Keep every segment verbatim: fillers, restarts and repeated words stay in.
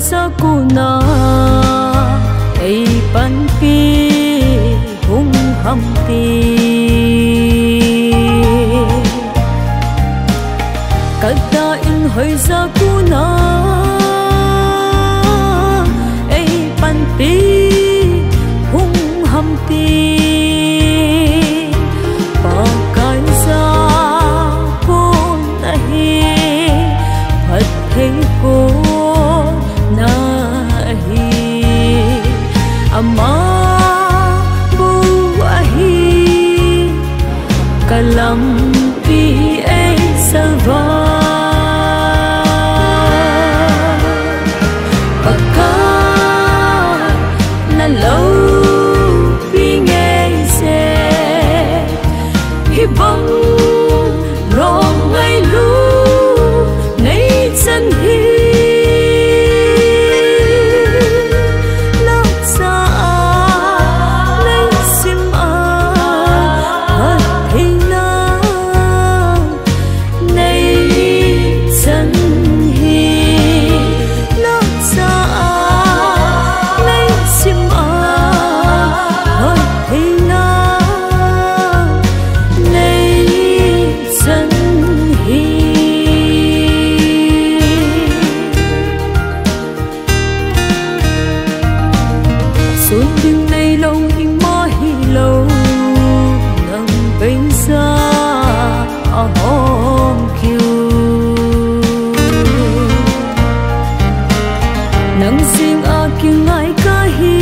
Hoijakona eipanpi hung ham ti. Kadei in hoijakona eipanpi hung ham ti. Pakai ja kon ahi, phatthei kon ahi. Ama bou ahi, kalampi eisalvah. Pakai naloupi ngeije, hibang lom ngailu neichan hi. Lhagao a neisim a phattheina neichan hi. Lhagao a neisim a phattheina neichan hi. Sun ding neilou ima hilou, nang beija ahong kiu. Nang jeng a kingai kahi,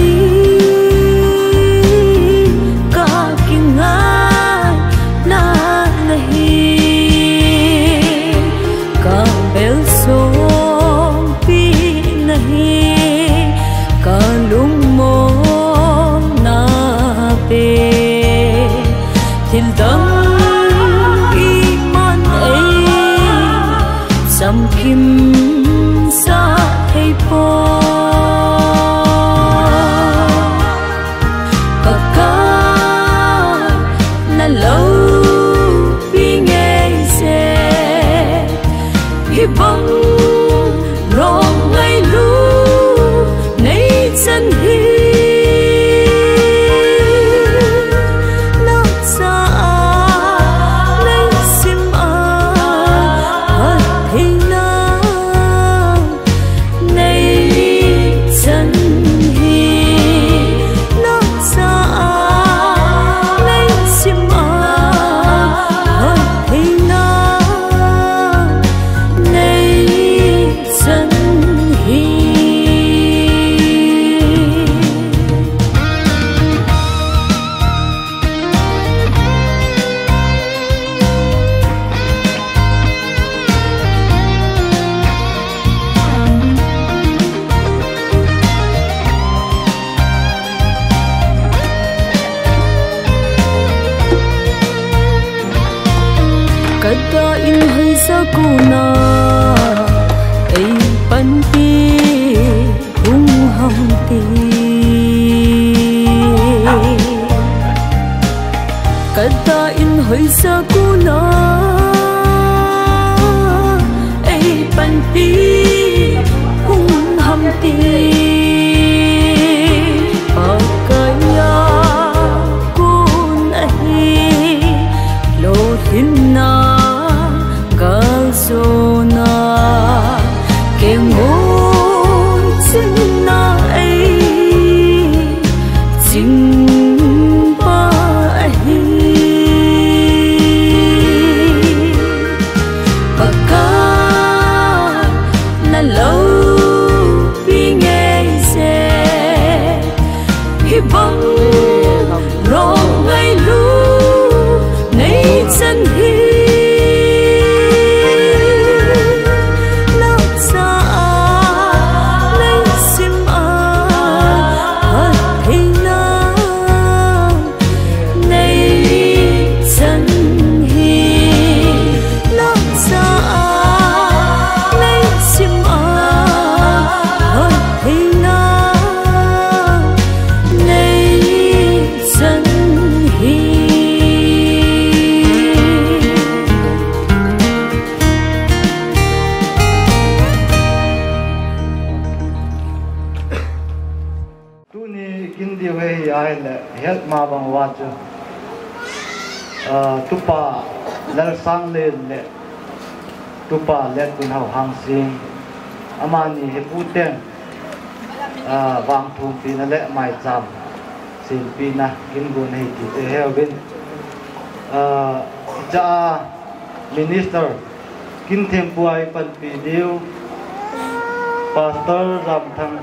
kakingaina nahi. Kabel songpi nahi, kalungmonna pe. Thildang iman ei chamkimsah thei poi. Pakai naloupi ngeije, hibang lom ngailu neichan hi. Lhagao a neisim a phattheina neichan hi. Lhagao a neisim a phattheina neichan hi. Kadei in hoijakona eipanpi hung ham ti. Kadei in hoijakona eipanpi hung ham ti. Pakai a kon ahi, lolhinna, galjona, kengoi chinna ei chingpa ahi. Pakai naloupi ngeije, hi Ama bang uva chu, ah, Tupa Lalsanglen le Tupa Letkunhao Hangsing, amani hi puten, ah, vangthumpina le maicham sempina kin gon ahi ti te heuvin. Ah, cha Minister Kinthempu a i panpi diu, Pastor Ramthang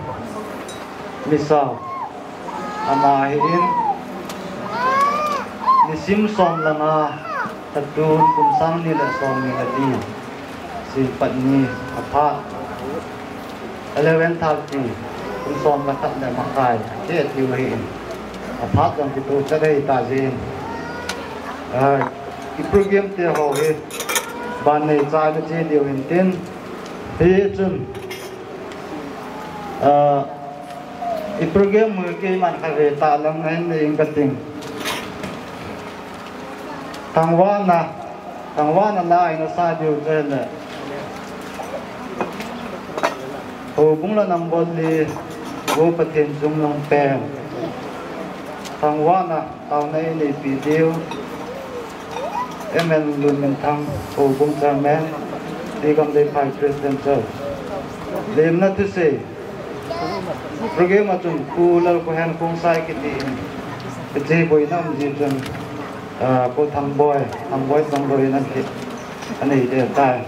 Misao, ama hi in, nisim som langa, tatun kum sang ni le som ni le li, si pat ni aphat, eleven thirty, kum som le khat le makai, ke tiu hi in, aphat jong kitu cha dei ta jin. Ah, i program te ho hi, ban nei chai na che diu hin tin, hi chun, ah, i program mu keiman kha ve ta lang na hin nei ing ka ting. Thangvahna, thangvahna la ina sa diu che le. Houbung la number li, Pu Pathen Chungnung pen. Thangvahna, taona i neipi diu. M N Lunminthang, Houbung Chairman, Tigam Deiphai Christian Church. Lemna thusei. Program a chun Pu Lalkhohen Khongsai kiti in, hiche boina um ji chun, ah, Pu Thangboi, Thangboi Chongloi in athi, anei de tai.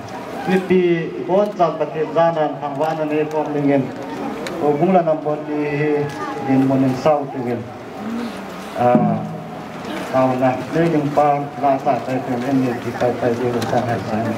Mipi bonchan Pathen jana thangvahna nei khom dingin, Houbung la number li hi, dinmun in sao tingin. Ah, taona, le ding pa, la sa tai pen, en ni ki tai tai ding, san hai sai.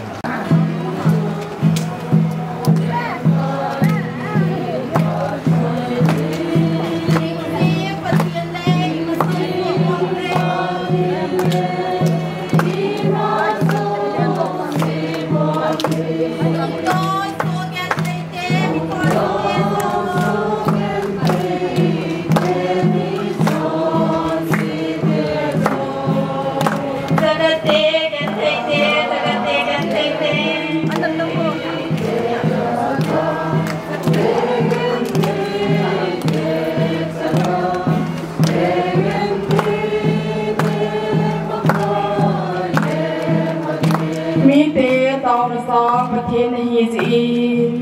Mite taona sang Pathen ahi jeh in.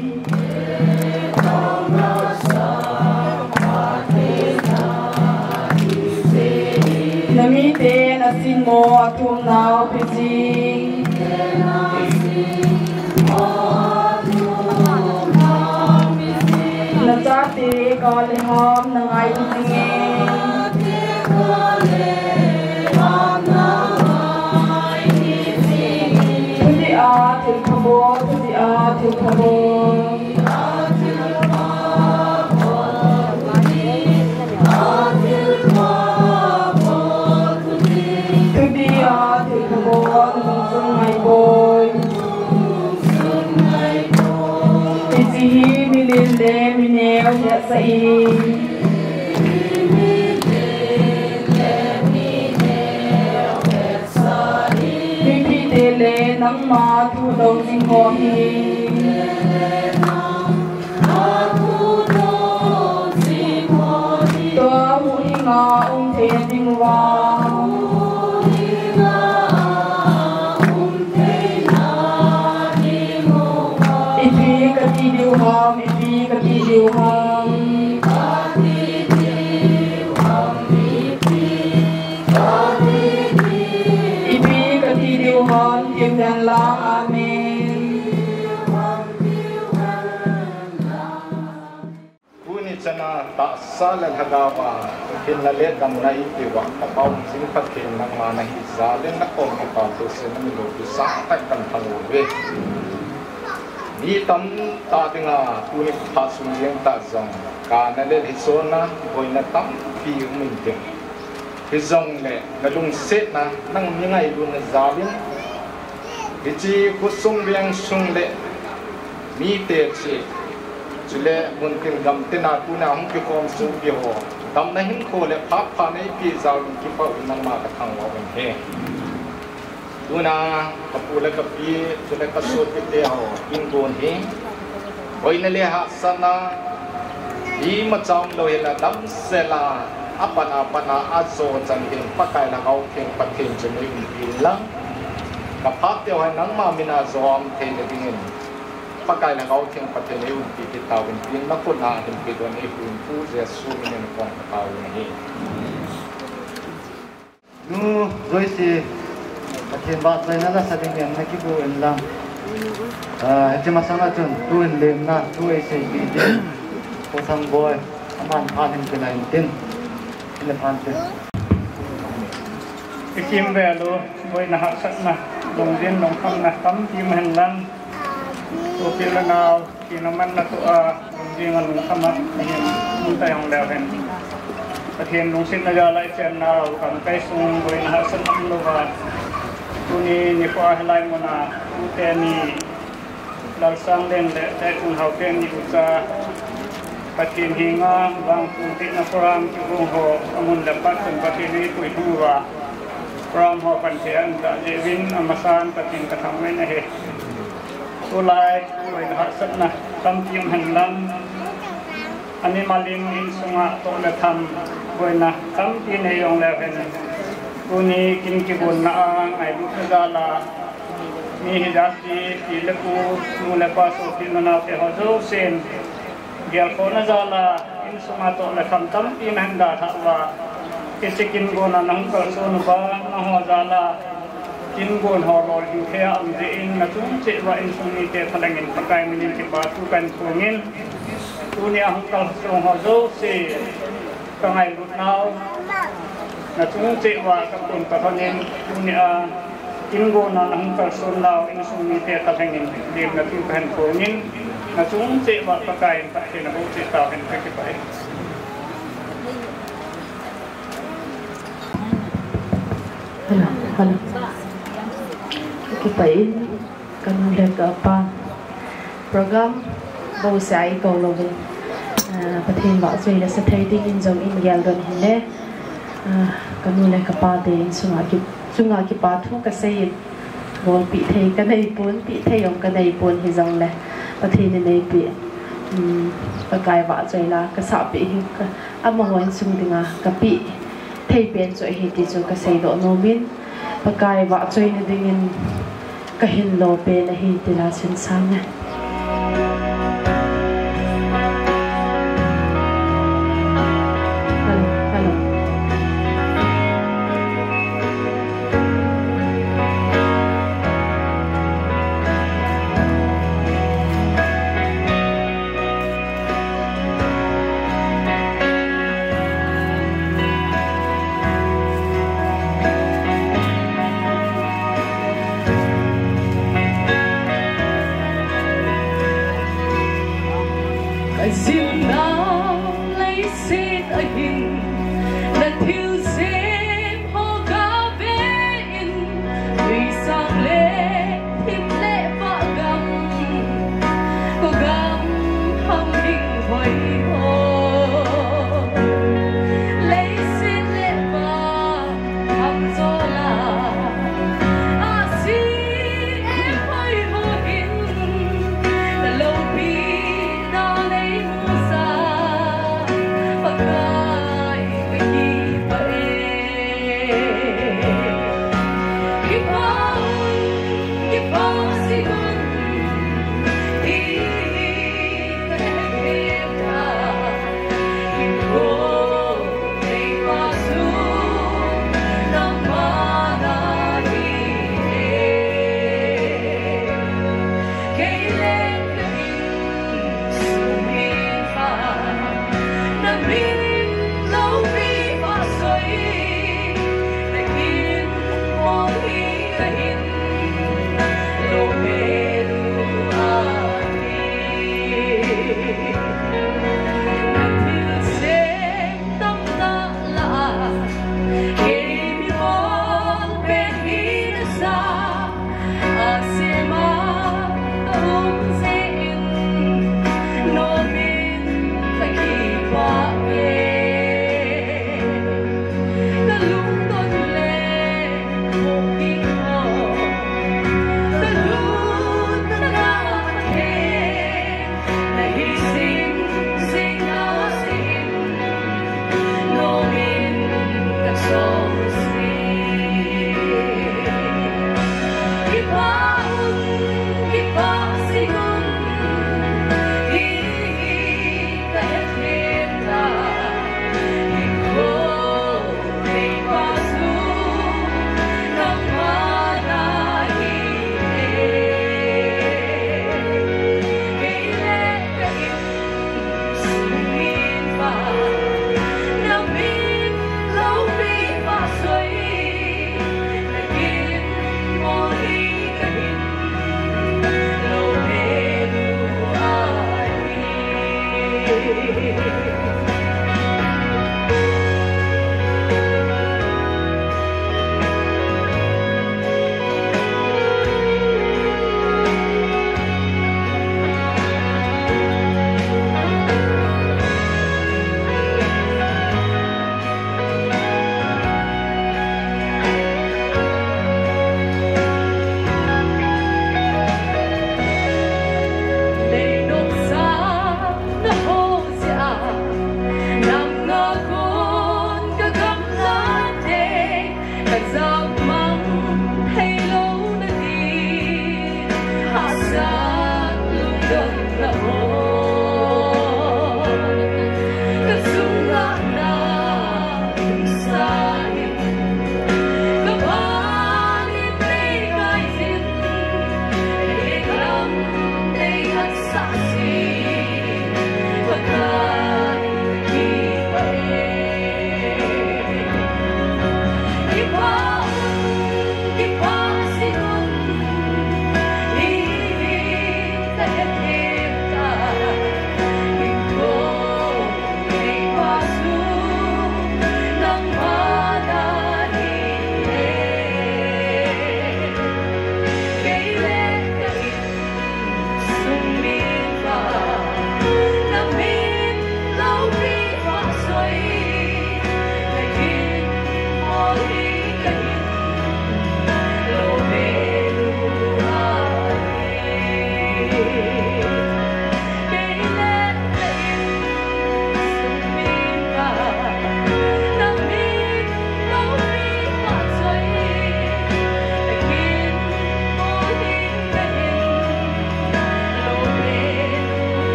Na mite na sinmo athum nau piji. Na chate ka le ham na ngai piji nge. Thuti a thil phabol, thuti a thil phabol. Thuti a thil phabol, lungsung ngai poi. Hiche hi milen le mineo hetsah in. Mipite le nangma thu dong jing ho hi. Tua huhhing a um thei ding uva. Ipi kati diu ham, ipi kati diu ham. Ipi kati diu ham, tiu hen lang, amen. Tuni chana tahsa le lhagao a, hinna le damna i peuva, ka Pa Umjing Pathen nangma nahi jal in na kom kipa thusei na min loupi sangtah in kan thang uve. Mi tamtah dinga, tuni phat sung jeng tah jong, kana le lhisona, boina tampi um intin. Hijongle, na lungsetna, nang mi ngailutna jal in, hiche khosung vengsung le mite cheh, chule muntin gamtin a tuna hung kikhom sopi ho, damna hinkho le phat pha neipeh jal in kipah in nangma ka thangvah u ahi. Tuna ka pu le ka pi, chule ka sopite ho, kin gon hi, boina le hahsatna imacha umlou hela damsel a, Apat apat a ajo chan ding Pakai Lhagao Theng Pathen chu nei umpi in lang. Ka phat teu hai nangma min a jo a um thei na dingin Pakai Lhagao Theng Pathen ei umpi kit tauvin tin na khut a hin pe don ei hu in Pu Jesu min in kon ka tao in ahi. Nu Joyce, Pathen vahchoina la sa dingin na kibu in lang. Ah, hiche masang a chun tu in lemna, tu ei seipi ding Pu Thangboi, aman phat hin kila in tin. Ile phan tin. Ikim ve lo, boina hahsatna, lungjin lungkhamna tampi um hen lang. Sopi le nao, thina manna toh a, lungjing a lungkham a, mihem um ta jong leu hen. Pathen lungsetna jal a ichen nau, gamkai sung boina hahsatna um louva. Tuni nikho a hilai mun a, tute ni, Lalsangleng le Daitun Haokip ni ucha, Pathen henga vangphatna program kigong ho, amun le phat chun Pathen in eipui thum uva, program ho panthei a um ta jeh uvin amasan Pathen kathangvah in ahi. Tulai, boina hahsatna tampi um hen lang, ani malin insunga toh le tham, boina tampi nei jong leu hen. Tuni kin kigonna a ngailutna jal a, mi hijat ti, pi le pu, nu le pa, sopi nunau te ho jousen, gelkhohna jal a, insunga toh le tham tampi nahin dalhah uva. Hiche kin gonna nahung kalson uva, nangho jal a, kin gon ho lolhing thei a um jeh in, nachung cheh uva insung mite thalheng in Pakai min in kipa thu kahin phong in, tuni a hung kalson ho jouse, ka ngailut nau, nachung cheh uva ka kon ka lhon in, tuni a kin gonna nahung kalson nau, insung mite thalheng in lemna thu kahin phong in, nachung cheh uva Pakai in phatthei naboh cheh tauhen, kakipah e. Hello, hello. Kakipah e. Kanu le kapa program bouseh a eikou louvin, ah, Pathen vahchoi le sa thei dingin jong in gel don hile, ah, kanu le kapa te insunga ki, chunga kipa thu kasei in, bolpeh thei kanei pon, peh thei jong kanei pon hijongle, Pathen in eipeh, um, Pakai vahchoi la kasah peh hi ka, amaho insung dinga kapeh thei pen chu ahi ti chu kasei doh nom in, Pakai vahchoina dingin kahin lo pen ahi ti la sinsang e. Hello, hello.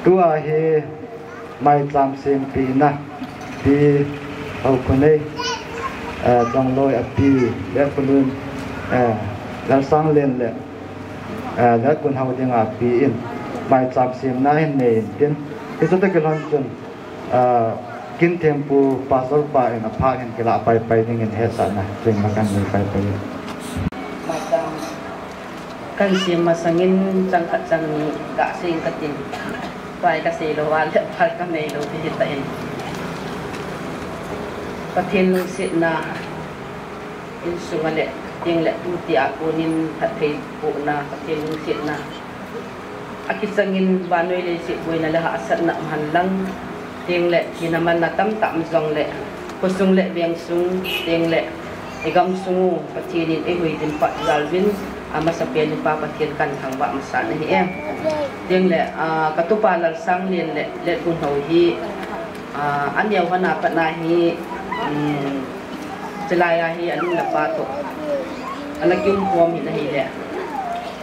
Tua hi maicham sempina Pi Haokhonei, eh, Jongloi api, le Punun, eh, Lalsanglen le, eh, Letkunhao dinga pi in maicham semna hin nei in tin. Hichu toh kilhon chun, eh, Kinthempu Pastor pa in aphat hin kilah paipai dingin hetsahna chengna kanei paipai. Maicham kasem masangin chang khat chang ni gasei inge katin. Pai kasei lou a le phal kanei lou ti hita in. Pathen lungsetna insunga le, tin le tutia konin phattheibohna, Pathen lungsetna akichangin vannoi leiset boina le hahsatna um hen lang, tin le thina manna tamtah um jongle, khosung le vengsung, tin le igamsung u Pathen in eihuhhingpa jal uvin, amasapen in Pa Pathen kathangvah masa nahi e. Tin le, ah, katupa Lalsanglen le Letkunhao hi, ah, aneo hon a pat na hi, um, chulai a hi anu le apa toh ana kiumkhom hi nahi le.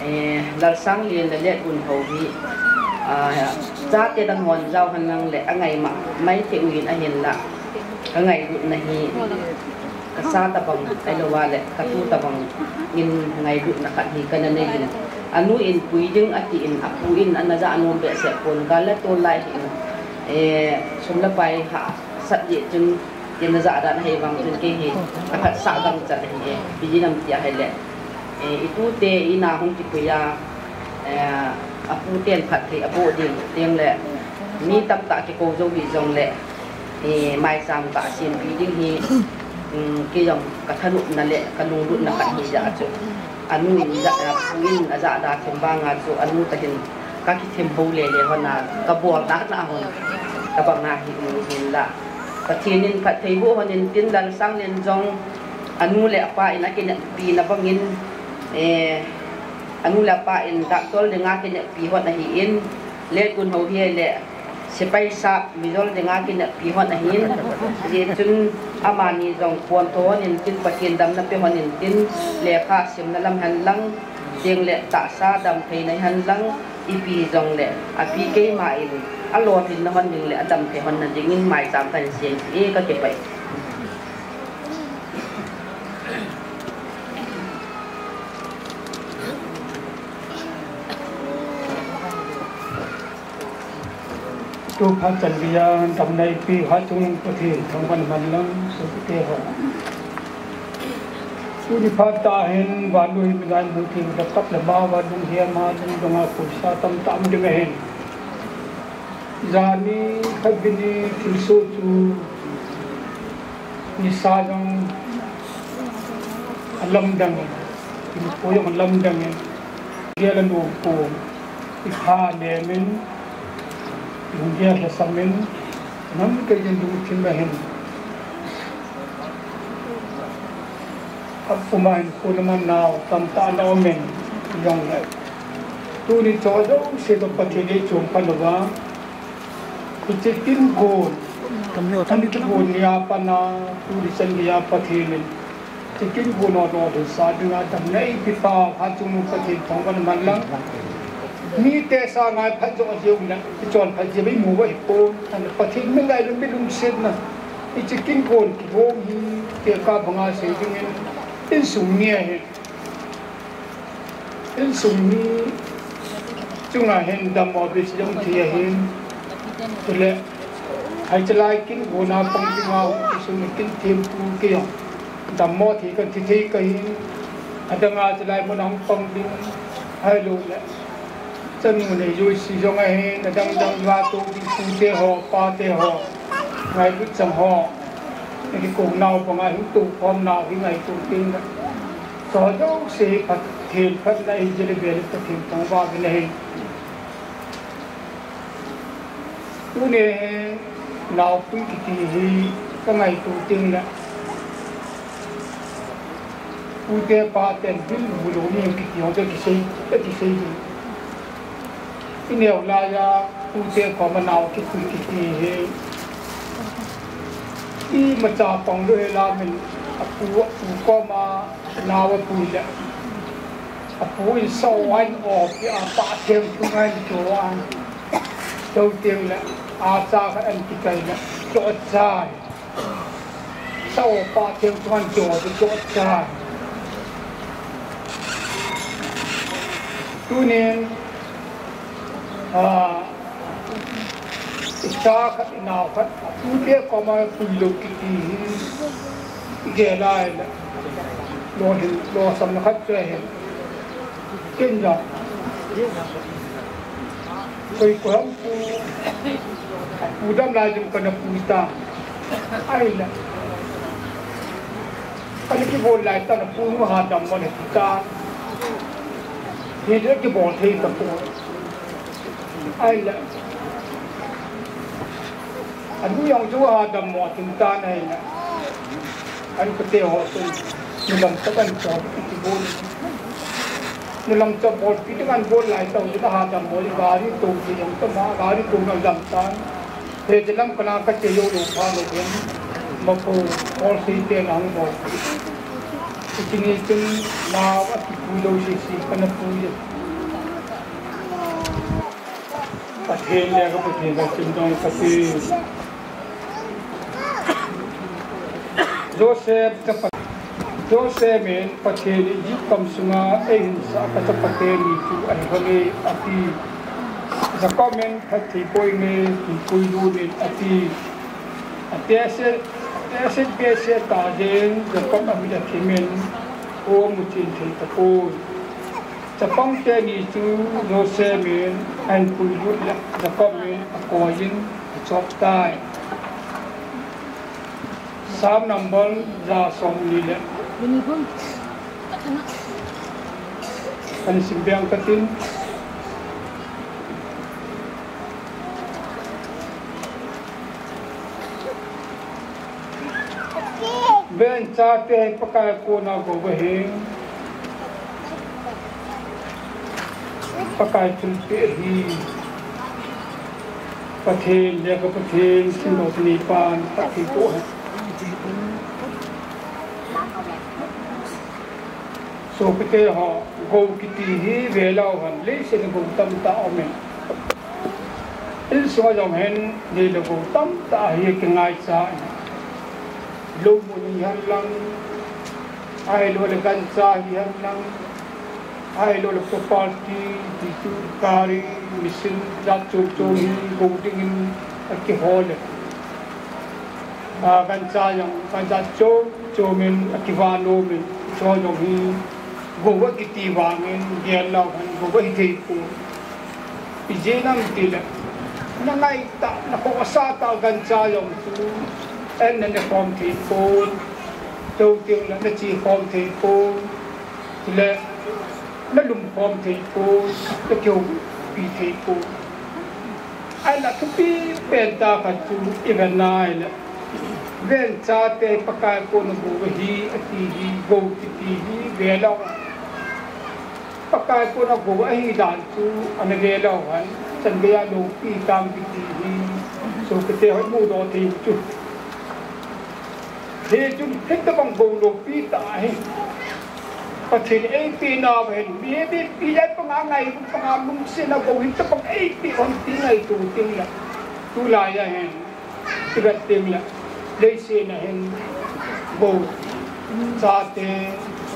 Eh, Lalsanglen le Letkunhao hi, ah, chate dang hon jao hen lang le angai mama thei uvin ahinla, kangailutna hi kasa tabang, ahilou le katu tabang in ngailutna khat hi kana nei in. Anu in pui ding atin, apu in ana ja nom behseh pon, gal le tol lai hi in, eh, sum le pai hahsat jeh chun, tin ana ja dan ahi vang chun kei hi kaphatsah gangchat ahi e. Pi jinam tia ahile, eh, itute ina hung kipui a, eh, aputen phatthei aboh ding, tin le mi tamtah kikou jou hih jongle, eh, maicham kasem pi ding hi, um, kei jong kathanopna le kalunglutna khat ahi jeh chun, anu in ja, apu in aja da them vanga chu anu tah in kakithem ho lele hon a, kabolna na hon, kabang a hi um hinla, Pathen in phattheiboh hon in tin, Lalsanglen jong anu le apa in akineppi na bangin, eh, anu le apa in doctor dinga kineppi hon ahin, Letkunhao hi le sepai sap, mijol dinga kineppi hon ahin, hijeh chun amani jong pon tho hon in tin, Pathen damna pe hon in tin, lekha simna lam hen lang, tin le tahsa damtheina hen lang, ipi jongle, api keima in alolhinna hon ding le adamthei hon na dingin maicham kahin sem e, kakipah e. Tu phat chan geiya damna eipe Hatchungnung Pathen thangvah in man lang, sopite ho. Tuni phat tah hin vannoi mijan mu thei le kap le ma, vannoi hi ama lungdong a khoisa tamtah um ding ahin. Jani khat bini thilsoh chu nisa jong alamdang in, thilpui jong alamdang in, gel anom pon, ikha nem in, lunggel lhasam in, nam kei in lungthim ahin. Apuma hin khun aman nau tamtah ana um in, jongle tuni cho jouse toh Pathen in eichom phat uva, hiche kin gon, kin gon ni a pat a, tuni chan geiya Pathen in hiche kin gon ho lolhinsa dinga damna eipe pa Hatchungnung Pathen thangvah in man lang. Mite sanga iphat joh jeh u le, ichon phat jeh u imu u ahipon. Pathen mi ngailu, mi lungsetna, hiche kin gon kigong hi, tekah banga sei dingin, insung mi ahin. Insung mi chunga hin dammo beh jong thei ahin. Chule, hiche lai kin gon a pang dinga hung kisung Kinthempu kei jong dammo thei kathi thei kahin. Adang a chulai mun a hung pang ding, ahilou le chanu nei jouse jong ahin, adang dang a tou ding pute ho, pate ho, ngailut chang ho, kikou nau banga hung tou khom nau hi ngaito teng le, cho jouse hi Pathen phatna ahi jeh le, Pathen thangvah uvin ahi. Tuni hi naopui kiti hi kangaito teng le, pute paten bilbul lou ni kiti ho chu kisei, kisei ding. Ineo laiya pute koma nao kipui kiti hi imacha pang lou hela min, apu, apu koma nao apui le, apu in sao ahin opi a, pa theng thung ahin cho a. Chuteng le, acha khat ahin kichai le, chohcha. Sao pa theng chuan cho chu chohcha. Tunin, a, icha khat, inao khat, atute koma pui lou kiti hi, igel lai le, lo hin, lo samna khat chu ahin. Ken jong. Koi ko ham pu, pu dam lai jong kana pu ta. Ahile. Kana kibol lai ta na pu nu ha dam mo le ta. Hile kibol thei ta pu. Ahile. Anu jong chu ha dam mo tin ta na hile. An kate ho chun, nulam chap an chap kibol. Nulam chap bolpi ding an bol lai tau, ding a ha dam bol, gari tou ti jong tama, gari tou na dam tan. He te lam kana kate jou lou pha lou ven. Mapo, bol sei te na hung bol. Kini chun, nao a kipui lou sisi, kana pui. Pathen le ka Pathen ka chim dong ka ti. Joseph chapa, Joseph in Pathen in Egypt gam sunga eihin sah ka chapate ni chu ahi vang e ati. Jacob in phatthei poi nge, kipui lut in ati. Atehse, atehse behseh tah jeng Jacob amit athim in, amu chin thei tapoi. Chapang teni chu Joseph in ahin puilut le Jacob in akoi in achop tai. Psalm number ja som ni le. Ani sim beng katin. Ven chate Pakai kona gou ahi. Pakai thilpeh ahi. Pathen le ka Pathen, simlou teni pan, Pathen ko ahi. Sopite ho, gou kiti hi velou hen, leiset a gou tamtah aume. Insung a jong hin, neilou gou tamtah hi kingaicha. Lou mun hi hen lang, ahilou le gancha hi hen lang, ahilou le property, ti chu gari, machine, jat chom chom hi gou dingin akihol e. A, gancha jong, gancha chom chom in akivan nom in, chu jong hi gou akiti vangin, gel lou hen gou ahi thei poi. Ijeh inem itile, na ngaitah, na khohsah tah gancha jong chu, en na ne khom thei poi, chuteng le na che khom thei poi, chule na lum khom thei poi, na kihoupi thei poi. Ahinla thupi pen tah khat chu i vet na ahile, ven chate Pakai kona gou ahi ati hi, gou kiti hi velou. Pakai kona gou ahi dan chu ana velou hen, chan geiya loupi tam kiti hi, sopite hoi mudoh thei u chu. Hichun hitobang gou loupi tah hi Pathen in eipeh nauva hin, mi, mi, mi lai panga ngai, panga lungset a gou hitobang eipeh hon ti ngaito teng le, tulai a hin, i vet teng le, leiset a hin, gou, chate,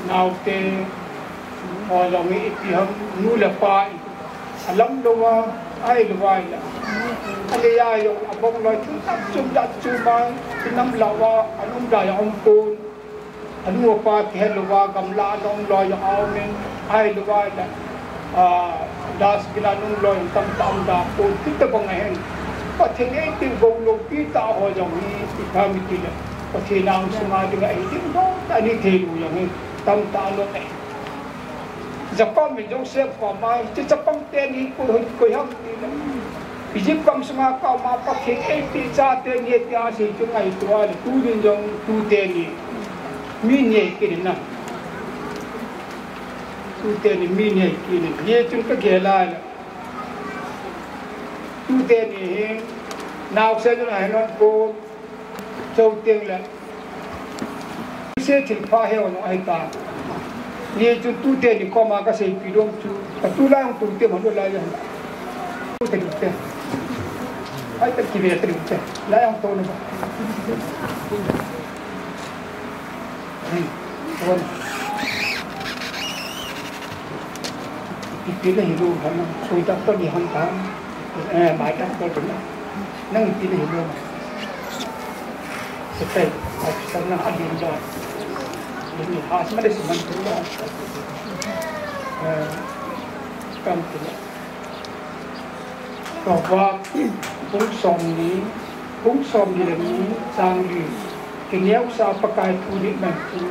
naote, ho jong hi ipi ham, nu le pa, alam louva, ahilou va ahile. Alei a jong, abongloi, thil tam chom, tam chom a, inam louva, alungdai a um pon. Anu apa kihet louva, gamla a um loi jong aumin, ahilou va ahile, ah, dustbin a um loi jong tamtah um da pon, hitobang a hin. Pathen in eipeh gou loupi tah ho jong hi, ipi ham itile, Pathen angsunga dinga hi ding lou, tah ni thei lou jong hi, tamtah lou e. Jacob in Joseph koma, hiche chapang teni koi, koi ham itile, Egypt gam sunga koma Pathen in eipeh chate ni tia asei chu ngaito a le, tunin jong tute ni, mi ni ahi kit in na. Tute ni, mi ni ahi kit in. Hichun ka gel a le, tute ni hi, naosen jong ahi lon pon, chuteng le, se thilpha he jong ahi ta. Hichun tute ni koma ka seipeh nom chu, ka tulai jong tute man lou lai jong. Tute ni te. Ai, ta kive ta ring te. La yang to na. Hmm. Bon. Ipi le hilou ham, sui ta to ni ham ta. Eh, mai ta to na. Nang ipi le hilou. Sepai, ai, ta na a din da. Ni ha, sma le sma to. Eh, kam ti. Proverbs bung somni, bung somni le ni, chang li. Kineo sa Pakai thu nit man chu,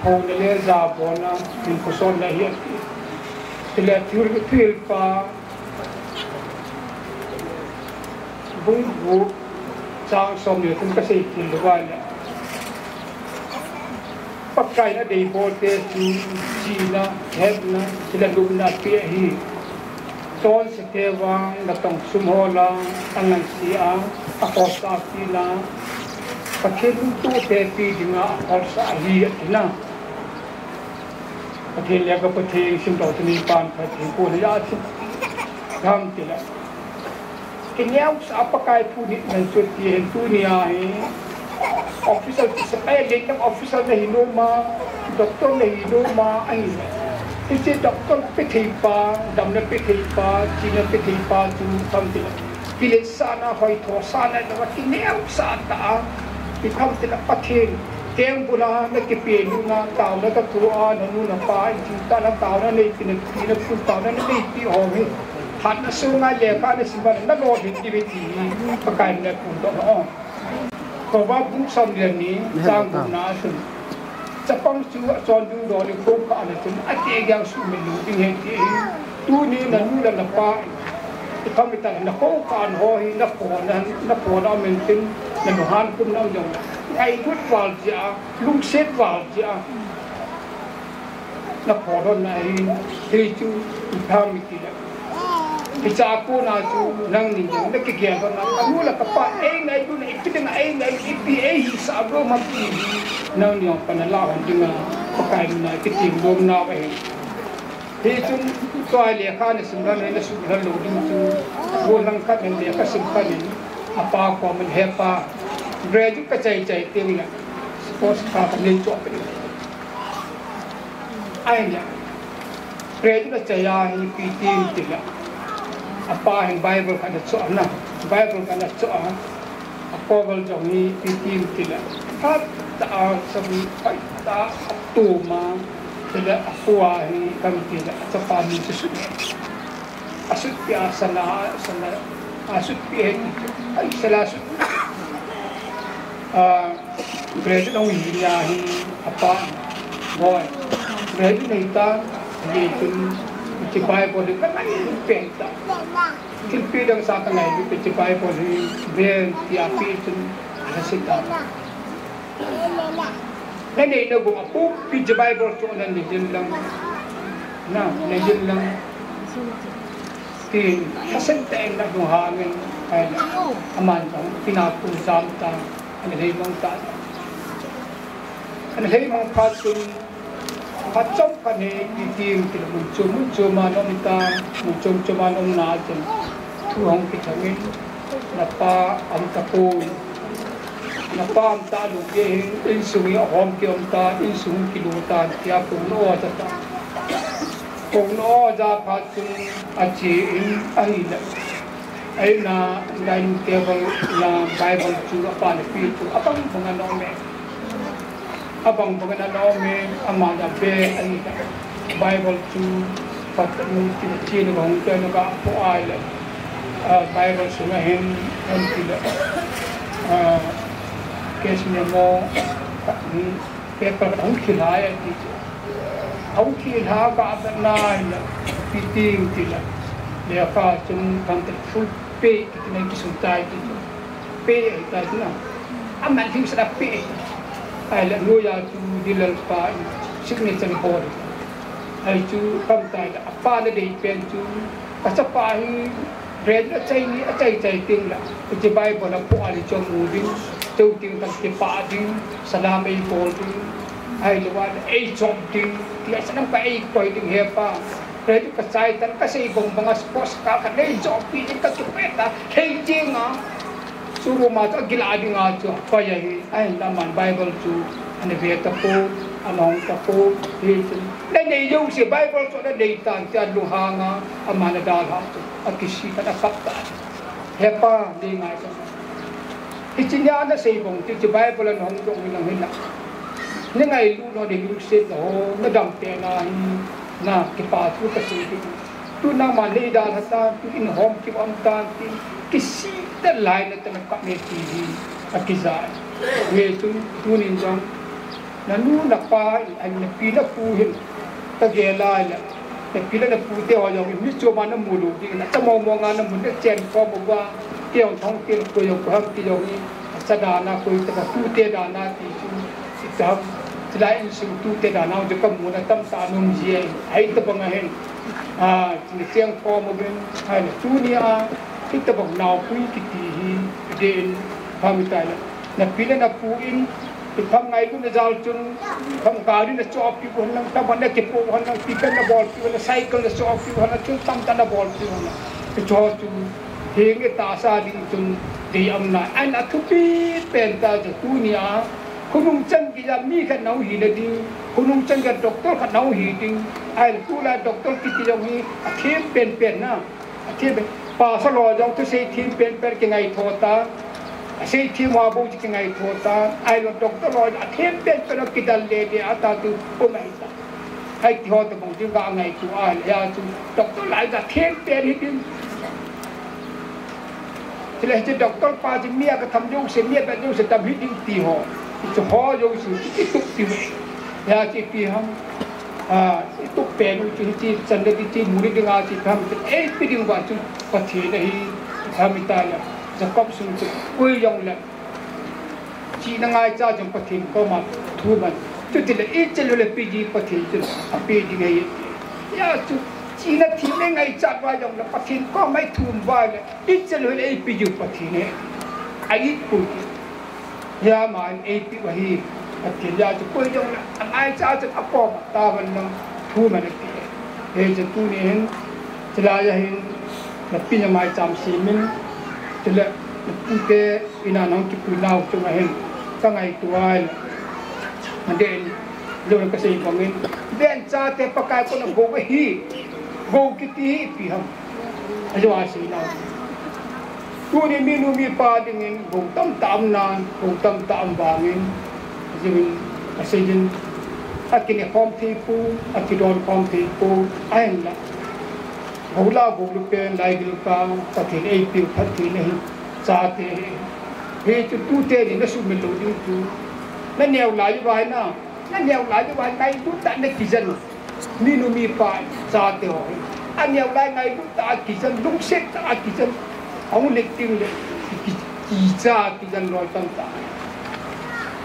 houna le jabona, min kusonna ahi ati. Chule thil, thil pa, bung gup, chang somni le thum kasei thil le va le. Pakai in adeibolte chu chihna, hetna, chule lupna apeh ahi. Chonse te vang natong sum ho lang angaisea, akholsah tina, Pathen lungtoh tepi dinga akholsah ahi atina. Pathen lekhabu theng simlou tuni pan Pathen kon ahi ati. Gam tile. Kineo sa Pakai thu nit man chu ti hin tunia hi. Official ti sepai le tam official nahi nom a, doctor nahi nom a, ahi. Hiche doctor pe thei pa, damna pe thei pa, chihna pe thei pa chu tam tile. Kiletsahna, hoithosahna, na kineo sa ta a. Ipi ham tile Pathen. Tengbul a nakipe luna, taona kathoa, nanu napa, inching tah a taona neipi, napi napu taona naneipi ho hi. Hatna sunga lekha nasim a nalolhin diu ahi ti hi, Pakai in naphondoh na o. Proverbs bung som le ni, chang gupna a chun. Chapang chu achon dungdon in khohkha ana chun, ati gel suhmil lou ding ahi ti hi. Tuni nanu le napa, ipi ham itile nakhohkha ho hi, naphona, naphona um intin, nanu hankhum na um jong le. Ngailut val jeh a, lungset val jeh a. Naphon lhon na ahi, hichu ipi ham itile. Hiche a kona chu nangni jong nakigel lhon na, kanu le kapa eingailut na, ipi dinga eingai, ipi eihisah lou ham ti hi. Nangni jong pan nalah lhon dinga, Pakai mina kitem lom nau ahi. Hichun tua lekha nasim lhon, nasuh lhon lou ding chu, golhang khat in lekha sim khat in, apa koma, he pa, graduate kachai chai teng le, sports kha kanei chu ape. Ahile, graduate achai a hi ipi ti ham tile, apa hin Bible khat achoh na, Bible khat achoh a, akovel jong hi ipi ti ham tile, phat tah a, sabi, phat tah a, atum a, chule apu a hi, ipi ham tile, achapa min chu asut e. Asut peh a, sana, sana, asut peh e, ai, sala sut. Ah, graduate ahung hi nia hi, apa, boy. Graduate nahi tan, hichun, hiche Bible hi kangai pen ta. Thilpeh dang sa kangai lut, hiche Bible hi, ben, tia peh chun, ana sei ta. Nanei nagong a pumpi chu Bible chu nanei jing lang. Na, nei jing lang. Tin, lhaset tah in nalunghang in, ai, aman jong, tina kum jam ta, ana lheimang ta. Ana lheimang phat chun, phat chomkhat hi, ipi ham tile mun chom, mun chom a na um ta, mun chom chom a na um na chun, thu hung kithang in, napa aum tapoi. Napa aum talou jeh hin, insung hi ahom kium ta, insung kilut ta, tia kouna aja ta. Kouna aja phat chun ache in ahile. Ahin a dining table a Bible chu apa in apeh chu abang bang ana um e. Abang bang ana um e, ama jong abe ahile. Bible chu Pathen in tin, tin hung tin ka pho ahile, ah, Bible sunga hin, hung tin, ah, case memo, hmm, paper hung khel a ati chu. Hung khel a ka vet na ahile, ipi ham tile, lekha chun kan te full page kiti na kisun tai ti chu. Page ahi tai na. Aman lhingsah a page. Ahile noiya chu Dilal pa in signature bol. Ahi chu ipi ham tile, apa nadei pen chu, kachapa hi graduate achai ni, achai chai teng le, hiche Bible apho a le chom mu ding, chom teng tah kipah ding, salam eibol ding, ahilou le eichop ding, tia salam khat eikoi ding, he pa. Kei chu ka chai tan, ka sei bang bang a sports car ka nei jo pi in ka chu pe ta, hei jing a. Showroom a chu a gila ding a chu, pa ya hi, a hin la man Bible chu, a na ve ta po, a na hong ta po, hi chu. Na nei jo se Bible chu na nei tan, ti a lu hang a, a man a dal ha chu, a kisi ka na kap ta. He pa, nei ngai ta. Hiche nia na sei bang ti chu Bible a na hong jong hi lang hi la. Na ngailu no de lu se ta ho, na dam te na hi, na kipa thu ka sei ti. Tu nangma nei dal ha tan, tu in hom ki om tan ti, kisih ta lai na ta na kap ne ti hi, a kija. Ve tu, tunin jong, na nu na pa, a na pi na pu hin, ta ve lai la. Na pi le na pu te ho jong, mi chu ma na mu lu ding, na ta mo mo nga na mu na chen ko mo ba, ke jong thong te ko jong ko ham ti jong ni, sa da na ko ta ka tu te da na ti chu, ti ta, ti lai in su tu te da na jong ka mu na tam ta nung ji ai, ai ta bang a hin. A, ni siang ko mo ben, ai na tu ni a, ti ta bang nau pui ki ti hi, den, ha mi ta la. Na pi le na pu in, Ipi ham ngailu na jal chun, ipi ham gari na chohpi u hen lang, tobang na kipoh u hen lang, ipi pen na bolpi u hen lang, cycle na chohpi u hen lang, thil tamtah na bolpi u hen lang. Hiche ho chu, henge tahsa ding chun, dei um nai. Ahin athupi pen tah chu tunia, khonung chan geiya mi khat na hung hi na ding, khonung chan geiya doctor khat na hung hi ding, ahin tulai doctor kiti jong hi, athem pen pen na. Athem pen, pastor ho jong thusei them pen pen kingaito tan. Asei them ho bou chu kingaito tan. Ahilou doctor ho jong athem pen pen ho kidal le le a ta tu um ahi ta. Hiti ho toh bou chu ka ngaito a, hia chu doctor lai jong athem pen hi ding. Chule hiche doctor pa chu mi a ka tham jouse, mi a bet jouse tam hi ding ti ho. Hiche ho jouse chu kitup ti ho. Hia chu ipi ham. A, i tup pen u chu hiche chan le hiche mu le ding a chu ipi ham, eipe ding uva chu Pathen ahi, ipi ham itile, Jacob sung chu koi jong le, chihna ngaicha chun Pathen koma thum ahi. Chutile, ichil le ipi ji Pathen chun ape ding ahi. Hia chu, chihna thina ngaichat uva jong le, Pathen koma ithum uva le, ichil le ipi ji Pathen ahi. Ahi poi. Hia ama in eipeh u ahi, ati a chu koi jong le, angaicha chun akom a, tavan lang thum ahi ati. Hiche tuni hin, chulai a hin, napi na maicham semin, chule, napute in a nahung kipui nau chunga hin, ka ngaito a le, adeh in, jong le kasei bangin, ven chate Pakai koma gou ahi, gou kiti hi ipi ham. Ajo a seina. Tuni minu mipa dingin gou tamtah um nan, gou tamtah um vangin, jingin, aseijin, akine khom thei poi, akidon khom thei poi, ahinla. Gou la gou lu pen, lai gil ka, Pathen eipeh u phattheina hi, chate hi. Hichu tute ni na sumil lou ding chu. Na neo lai uva na, na neo lai uva, ngailut tah a na kijen. Minu mipa chate ho hi. Aneo lai ngailut tah a kijen, lungset tah a kijen. Ahung len teng le, ki, ki, kicha kijen loi tamtah.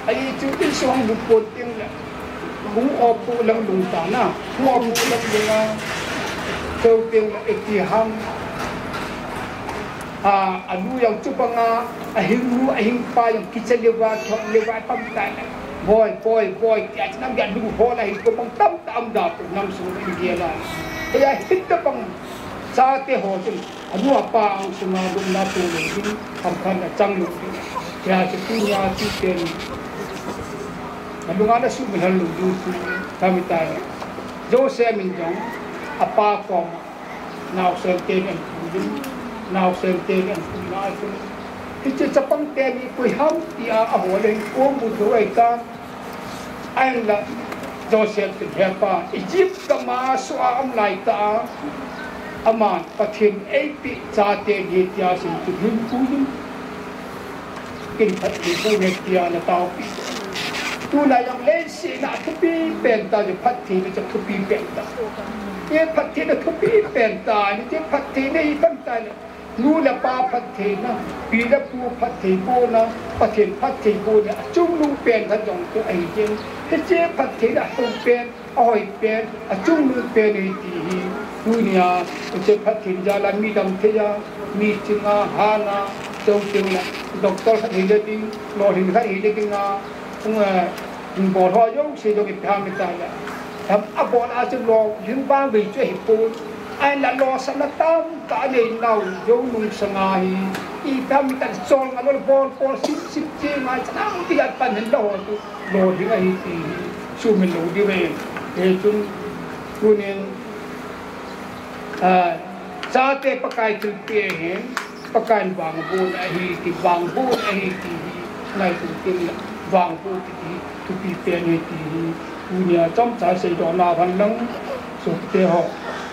Ahi chu insung hung pon teng le. Hung opu lang lungta na. Hung opu lang lunga. Cheu teng le, iti ham. A, anu jong chubanga, ahing nu, ahing pa jong kicha leuva, thot leuva, pam tai. Boi, boi, boi, tia chu nam dia lu ho la hi ko bang tamtah um da pu nam sung India la. Hia hitabang chate ho chun, anu apa ang sunga lupna tolou ding, khamkhat na chang lou ding. Hia chu tunia chu ten. Alunga na sumil lou ding chu, kami tai. Joseph in jong, apa koma. Naosen ten ahin pui ding, naosen ten ahin pui na chu. Hiche chapang teni koi ham tia ahol le hin kom bu thou ahitan. Ahinla Joseph chun hepa, Egypt gam a soh a um lai tah a. Aman Pathen eipeh chate ahi tia sei chun ahin pui ding. Kin phatthei boh e tia na taopi. Tulai jong leiset a thupi pen tah chu phattheina chu thupi pen tah. E phattheina thupi pen tah, hiche phattheina hi phattheina. Nu le pa phattheina, pi le pu phatthei bohna, Pathen phatthei bohna, achungnung pen khat jong chu ahi jeng. Hiche phattheina athou pen, ahoi pen, achungnung pen ahi ti hi, tunia, hiche phatthei jal a mi dam thei a, mi ching a, han a, cheu cheu le, doctor khat hile ding, lolhing khat hile ding a, kum, eh, bol ho jouse jong ipi ham itile. Tam abol a chu lou, ling bang bei chu ahi pon. Ahinla lou sa na tam ka nei nau, jou nung sanga hi. I tam tan chol nga lou bol pol sip sip chi ngai sa na ti at pan hin lou tu. Lou ding ahi ti hi. Sumin lou di ve. He chun, tunin, a, chate Pakai thilpeh ahin, Pakai in vangbohna ahi ti, vangbohna ahi ti hi, ngaito teng le vangboh ti hi, thupi pen ahi ti hi, tunia chomcha seidoh na van lang, sopite ho,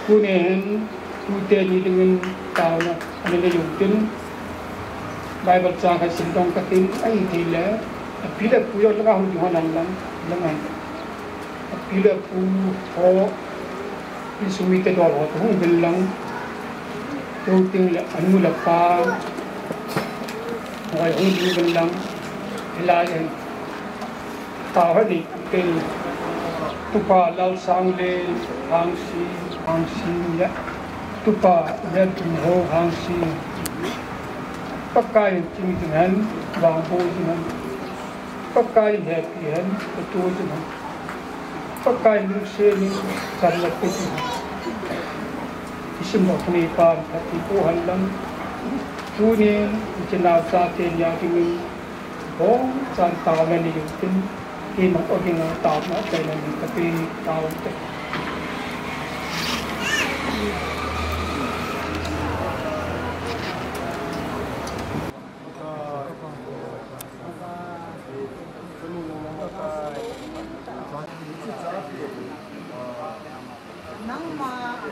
tuni hin, tute ni dingin taona, ani le yung tin, Bible chang khat simdoh katin, ahi ti le, api le pu jong langa hung ding ho nang lang, lang ngai. Api le apu ho, insung mite dol ho, hung uvin lang. Jou teng le anu le apa, hung uvin lang. Hilai hin. Tao ho ni, kei. Tupa Lalsanglen, Hangsi, Hangsi ya. Tupa Laltunho, Hangsi. Pakai in ching jing hen, vangboh jing hen. Pakai in hepi hen, katoh jing hen. Pakai in lungset in, chamna pe jing hen. Isimdoh thei pan, phatthei boh hen lang. Tunin, ichan nao chate nia dingin, bongchan taona nei u tin, keima o dinga taona chaina nei kati, tao te. Nangma, nangma,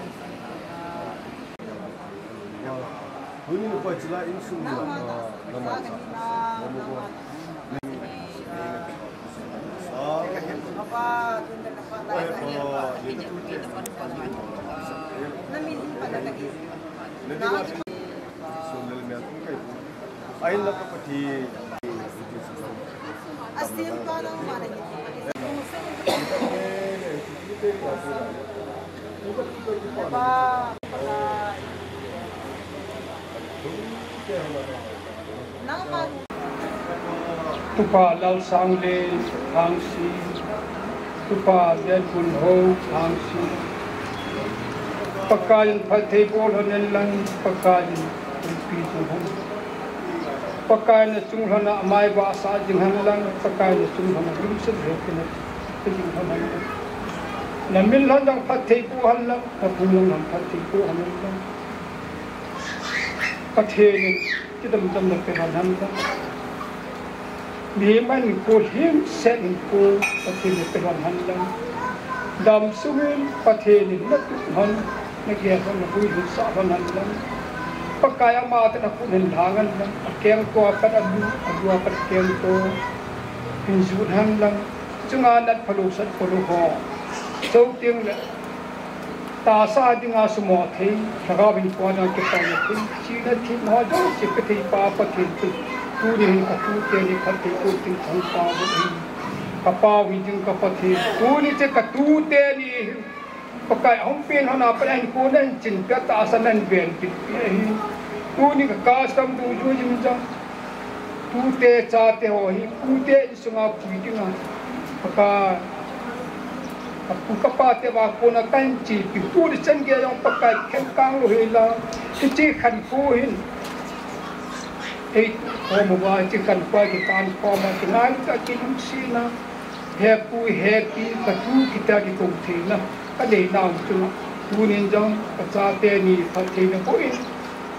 nangma, nangma. Tupa Lalsanglen Hangsi, Tupa Laltunho Hangsi. Pakai in phatthei bol hen lang, Pakai in pumpi jing hen. Pakai in achung lhona amai vahsah jing hen lang, Pakai in achung lhona lungset hepi na jing hen lang. Namin lhon jong phatthei boh hen lang, napu lhon jong phatthei boh hen lang. Pathen in kidom dom na pe hen lang. Mihem in ko himset in ko Pathen in pe hen lang. Damsung in Pathen in na tup hen, na gel hen, na huhhing sah hen lang. Pakai ama te na khut hin lhang hen lang. Akeng to apat alu, alu apat akeng to. Hin jut hen lang. Chunga nat phalou sat phalou ho. Chuteng le. Tahsa dinga sumo thei, lhagao hinkho dinga kipaina thei, china thina ho jouse pethei pa Pathen chu, tuni hin katute ni phatthei boh ding thangvah in, kapao hi ding ka Pathen, tuni che katute ni hin, Pakai ahung pen lhona pat a hinkho nahin chinpeh a tahsa nahin venbit peh ahi, tuni ka custom dungjuiyin jong, tute chate ho hi, pute Sunga pui dinga, Pakai, kapu kapa te vang kona kahin chepi, tuni chan gei jong Pakai khenkang lou hela, hiche khankho hin. Ei, khom uva, hiche khankho a kikan khom a, kingai ka kilungsetna, hepu, hepi, katu kita kikou theina, kanei nau chunga, tunin jong, kachate ni phattheina boh in,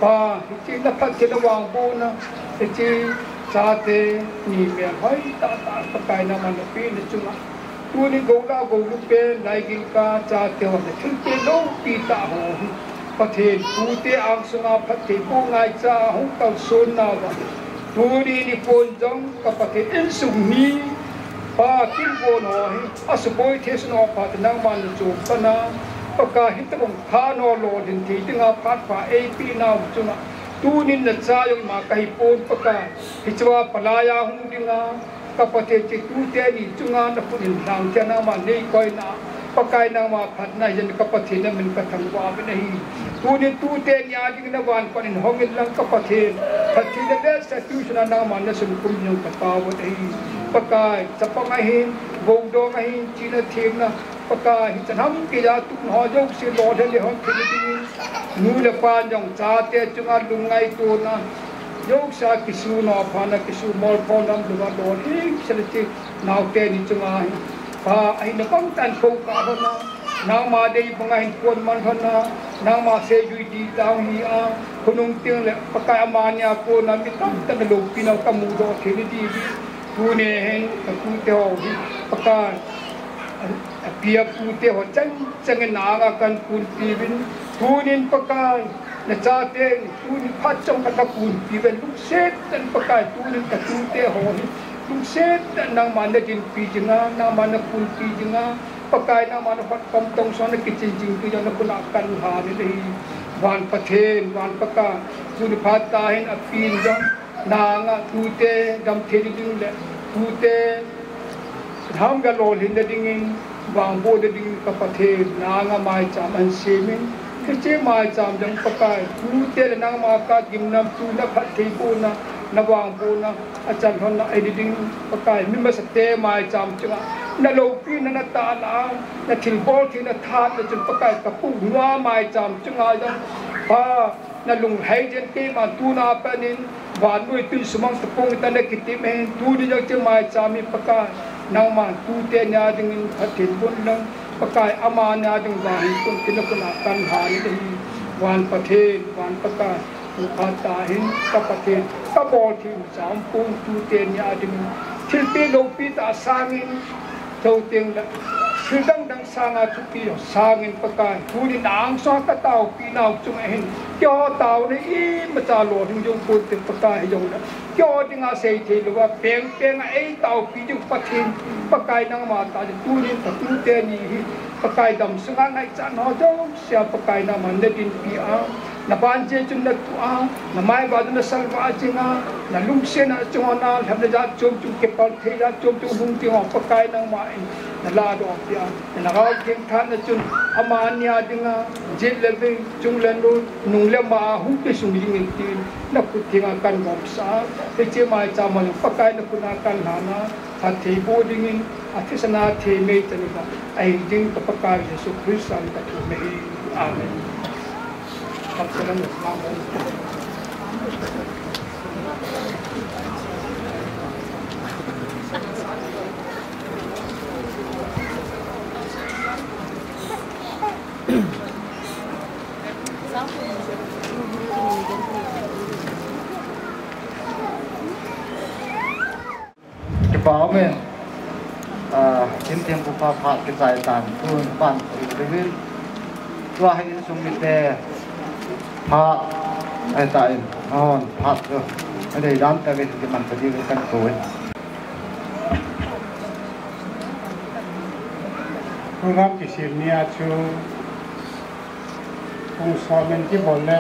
Pa, hiche na phattheina vangbohna, hiche chate ni melhoi tahtah Pakai nangman napeh na chunga. Tuni gou la gou lu pen, lai gilkel chate ho na thilpeh loupi tah ho hi. Pathen, tute angsunga phatthei boh ngaicha hung kalson nauva. Tuni nikho jong ka Pathen insung mi, Pa, kin bon ho hi, asuboi thei sun ho Pa te nangman nachom pan a, Pakai hitobang phat ho lolhin thei dinga phat pha eipeh nau chunga, tunin nacha jong ima kahi pon Pakai, hichea palai a hung dinga, ka Pathen hiche tute ni chunga nakhut in lhang thei a nangman neikoi na, Pakai nangma phatna hin ka Pathen namin kathangvah uvin ahi. Tuni tute ni a dingin navan pan in hong in lang ka Pathen, phattheina le Tuisun a nangman nasun kum jong katao uvin ahi. Pakai, chapang ahin, Bou dong ahin china themna, Pakai hichan ham kija tun ho jouse lolhin le hon thei dingin, nu le pa jong chate chunga lungngaitona jouse a kisu nophana, kisu molphona, lunga lolhing sel ti naote ni chunga hi. Pa ahina bangtan kou ka hona, nangma dei banga hin kon man hona, nangma seijui di tang hi a, khonung teng le Pakai amani a kona mi tamtah na loupina kamu doh thei ding hi. Tuni hin, ka tute ho hi, Pakai, a, api apute ho chang chang in nanga kahin kunpi uvin. Tunin Pakai, na chate, tuni phat chomkhat kahin kunpi uvin. Lungset tah in Pakai, tunin ka tute ho hi, lungset tah in nangma na dinpi dinga, nangma na kunpi dinga, Pakai nangma na hotkhom tong sona kichin jing tu jong na kona kahin lhan in ahi. Van Pathen, Van Pakai, tuni phat a hin apin jong, nanga tute damthei ding le tute ham ga lolhin dingin, vangboh dingin ka Pathen, nanga maicham ahin semin, hiche maicham jong Pakai, tute le nangma kagimnamtuna phattheibohna, na vangbohna, achan lhonna ahi ding Pakai, mi masate maicham chunga na loupina na tahlang, na thilbol theina tha na chun Pakai ka pu nua maicham chunga jong, Pa, na lunglhai jeng keiman tuna pat in, vannoi tun sumang tapong tah na kitim ahin, tuni jong hiche maicham hi Pakai, nangman tute nia dingin phatthei boh in lang, Pakai amani a ding vang hin tun tina kona kahin lhan in ahi. Van Pathen, Van Pakai, tuni phat a hin ka Pathen, kabol thei jam pon tute nia dingin, thilpeh loupi tah sangin, Chuteng le, thil dang dang sanga thupi ho sangin Pakai, tuni nang sunga ka taopi nau chunga hin, keiho taona imacha lolhing jong ponte Pakai, hijongle, keiho dinga seithei louva, peng penga eitaopi diu Pathen, Pakai nangma tah jeh in tunin ka tute ni hi, Pakai damsunga ngaichat ho jouse a Pakai nangman na dinpi a, na vanjel chun na tu a, na maivah chun na salvah jing a, na lungsetna chunga na lhep le jat chom chom kipal thei jat chom chom hung ding ho Pakai nangman na ladoh peh a, na Lhagao Theng tha na chun amani a dinga jet le vei, chung le nol, nung le ma a hung kisung jing in tin na khut thenga kahin gomsah a, hiche maicham a jong Pakai na khut a kahin lhan a, phatthei boh dingin, athisan a thei mei chan uva, ahin ding ka Pakai Jesu Christa min in ka thum ahi. Amen. Kipa umin, ah, kin thempu pa phat kichai tan, tun pan ri ri. Tua hi insung mite phat ahitan, hon phat chu adei dan tah in kiman ta diu kahin kou e. Program kisem nia chu pung som in kibol le,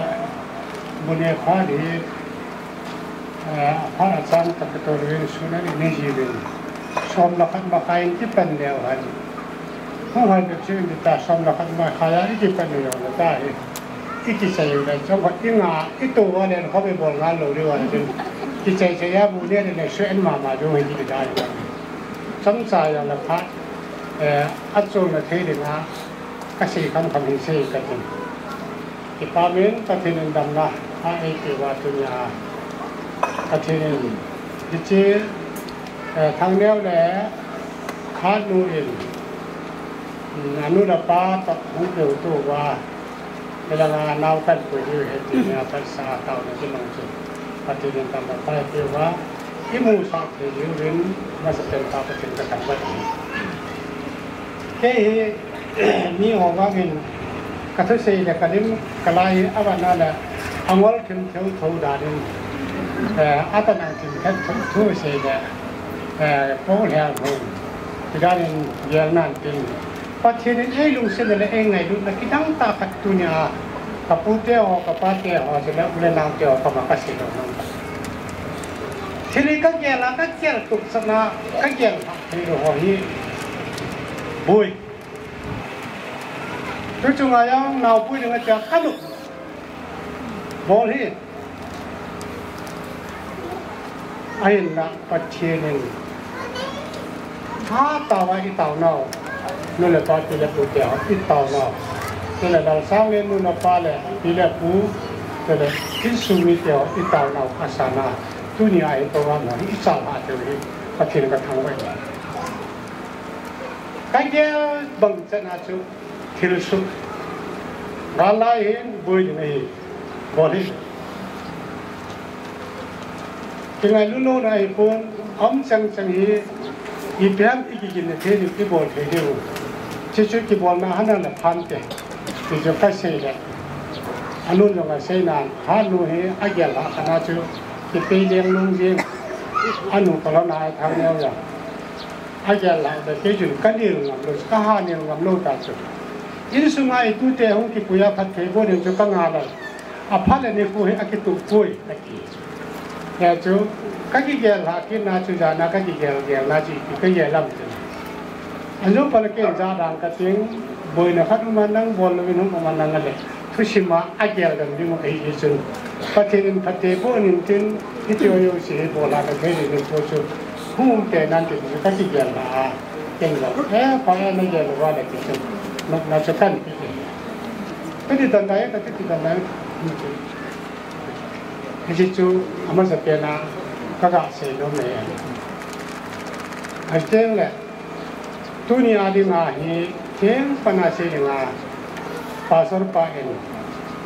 bu ne phat hi, eh, aphat achang tah kitoh uvin sun ahin nei jiuvin. Som le khat makai in kipan leu hen. Hung hal bep chu in ta som le khat makai a i kipan leu le ta hi. I kichai u le chomkhat i nga, i to uva le khop i bol ngal lou diu ahi chun. Kichai chai a bu ne le le suen mama diu hi kidai. Chomcha jong le phat, eh, achonna thei dinga. Kasei khamkham hin sei katin. Kipa min Pathen in damna a eipeh uva tunia Pathen in hiche, eh, Thangneo le Khatnu in, mm, anu le apa toh hung peutu uva, hilanga nao kahin pui diu ahi tin a, phatsa taona kimang chu Pathen in damna pha eipeh uva, imusah thei diuvin masapen pa Pathen kathangvah e. Kei hi, mi ho vangin, ka thusei le ka lim, ka lai, aban a le, angol thim theu tho danin, eh, atanang thim khat thu, thusei le, eh, po lheng hung, ti danin gel nan tin. Pathen in ei lungset le ei ngailutna kidang tah khat tunia, ka pute ho, ka pate ho, chule u le nao te ho, kama ka sei lou nom. Thil hi ka gel a, ka gel tup sana, ka gel thei lou ho hi. Bui. Tu chunga jong naopui dinga cha kanu. Bol hi. Ahinla Pathen in Hatah a i taonau, nu le pa, pi le pu te ho i taonau, chule Lalsanglen nu le pa le pi le pu, chule insung mite ho i taonau a sana, tunia hi program hi i chalhah diu hi Pathen ka thangvah e. Ka gel bang chan a chu thilsoh gal lai hin boi ding ahi. Bol hi. Kingailut louna ahipon, aum chang chang hi, ipi ham i kiginna thei diu, kibol thei diu. Chuchu kibolna hana le phante. Ti chu ka sei le. Anu jong asei nan, hanu hi agel lhah khat na chu, kipei leng lung jing. Anu ka lona ai thang neo jong. Agel lhah le, kei chun ka nil ngam lou, ka ha nil ngam lou ta chu. Insunga i tute hung kipui a phatthei boh ding chu ka ngah lou. Aphat le nikho hi akituh poi, ka ti. Hia chu, ka kigel lhah kit na chu, jana ka kigel gel na chu, ipi ka gel am ti. Anu pa le ken ja dang ka ting, boina khat um a nang bol louvin hung um a nang a le. Thusim a agel dan ding u ahi chun. Pathen in phatthei boh in tin, hiti ho jouse hi bol a ka thei ding nikho chu. Hung um tei nan ti chu ka kigel na a. Ken jong, eh, pha e, na gel lou va le ti chu. Na, na chu kan ti. Ka ti dan dai, ka ti ti dan dai. Hiche chu amasapen a ka ga sei nom e. Ahiteng le, tunia dinga hi theng pana sei dinga, Pastor pa in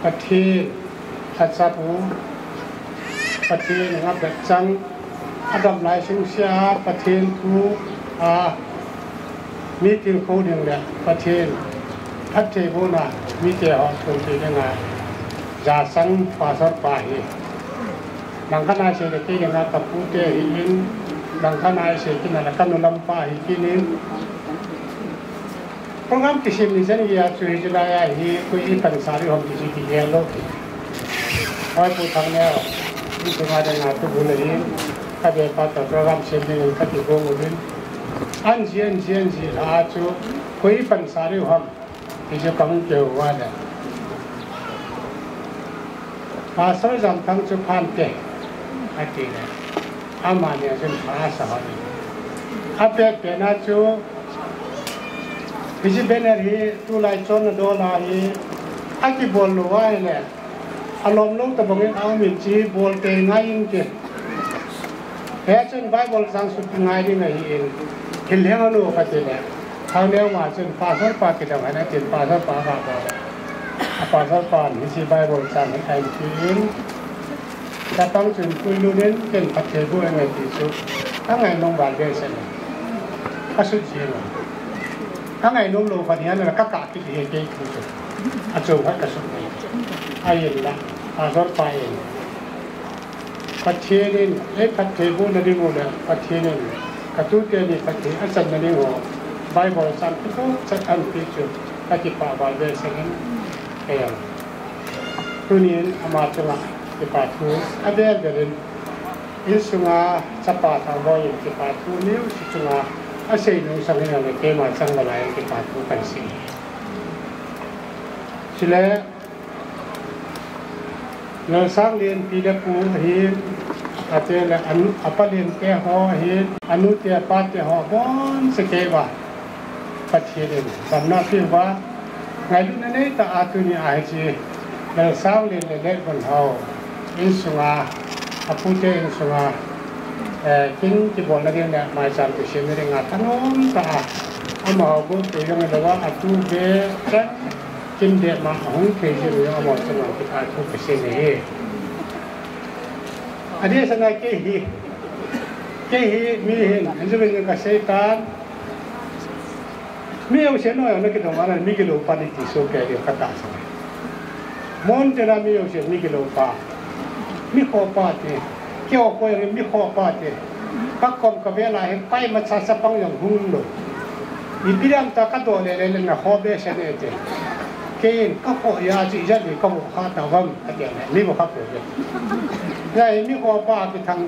Pathen lhacha pu, Pathen ngap bep chang, adam lai sungsia Pathen thu a, mi tilkhou ding le Pathen phatthei bohna mite ho thumpi dinga, Jasang Pastor pa hi. Dang khat a sei le kei dinga ka pute ahin, dang khat a sei kit na le ka nu lam pa ahi kit in. Program kisem ni jen gei a chu hiche lai a hi koi i pansa diu ham ti chu kigel lou. Hoi Pu Thangneo, insunga dinga tubul ahin, ka be pa toh program sem dingin ka kigong uvin. Anji, anji, anji lha a chu koi i pansa diu ham ti chu ka hung kihou uva le. Pastor Jamthang chu phante, ati le. Amani a chun pha asa hon in. Apet pet na chu, hiche banner hi tulai chonna dol a hi, akibol lou ahile, alom lou tabang in aum in, hiche hi bol tei ngai in ti. Hia chun Bible chang sut ngai ding ahi in, thil lheng anu ka ti le. Thangneo ma chun Pastor pa kidong ahin atin, Pastor pa ka bol. A Pastor pan hiche Bible chang hi ahin ti in. Chapang chun puilut in, ken phatthei boh inge ti chu, ka ngainom val behseh in. Ka sut jeng in. Ka ngainom lou khat hian la ka kah kit hi kei thu chu. Achom khat ka sut in. Ahinla, Pastor pa in. Pathen in, ei phatthei bohna ding u le, Pathen in, ka tute ni phatthei achanna ding u, Bible chang kitoh chat ahin peh chu, ka kipah val behseh in, kei jong. Tunin ama chunga kipa thu avel vel in, insunga chapa Thangboi in kipa thu neocha chunga asei nung sang in, keima chang nalai in kipa thu kahin sei. Chule, Lalsanglen pi le pu ahin, ate le anu, apa Lente ho ahin, anu te apa te ho aboncha kei uva Pathen in damna apeh uva, ngailutna neitah a tunia hiche Lalsanglen le Letgunhao insunga, apute insunga, eh, kin kibolna ding le maicham kisemna dinga thanom tah a, amaho gotpui jong hilouva, atu ve chan kin dehma ahung thei jing u jong amaho chunga kipa thu kasei ahi. Adeh sanga kei hi, kei hi mi hin, anjuvin kasei tan, mi jouse noi a nakidong a le mi gilou pa nati soh kei diu katahsan e. Mon tina mi jouse mi gilou pa, mi khoh pa ti, keiho koi jong mi khoh pa ti. Ka kom ka vel a hin pai macha chapang jong hung lou. Ipi dam ta kadoh le le le nakhoh behseh e ti. Kei in kakhoh a chu ijat in kamu kha tauvam, ati le mi mu kha poi. Hijeh a mi khoh pa kithang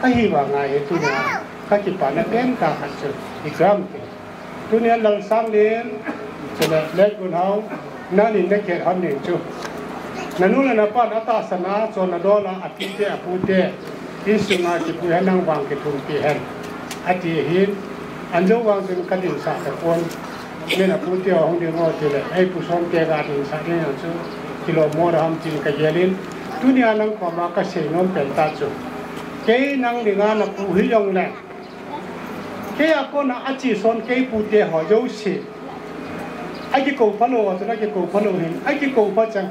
kahi vang a hi tunia kakipana pentah khat chu ipi ham ti. Tunia Lalsanglen, chule Letgunhao, nangin nakhet hon ning chu. Nanu le napan atahsan a, chonna dol a, apite, apute, insunga kipui hen, nang vang kithumpi hen, ati ahin. Anjo vang chun ka dinsah tapon. Min a pute ho hung ding ho tile, ei pu Somte ga dinsah ding a chu kilom mo da ham tin ka gel in. Tunia nang koma ka seinom pen ta chu, kei nang dinga na pu hi jong le, kei a kona a chi son kei pute ho jouse. A kikou phalou a chu na kikou phalou hin, a kikou pha chang.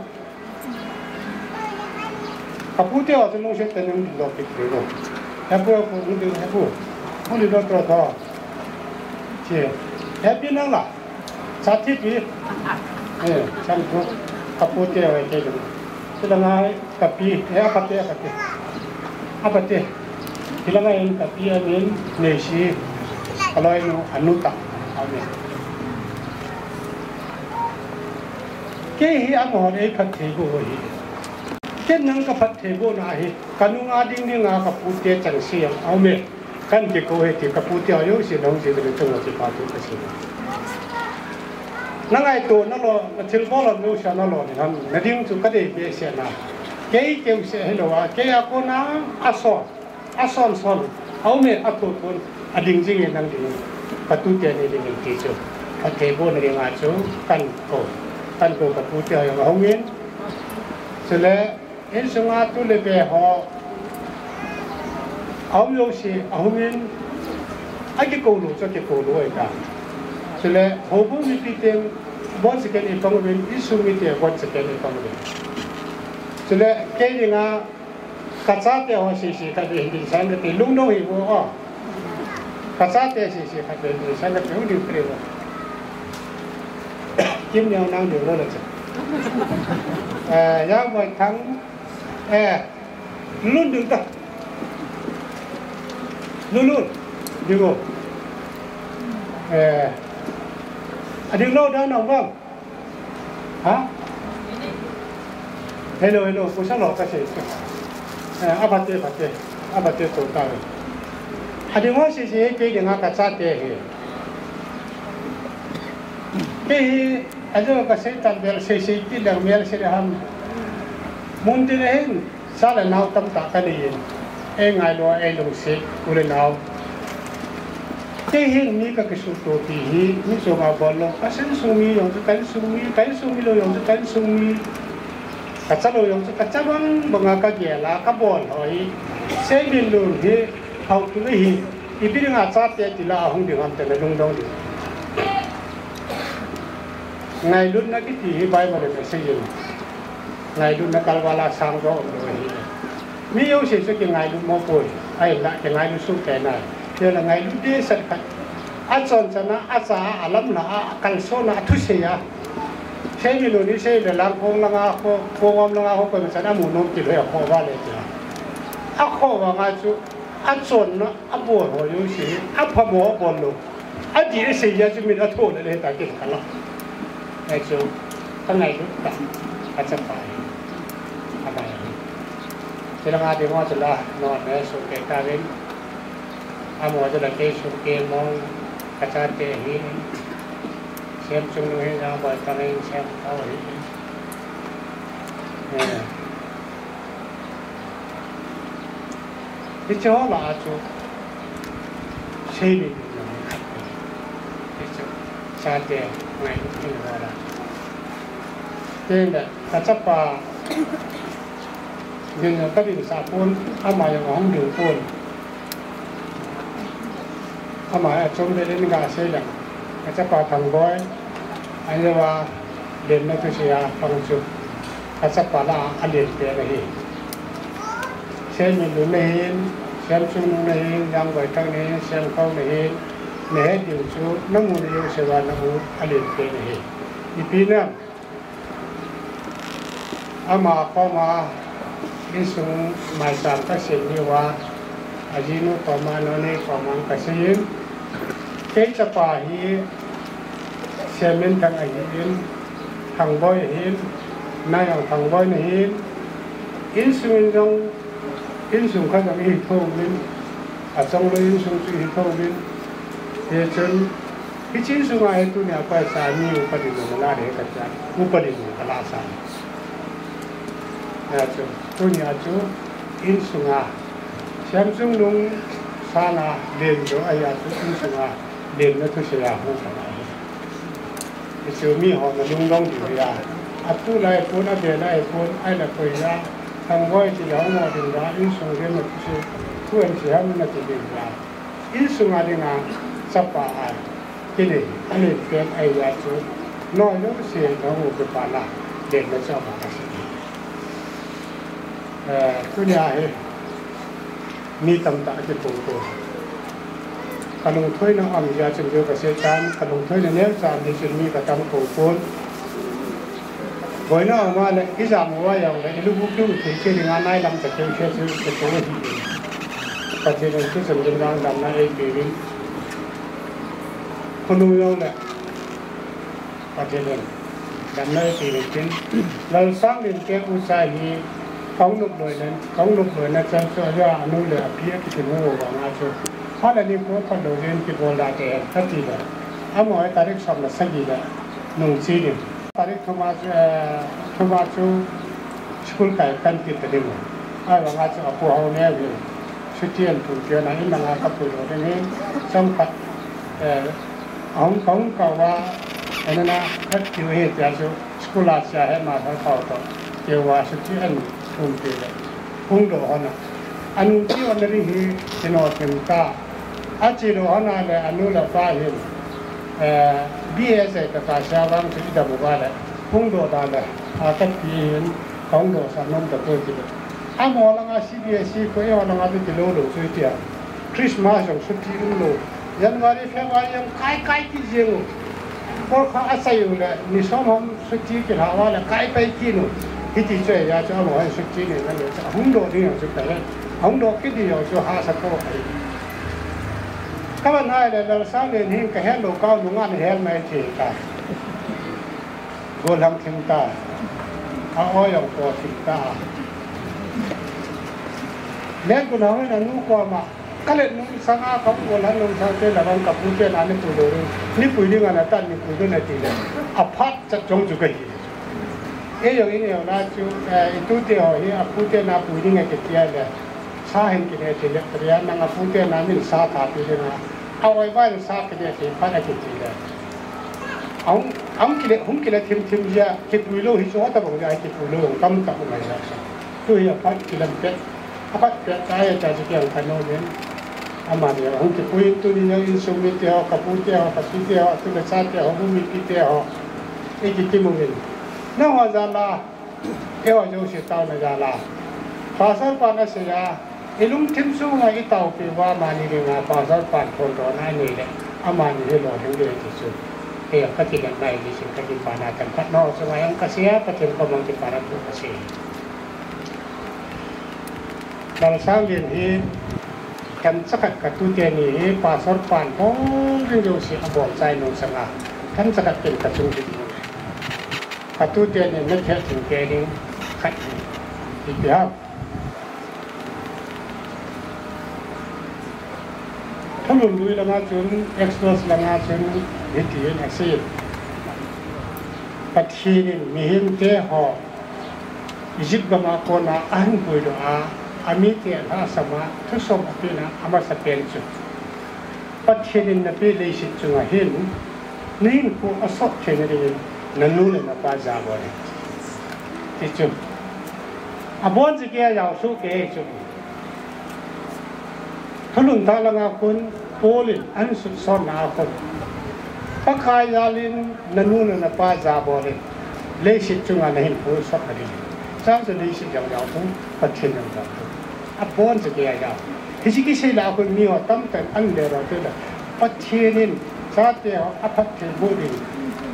Ka pute ho chu lungset tah in hung ding doh kit thei lou. He pu, he pu, hung ding, he pu. Hung ding doh tro tho. Che. He pi nang la. Sa thi pi. Eh, chang pu. Ka pute ho kei ding. Chu la ngai ka pi. He a pate, a pate. A pate. Hi la ngai in ka pi a min Neisi. Ka loinu Anuta. Amen. Kei hi amahon ei phattheiboh u ahi. Ken nang ka phattheibohna hi, ka nunga ding dinga ka pute chengse jong aume. Kan kikou hi ti ka pute ho jouse nahung sei le chunga kipa thu kasei. Na ngaito nalou, na thilbol ho jouse nalou ding ham, na ding chu ka dei behseh na. Kei keuseh hilou a, kei a kona a son. A son son, aume a thot pon, a ding jing e nang ding, ka tute ni ding in ti chu. Ka theibohna dinga chu, kan kou, kan kou ka pute ho jong ahung in. Chule, insunga tu le ve ho, aum jouse ahung in, a kikou lou chu kikou lou ahi ta. Chule, houbung mipi ten, bon second i pang uvin, insung mite bon second i pang uvin. Chule, kei dinga, Ka chate ho sese khat vei hin ding sang kate, lungdong hi vo o. Ka chate sese khat vei hin ding sang kate, hung ding pre vo. Kim neo nang ding lo la cha. Eh, Yang Boi Thang. Eh, lun ding ta. Lun lun. Ding o. Eh, a ding lo da nang bang. Ha? Hello, hello, kusa lo ka sei. Eh, abate, abate, abate to ta. Ading ho sese, kei dinga ka chate hi. Kei hi, ajo ka sei tan bel sei sei ti lang mel sei ham. Mun ti le hin. Cha le nao tamtah ka nei in, ei ngailu a ei lungset, u le nao. Kei hin mi ka kisuhto pi hi, mi chunga bol lou, ka insung mi jong chu ka insung mi, ka insung mi lou jong chu ka insung mi. Ka cha lou jong chu ka cha bang banga ka gel a, ka bol ho hi. Seiminlun hi, hao tu hi, ipi dinga chate ti la a hung ding ham ti na lungdong ding. Ngailutna kiti hi Bible in asei in. Ngailutna kalval a sang jo um lou ahi. Mi jouse chu kingailut mo poi. Ahinla kingailut soh kei nai. Hijongle ngailut dehset khat. Achonchana, acha a, alamna a, akalsona, athusei a. Seiminlun hi sei le lang khong langa, kho, khong um langa, kho koima chan amu nom ti lou a kho va le tia. Akho vanga chu achonna abol ho jouse, aphamo abol lou. Adih asei jeh a chu min atho le le ta kin ka la. Ahi chu, ka ngailut ta, ka chapa hi. Abai hi. Chulanga ding ho chu la, non ne sung kei ta vin. Amaho chu la kei sung kei mong, ka chate hi. Semchungnung hi, Jangboi Thang hi, Semkhao hi. Eh. Hiche ho lah a chu, sei ni ding jong khat. Hichu, chate ngailut ding ho lah. Tin le, ka chapa, din jong ka dinsah pon, ama jong ahung ding pon. Ama achom bel in ga sei leng. Ka chapa Thangboi, ahivang, lenna thusei a pang chu. Ka chapa lah a alen pen ahi. Semminlun na hin, Semchungnung na hin, Jangboi Thang na hin, Semkhao na hin, na het diu chu, na mu na jouse uva na u alen pen ahi. Ipi na, ama koma, insung maicham ka sem ni uva, ajinu koma, nonei koma ka sei in, kei chapa hi, Semminthang ahi in, Thangboi ahin, nai jong Thangboi na hin, insung in jong, insung khat jong ihi thou vin, achonglou insung chu ihi thou vin, hichun, hiche insung a hi tunia koi cha mi upa dinmun na la de ka cha, upa dinmun ka la sa. Ahi chu, tunia chu, insung a, Semchungnung sanga len jo ahi a chu insung a, Lemna thusei a hung kha ahi. Hichu mi hon alungdong diu ahi. Atu lai pon, ave lai pon, ahi na koi a, thangvah ti le hung mo ding a, insung lemna thusei, thu an sei ham na ti ding a. Insung a dinga chapa a kinei, anei pen ahi a chu, noi jouse hung upa na, lemna chu ama kasei. Eh, tunia hi, mi tamtah kikou kou. Ka lungthoina um jeh chun keu kasei tan, ka lungthoina neocha um jeh chun mi katam kou pon. Boina um a le, ijam uva jong le, ilu bu kiu thei che dinga nailam ta keu che chu, kakou ahi. Pathen in thucheng ding vang damna eipeuvin. Khonung jong le, Pathen in damna eipeuvin tin, Lalsanglin te ucha hi, kahung nop loina, kahung nop loina chan chu, ajeh a anu le api akitin u vang a chu, phat le nikho phat lou jeh in kibol da te, kati le. Amaho hi tarik som le sagi le nung che ding. Tarik thum a chu, eh, thum a chu school kai kan kit ta ding u. Ahivang a chu apu hao neo hi. Chuti an thum tia na in langa kapui lou ding hi. Chomkhat, eh, ahung kahung kou va, en na, khat tiu hi tia chu school a chia he ma thar pau to. Tiu va chuti an thum tia le. Hung doh hon a. Anu ti hon na ding hi, kino thim ta. Ache doh hon a le, anu le apa hin, eh, B A sei ta ka sia vang chu idam uva le. Hung doh da le. A kati hin, kahung doh sa nom ta poi ti le. Amaho langa C B S E ko, eiho langa ti lou lou chu tia. Christmas jong chuti um lou. January, February jong kai kai kit jeng u. Porkha asai u le, ni som hom chuti kilha uva le, kai pai kit u. Hiti chu ahi a chu amaho chuti nei na le, chu ahung doh ding jong chu ka he. Ahung doh kit ding jong chu hahsa po ahi. Ka van hai le, Lalsanglin hin ka het lou kah u nunga na het mai thei ta. Gollhang thim ta. A oi jong po thim ta. Lengun hon anu koma, ka let nung sanga ka gollhang nung sang te la vang ka pu te na ni pui lou. Ni pui ding ana tan ni pui lou na ti le. Aphat chat jong chu ka hi. Ei jong in jong la chu, eh, i tu te ho hi, apu te na pui ding a kiti a le. Sa hin kine ti le, ria nang apu te na min sa tha pi ding a. A oi vai sa kine ti phat a kiti le. Ahung, ahung kile, hung kile thim thim jia, kipui lou hi chu ta bang jia, kipui lou jong tamtah um ahi sa. Tu hi aphat kilam pet, aphat pet ta ahi ta chu kiang kano ven. Amani ahung kipui tuni jong insung mite ho, ka pu te ho, ka pi te ho, atu le cha te ho, bu mipi te ho. Ei kikim uvin. Nangho jal a, eiho jouse taona jal a. Pastor pan asei a, i lungthim sunga i taopi uva amani dinga Pastor pan phondohna anei le, amani hi lolhing ding ti chu. Hei, ka kiletna ahi jeh chun ka kipana themkhat nangho chunga jong kasei a, Pathen koma jong kipana thu kasei. Lalsanglin hi, themcha khat ka tute ni hi, Pastor pan hol ding jouse abol chai nung sanga, themcha khat pen ka chung ding. Ka tute ni na khet chung ke ding khat hi. Ipi ham. Thulhun lui langa chun, Exodus langa chun, hitin asei. Pathen in mihemte ho Egypt gam a kona ahin puidoh a, amite alhahsam a, thusom apehna amasapen chu, Pathen in napeh leiset chunga hin, nahinkho asot theina dingin, nanu le napa jabol in. Ti chu. Abon jeh kei a jao soh kei chu. Thulhun thah langa khun, Paul in ahin sutsonna a khun, Pakai jal in nanu le napa jabol in, leiset chunga nahinkho sotna ding. Chang chu leiset jong jao thei, Pathen jong jao thei. Abon jeh kei a jao. Hiche kisei lah a khun miho tamtah in ahin le ro te le. Pathen in chate ho aphatthei boh ding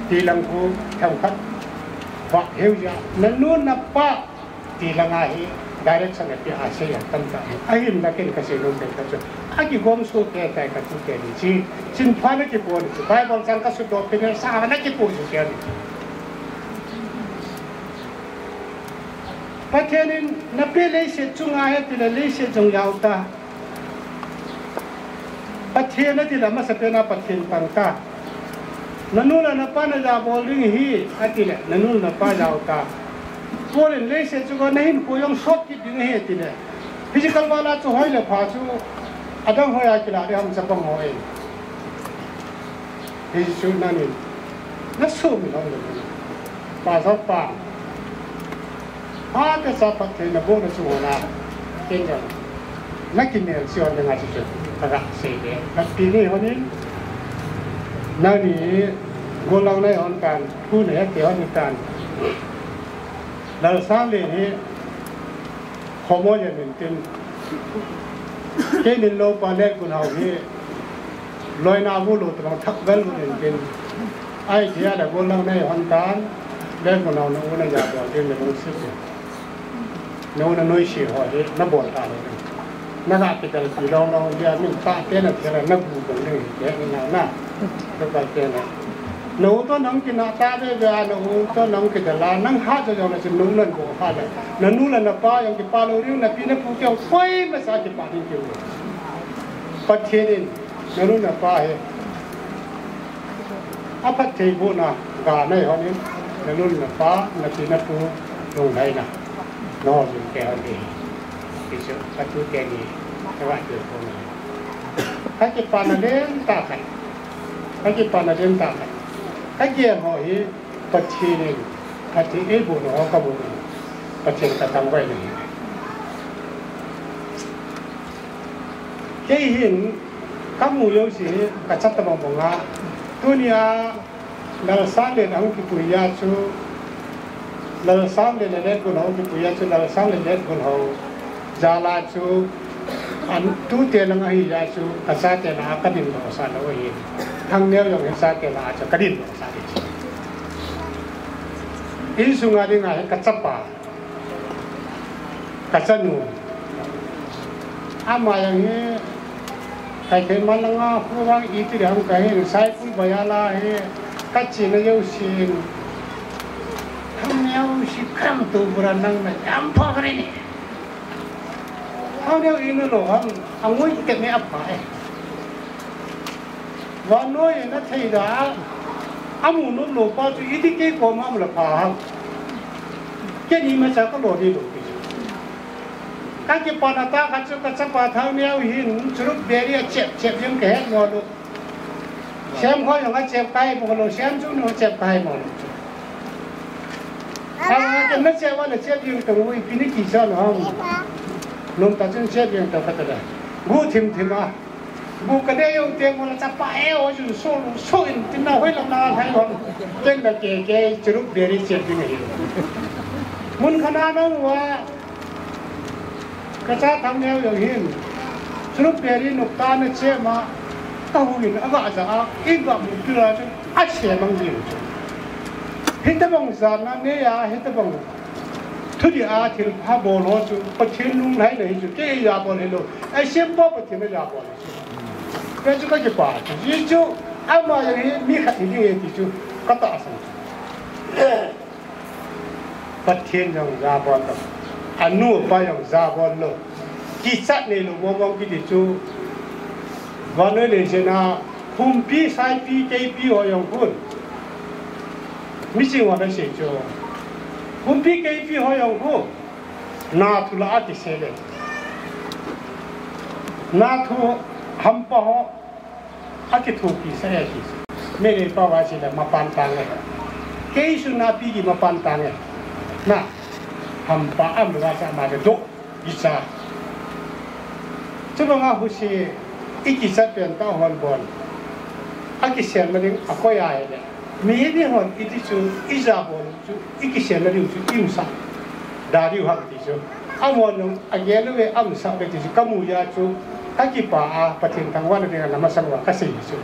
ti lang khu themkhat vah heu jeh a, nanu napa ti langa hi direction apeh a sei a tamtah hi. Ahinla ken kasei nom pen khat chu, akigong soh kei tai ka tute ni chu. Chinpha nakipo ni chu. Bible chang kasutdoh pen sa nakipo chu kei ni. Pathen in napeh leiset chunga hi atile leiset jong jao ta. Pathen atile amasapen a Pathen pang ta. Nanu le napa najabol ding ahi, atile, nanu le napa jao ta. Paul in leiset chunga nahinkho jong sot kit ding ahi, atile. Physical world a chu hoi le pha chu, adang hoi a kilah ding ham chapang ho e. Hichu nangin, na sumil hon lou. Pastor pa. Phatecha phatthei naboh na chu hon a. Ken jong. Na kimel chi hon nga chu chu. Kaga sei de. Ka pi ni hon in. Nangni gollhang nei hon tan. Khu nei te hon tan. Lalsanglen hi. Khomo yen in tin. Keinin lou pa le kun hau hi. Loina bu lou tabang thak gal bu in tin. Ai thia da gollhang nei hon tan. Le kun hau na u na ja bol tin le bang sip. Na u na noise ho hi na bol ta lou. Na ga kidal pi long long dia min ta te na thia na gu bang nei te na na. Ka kal te na. Na u to nang kinah ta ve ve a, na u to nang kidal a, nang hat jo jong na chu nung nan bol hat le. Na nu le na pa jong kipa lou ding, na pi na pu keu koima cha kipa ding keu. Pathen in, na nu na pa hi. Aphattheibohna, ga nei hon in, na nu na pa, na pi na pu, lunglhaina. Na hon in te hon in. Hichu, ka tu te ni, ka ga te hon in. Ka kipana len tah khat. Ka kipana len tah khat. Ka gel ho hi, Pathen in, Pathen eibohna ho kaboh in, Pathen kathangvah in ahi. Kei hin, kamu jouse, kachat tabang banga, tunia, Lalsanglen ahung kipui a chu, Lalsanglen le Letgun ho kipui a chu, Lalsanglen Letgun ho jal a chu, an tute lang ahi a chu, kachate lah a kadin doh sah lou ahi. Thangneo jong hi chate lah a chu kadin doh sah ahi. Insung a dinga hi kachapa. Kachanu. Ama jong hi, kaithei man langa, hu vang iti ding ham kahin, Saikul bazar a hi, kachena jousen. Thangneo si khamtu bura nang na, jam pha kare ni. Thangneo ina lou ham, angoi te me apa e. Vannoi in athei da, amu nom lou pa chu iti kei koma um le pha ham. Kei ni ma cha ka lo ni lou pi. Ka kipana tah khat chu kachapa Thangneo hin churuk beri achep chep jeng kahet mo lou. Sem khoi jong achep kai mo lou, sem chu nu chep kai mo lou. Ama kei na chep va le chep jeng tong u ipi ni kicha lou ham. Nom tah chun chep jeng tah khat le. Gu thim thim a. Bu kade jong te mo la chapa e o ju so so in tin na hoi lam na hai hon. Ken da kei kei churuk beri chep ding ahi. Mun khat a nang va. Kacha Thangneo jong hin. Churuk beri nokta na chep ma. Ka hu in aga ja a. I ga mu tu la chu. Achep mang jing chu. Hitabang jana nei a hitabang. Thudih a thilpha bol ho chu, Pathen lunglhaina hi chu, kei a bol hilou. Asempa Pathen a bol hi chu. Kei chu ka kipa chu. Hijeh chun, ama jong hi mi khat hi ding ahi ti chu, ka tahsan chu. Pathen jong jabol lou. Anu apa jong jabol lou. Kichat neilou mong mong kiti chu. Vannoi leiset a, humpi, saipi, keipi ho jong khun. Miching ho nasei chu. Humpi keipi ho jong khu. Nathu lah a kisel e. Nathu hampa ho. Akithopi sah e ti. Meilhei pao a sei le mapan tang e. Kei sun a pi ki mapan tang e. Na. Hampa am lou a sa ma le doh. Kicha. Chubang a husi, i kichat pen tah hon bon. Akisel ma ding, akoi a ahile. Mi ni hon iti chu, i jabol chu, i kisel na ding chu, i umsah. Da diu ham ti chu. Amon jong, agel uve, aumsah uve ti chu, kamu a chu, ka kipa a, Pathen thangvahna dinga na masang uva, kasei chu.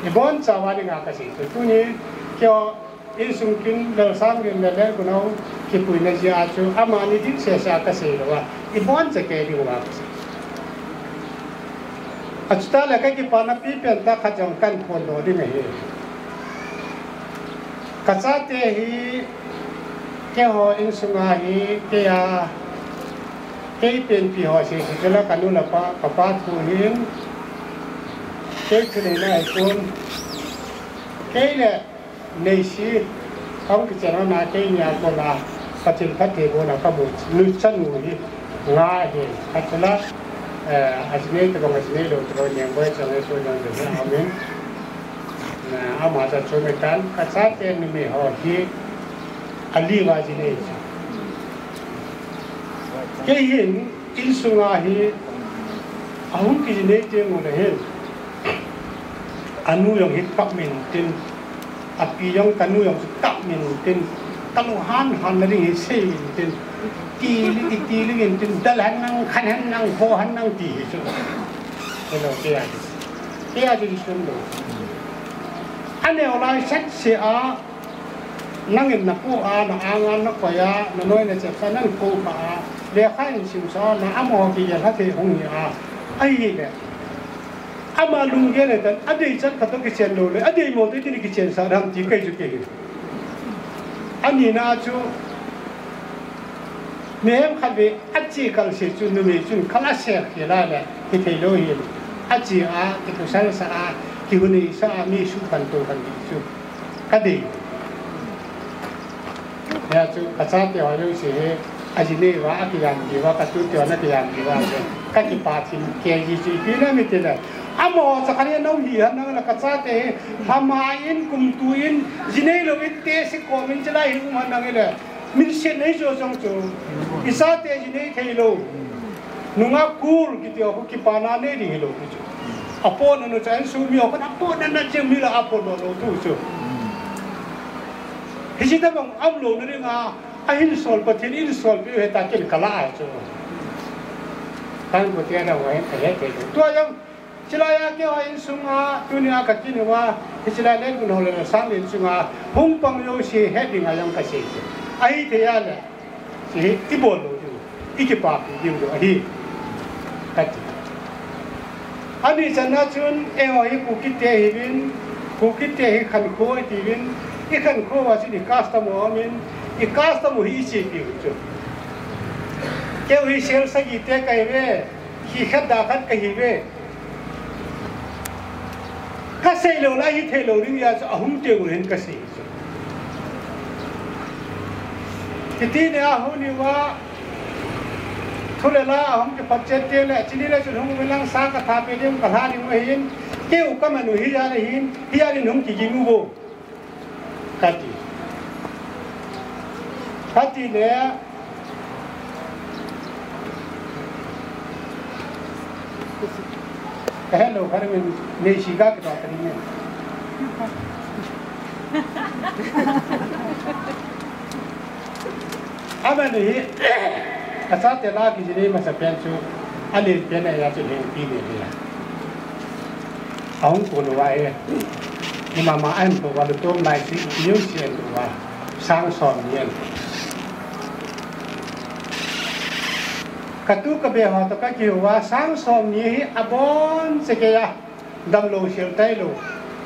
I boncha uva dinga kasei chu. Tuni, keiho, Insung kin, Lalsanglen le Letgun ho, kipuina jeh a chu, amani ding sese a kasei lou a, i boncha kei ding uva kasei. Achutah le ka kipana pi pen tah khat jong kan phondoh ding ahi. Ka chate hi, keiho insung a hi, kei a, kei pen pi ho sese chu la ka nu le pa, ka pa thu hin, kei thulhuhna ahi pon, kei le, Neisi, hung kichen hon a kei nia kon a, Pathen phattheibohna kamu, nu chanu hi, nga hi, khat chu la, eh, ajinei tabang, ajinei lou tabang, Niangboi chang e, so jang de, amen. Ama cha chu me tan, ka chate numei ho hi ali va ji nei chu. Kei hin insunga hi ahung kiji nei teng ule hin, anu jong hi kap min tin, api jong, kanu jong chu kap min tin, ka lung han han na ding hi sei min tin, ti li, ti li min tin, dal han nang, khan han nang, kho han nang ti hi chu. Hello, kei a chu. Kei a chu sun lo. Aneo lai sat se a, nangin na pu a, na anga na koi a, na noi na chep sa, nang ko pa a, lekha in sim sa, na amaho kigel ha thei hung hi a. Ahile, ama lunggel le tan, adei chan khat toh kichen lou le, adei mo toh itini kichen sa dam ti kei chu kei hi. Ani na chu, mihem khat ve, ache kal se chu, numei chun kal a se khel a le, hithei lou hi. Ache a, kikusal sa a, kihunei sa a, mi suhpan to kan ti chu. Ka dei. Hia chu ka chate ho jouse hi, aji nei uva, akijam ji uva, ka tute ho na kijam ji uva, ka kipa thim kei ji chu ipi na mi ti le. Amaho cha khat hi nom hi han nang le ka chate hi, lhama in, kumtu in, ji nei lou in, te si kom in, chilai hi um han nang le. Min siat nei jo jong chu. I chate ji nei thei lou. Nunga kul kiti ho kipana nei ding hilou chu. Apo na no chan su mi ho kan apo na na che mi la apo no lo tu chu. Hichi tabang am lou na ring a, ahin sol Pathen in sol pi he ta ken kala a chu. Kan ko tia na wa he ta he te. Tua jong Chilai a keiho insunga, tunia ka kin uva, hichilai len kun ho le sang len sunga, hung pang jouse het dinga jong ka sei chu. Ahithei a le, hiche hi i bol lou diu, i kipapi diu diu ahi. Ka ti. Ani channa chun, eiho hi Kuki te hiuvin, Kuki te hi khankho i tiuvin, i khankho uva chun i custom u aumin, i custom u hi i chepi u chu. Keiho hi sel sagi te ka hiuve, khi khat da khat ka hiuve. Ka sei lou lai hithei lou ding jeh a chu ahung teng u hin ka sei chu. Hiti nia hung ni uva thu le la ahung kipat chet teng le, chini le chun hung uvin lang sa ka tha pe ding ka lha ding u ahin, kei u ka man u hi jal ahin, hi jal in hung kiging u vo. Ka ti. Ka ti le. Ka hello, ka ring in, nei si ka kito ka ring in. Aman hi, a chate la kiji nei masa pen chu, alen pen a ya chu lengpi nei le. Ahung kon uva e. Imama an ko uva lutom lai si, iu si an uva. Sang som ni an. Ka tu ka be ho toh ka kihou uva, sang som ni hi abon cheh kei a. Damlou sel tailou.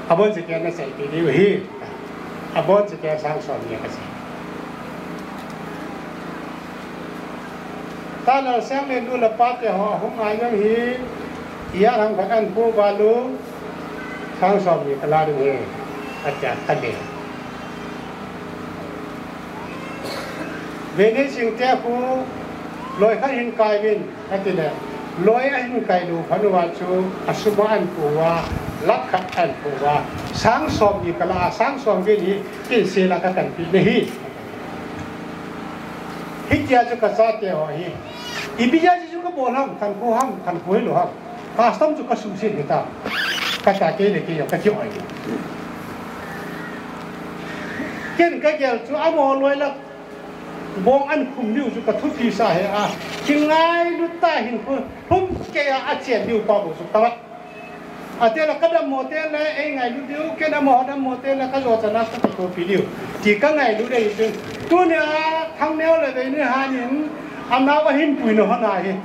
Abon cheh kei a na sei pi diu ahi. Abon cheh kei a sang som ni ka sei. Tala sang le nu le pa te ho hung a jong hi, ijat ham khat an pu uva lou, sang som ni ka la ding ahi, atia ka le. Veni Singte khu, loi khat hin kai uvin, ati le, loi ahin kai lou phat uva chu, asum a an pu uva, lakh khat an pu uva, sang som ni ka la, sang som ni hi, kin sel a ka kan pi na hi. Hitia chu ka chate ho hi. Ipi jeh a chu ka bol ham, khankho ham, khankho hilou ham. Custom chu ka suhset hita. Ka chate le kei jong ka ki-oi. Ken ka gel chu amaho loi la bong an khum diu chu ka thupi sa ahi a. Kingailut tah in khu, hung kei a achen diu pa bou chu ka la. Ati le ka dammo te le, ei ngailut diu, ken amaho dammo te le, ka jo chan a ka kitopi diu. Ti ka ngailut ahi chu. Tunia Thangneo le Veinihan in, anao ahin pui na hon ahi.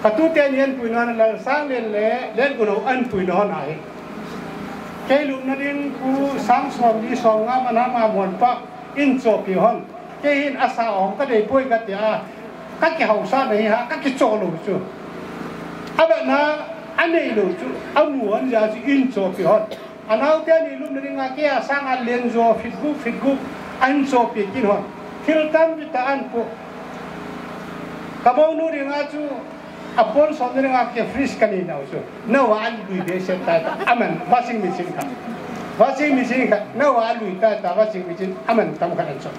Ka tute ni an pui na hon, Lalsanglen le, Lengunho an pui na hon ahi. Kei lupna ding khu sang som ni som nga man ham a mon pa in chopi hon. Kei hin asa hong ka dei poi ka tia, ka kihaosat na hi a, ka kichoh lou chu. Avetna, anei lou chu, amu hon jeh a chu in chopi hon. Anaote ni lupna dinga kei a sang a lenjo, fitgu, fitgu, ahin chopi kit hon. Thil tampi tah ahin pu. Ka mounu dinga chu, apon som dinga kei fridge ka nei nau chu. Nao a an lui behseh tai ta, aman washing machine kha. Washing machine khat, nao a lui ta ta washing machine, aman tam khat an chop.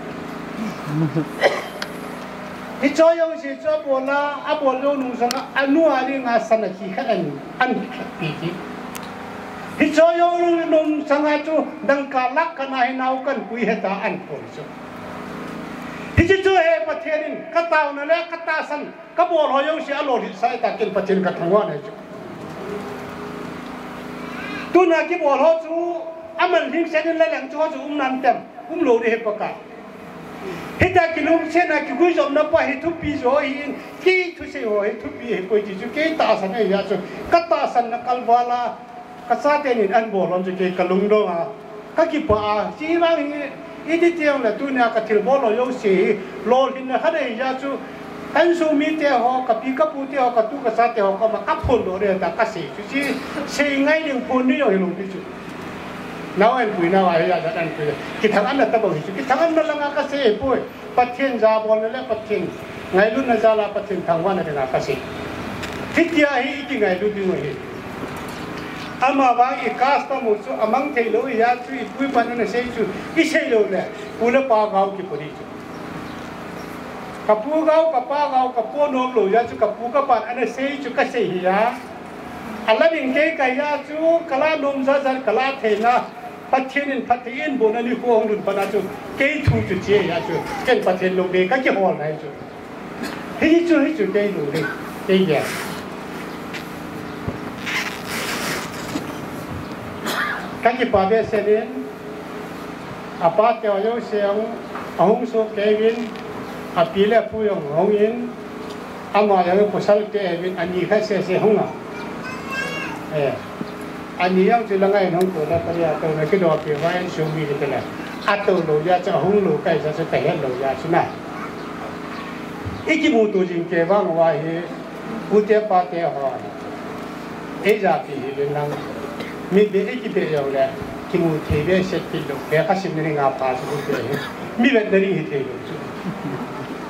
Hicho jouse chu abol a, abol jou nung sanga, anu a dinga sana khi khat an, an khat pi ti. Hicho jou nung sanga chu, dangka lakh khat a hi nao kan pui heta an pon chu. Hiche chu he Pathen in, ka taona le, ka tahsan, ka bol ho jouse alolhit sa ta ken Pathen ka thangvah e chu. Tuna kibol ho chu, aman lhingset in la leng chu ho chu um nan tem, um lou ding hi Pakai. Hitia kilungsetna kiguijopna pa hi thupi jo hi in, kei thusei ho hi thupi hi poi ti chu kei tahsan ahi a chu, ka tahsan na kalval a, ka chaten in an bol hon chu kei ka lungdong a, ka kipah a, chi vang hi, iti ti jongle tunia ka thilbol ho jouse hi, lolhinna khat ahi a chu, ka insung mite ho, ka pi ka pute ho, ka tu ka chate ho, koma ka phondoh ding ta ka sei chu, chi sei ngai ding phon ni jong hilou pi chu. Nao an pui nao ahi a, jat an pui. Kithang-atna tabang hi chu, kithang-atna langa ka sei poi. Pathen jabolna le Pathen ngailutna jal a Pathen thangvahna dinga ka sei. Hitia hi i kingailut ding u ahi. Amavang i custom u chu amang thei lou ahi a chu i pu i pan ana sei chu i sei lou le pu le pa gao kipo ding chu. Ka pu gao, ka pa gao, ka po nom lou ahi a chu ka pu ka pan ana sei chu ka sei ahi a. Ala ding kei ka ahi a chu ka la nom jat jat ka la theina. Pathen in phatthei eibohna nikho hung lhun pan a chu, kei thu chu che ahi a chu, ken Pathen lungdei ka kihol nai chu. Hichu, hichu kei lungdei, kei gel. Ka kipah behseh in, apa te ho jouse ahung, ahung sohkei uvin, api le apu jong ahung in, ama jong pasal te ahi uvin, ani khat sese hung a. Eh. Ani jong chu langa in hung to la, ka lia to na kidoh pi va in sum mi te la. A to lou ahi a chu, ahung lou ka ahi a chu, ka het lou ahi a chu na. I kimuto jing kei vang uva hi, pu te pa te ho. Ei japi hi uvin lang. Mi be i kibe jong le, kimu thei behseh kit lou, be ka sim na ding a pa chu pu te hi. Mi vet na ding hi thei lou chu.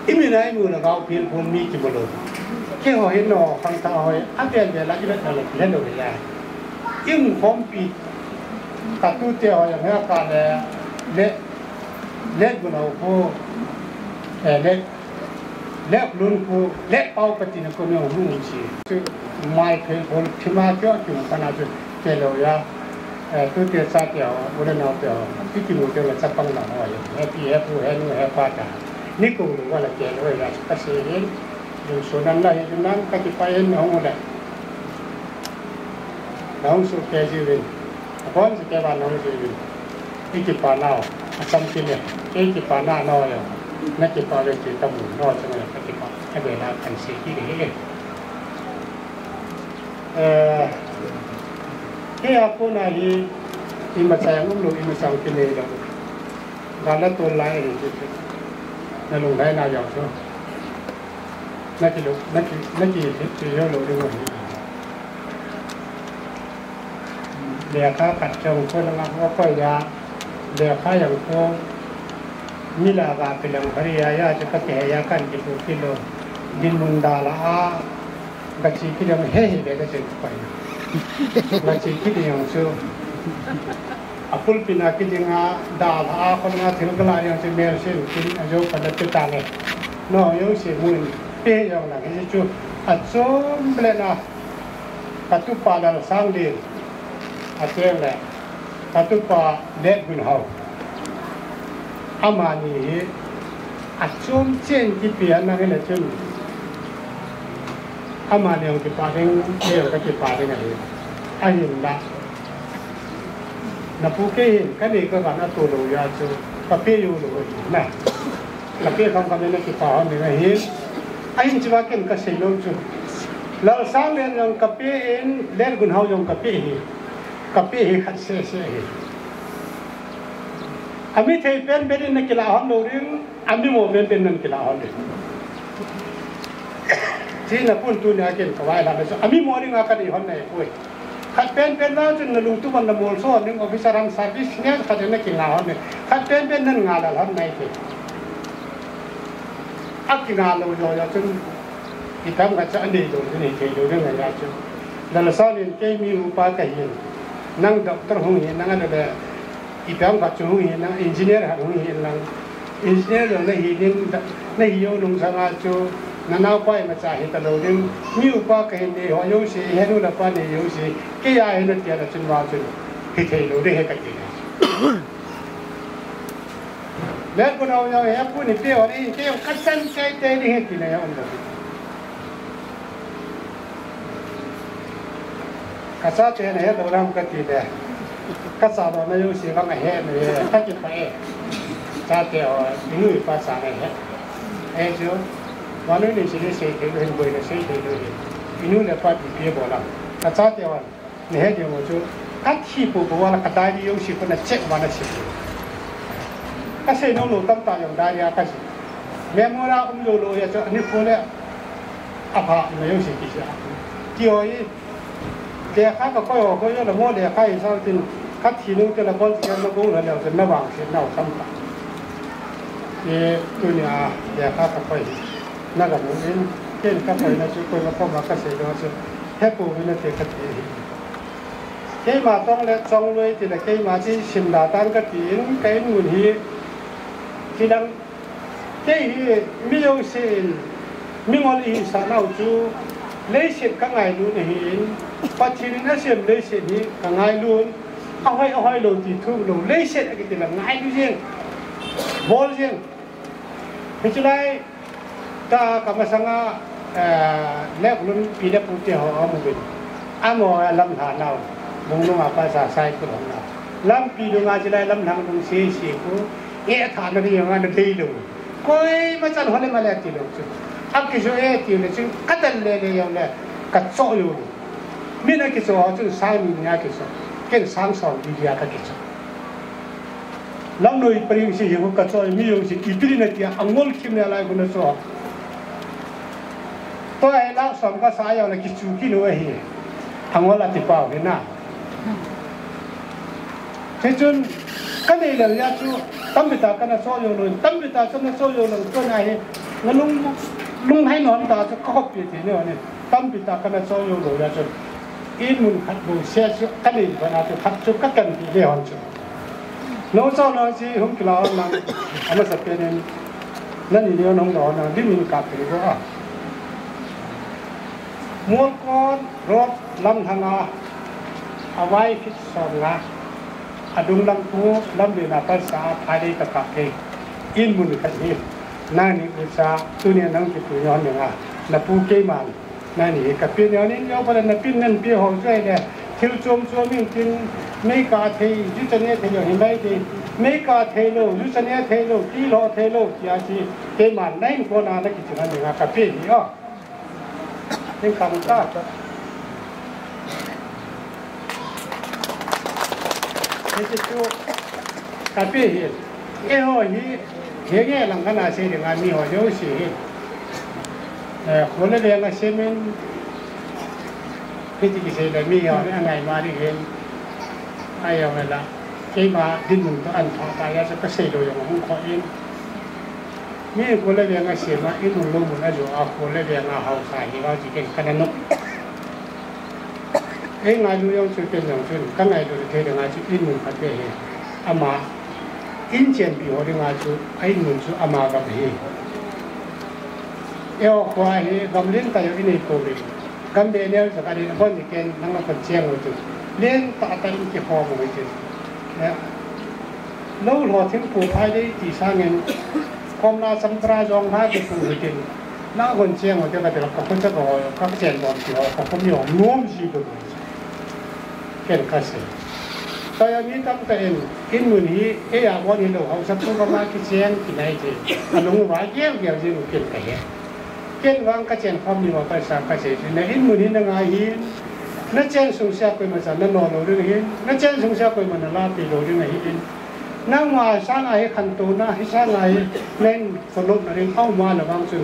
I mi na i mu na gao pil pun mi kimu lou. Kei ho hi no, khang ta ho hi, a vel vel a i vet na lou, vet lou ahi a. I umkhompi, ka tute ho jong hi a ka le, le, le gu nau khu, eh, le, le lun khu, le pau ka tina ko neo hung si. Chu mai phei bol thima kyo kyo ka na chu te lou ahi a. Eh, tute chate ho, u le nao te ho, i kimu te le chapang na ho ahi. He pi, he pu, he nu, he pa ta. Ni ko lu wala te lou ahi a chu ka sei hin. Lungsun an la hi nan ka kipah in hung u le. Na hung sohkei jiuvin. Abon jeh kei vang na hung jiuvin. I kipah nau, a chamkim e. Kei kipah na nau jong. Na kipah ve ti ka mu nau chang le ka kipah. A ve na kan sei kit e. Eh, kei a kona hi, imacha jong um lou, imacha jong kinei lou. Gal a tol lai ahi chu. Na lunglhaina jong chu. Na ki lou, na ki, na ki, ki lou lou ding ahi. Lekha khat jong ko langa ko ko ya, lekha jong ko, mi la ga pi lang phari ya, ya chu ka ke ya kan ki pu ki lou. Dinmun dal a, ga chi ki jong he he be ga chen ko ya. Ga chi ki jong chu. A pulpit a kiding a, dal a, khon a thil kala jong chu mel sin kin a jo ka na pe ta le. No, jouse mun pe jong la, hichu a chom le na, ka tupa Lalsanglien, a cheng le, ka tupa Letgunhao. Amani hi, a chom chen kipe a na hi le chun. Amani jong kipah ding, kei jong ka kipah ding ahi. Ahinla. Na pu kei hin, ka nei ka gan a to lou ya chu, ka pe jou lou ahi na. Ka pe kham kham in na kipah hon ding ahi. Ahin chu va ken ka sei lou chu. Lalsanglien jong ka pe in, Letgunhao jong ka pe hi. Ka pe hi khat seh seh hi. A mi thei pen pen in na kila hon lou ding. A mi mo pen pen nan kila hon ding. Chu na pun tunia ken ka vai la chu. A mi mo ding a ka dei hon nai poi. Khat pen pen vang chun na lungtup a na molso hon ding, officer ham service ngen khat in na kinga hon ding. Khat pen pen nan nga lal hon nai te. A kinga lou jo jo chun. Itam khat chu a nei lou ding, nei thei lou ding ahi a chu. Lalsanglien kei mi upa ka hin. Nang doctor hung hi, nang a le le. Ipi ham khat chu hung hihen lang, engineer khat hung hihen lang. Engineer jong nahi ding, nahi jou nung sanga chu, nanao pa imacha hita lou ding. Mi upa kahin nei ho jouse, henu le pa nei jouse, kei a hi nati a chun vang chun, hithei lou ding ahi kati. Let ko nao jong, he pu ni pe ho ni, kei jong kachan teitei ding ahi tina jong um lou. Kachate nahet lou nam kati le. Kacha lona jouse vang ahe nai, kakipah e. Chate ho, inu ipa cha nahe. Ahi chu, vannoi leiset hi seithei lou hin, boi le seithei lou hin. Inu le ipa ipi bol a. Kachate ho, nahet diu chu, kathi poupou a la ka diary jouse kona check vang nasei. Kasei nom lou tamtah jong diary a kasei. Memory a um lou lou a chu, ani phu le, apha na jouse kisei a. Ti ho hi, lekha kakoi ho koi le mo lekha hi sao tin, kathi nung teng le kon ti na gong lha leu chun navangset nau tamtah. E, tunia lekha kakoi hi nagamu in, ken kakoina chu koima koma kasei lou chu, hepouvin nate kati hi. Keima tong le chongloi tile keima chu simda tan katin, ka in mun hi, kidang Kei hi mi jousen, mingol ihisah nau chu, leiset kangailut ahin, Pathen in asem leiset hi kangailut, ahoi ahoi lou ti thup lou, leiset akiti la ngailu jeng, bol jeng. Hiche laitah a kamasanga, eh, Neklun pi le pu te ho aum uvin. Amaho lamlha nau, Bunglung a pastor Saikul hung nau. Lampi dunga chulai lamlhang dung sese khu, eh, thana ding jong ana deilou. Koima chan hole male tilou chu. Akichoh e tiu le chun, kadel lele jong le, kachoh jou lou. Min akichoh ho chun sang ni ni a kichoh. Ken sang som li li a kakichoh. Lamnoi pariu si hi khu kachoh, mi jong si ipi ding nati a, angol khim le lai khu nachoh. Tua hi lakh som kasa jong le kichu kit u ahi. Angol ati pau hi na. Hichun, kanei lou jeh a chu, tampi tah kana choh jou lou, tampi tah chu nachoh jou lou, tuna hi, nalung, lunghai nom tah chu kakhopi ti ni ni, tampi tah kana choh jou lou jeh a chu, in mun khat bou se chu, kanei bana chu, khat chu kakan ti le hon chu. Nao chao nao chi hung kila hon lang, amasapen in, nani ni hung nao nang, lim in kap ti ko a. Molkot road lamlhang a, avai feet somnga, adung lang khu lamlen a pansa a phailei tah kap kei. In mun khat hi, nani ucha, tunia nang kitu nyon ding a, napu keiman, nani hi kape neo nin, jou pala napin nanpe ho chu ahile, thil chom chom in tin, meikah thei, jucha neh thei jong hi mai thei, meikah thei lou, jucha neh thei lou, tilhoh thei lou, tia chu, keiman nahinkho na nakiching ding a kape hi o. Ding kham ta. Hiche chu kape hi. Eiho hi, henge lang kana sei dinga mi ho jouse hi. Eh, kho le veng a semin, hiti kisei le mi ho hi angaima ding hin. Ahi jong le la. Keima dinmun toh an pha ta jeh a chu kasei lou jong hung kho in. Mi kho le veng a sem a, in mun lou mun a jo a kho le veng a haosa hi vang chu ken kana nop. Ei ngailu jong chu ken jong chun, kangailu thei dinga chu in mun khat beh hi. Ama in chenpi ho dinga chu, a in mun chu ama gam ahi. Eiho kho hi gam lentah jong inei pouvin. Gam beh neo jong ka ding, abon ni ken nang nakon cheng u chu. Lentah tah in kikhom u hitin. Eh, lou lho thingphung phai dei ti sangin, komla champra jong ha kipu hitin. Nakon cheng u te kati la kakho cha kaho, kachen bom ti ho, kakho mi ho, nom ji ko. Ken kasei. Tua mi tamtah in, in mun hi, eia bon hilou, haosapu gam a kicheng kinai ti. Alung uva gel gel jing u ken kahe. Ken vang kachen khom ni uva kaisa kasei chu, na in mun hi nangai hin, nachen sung sea koima cha nano lou ding ahin, nachen sung sea koima nalahpeh lou ding ahin. Nangma sanga hi khantouna, hi sanga hi nahin follow na ding aum a na vang chun,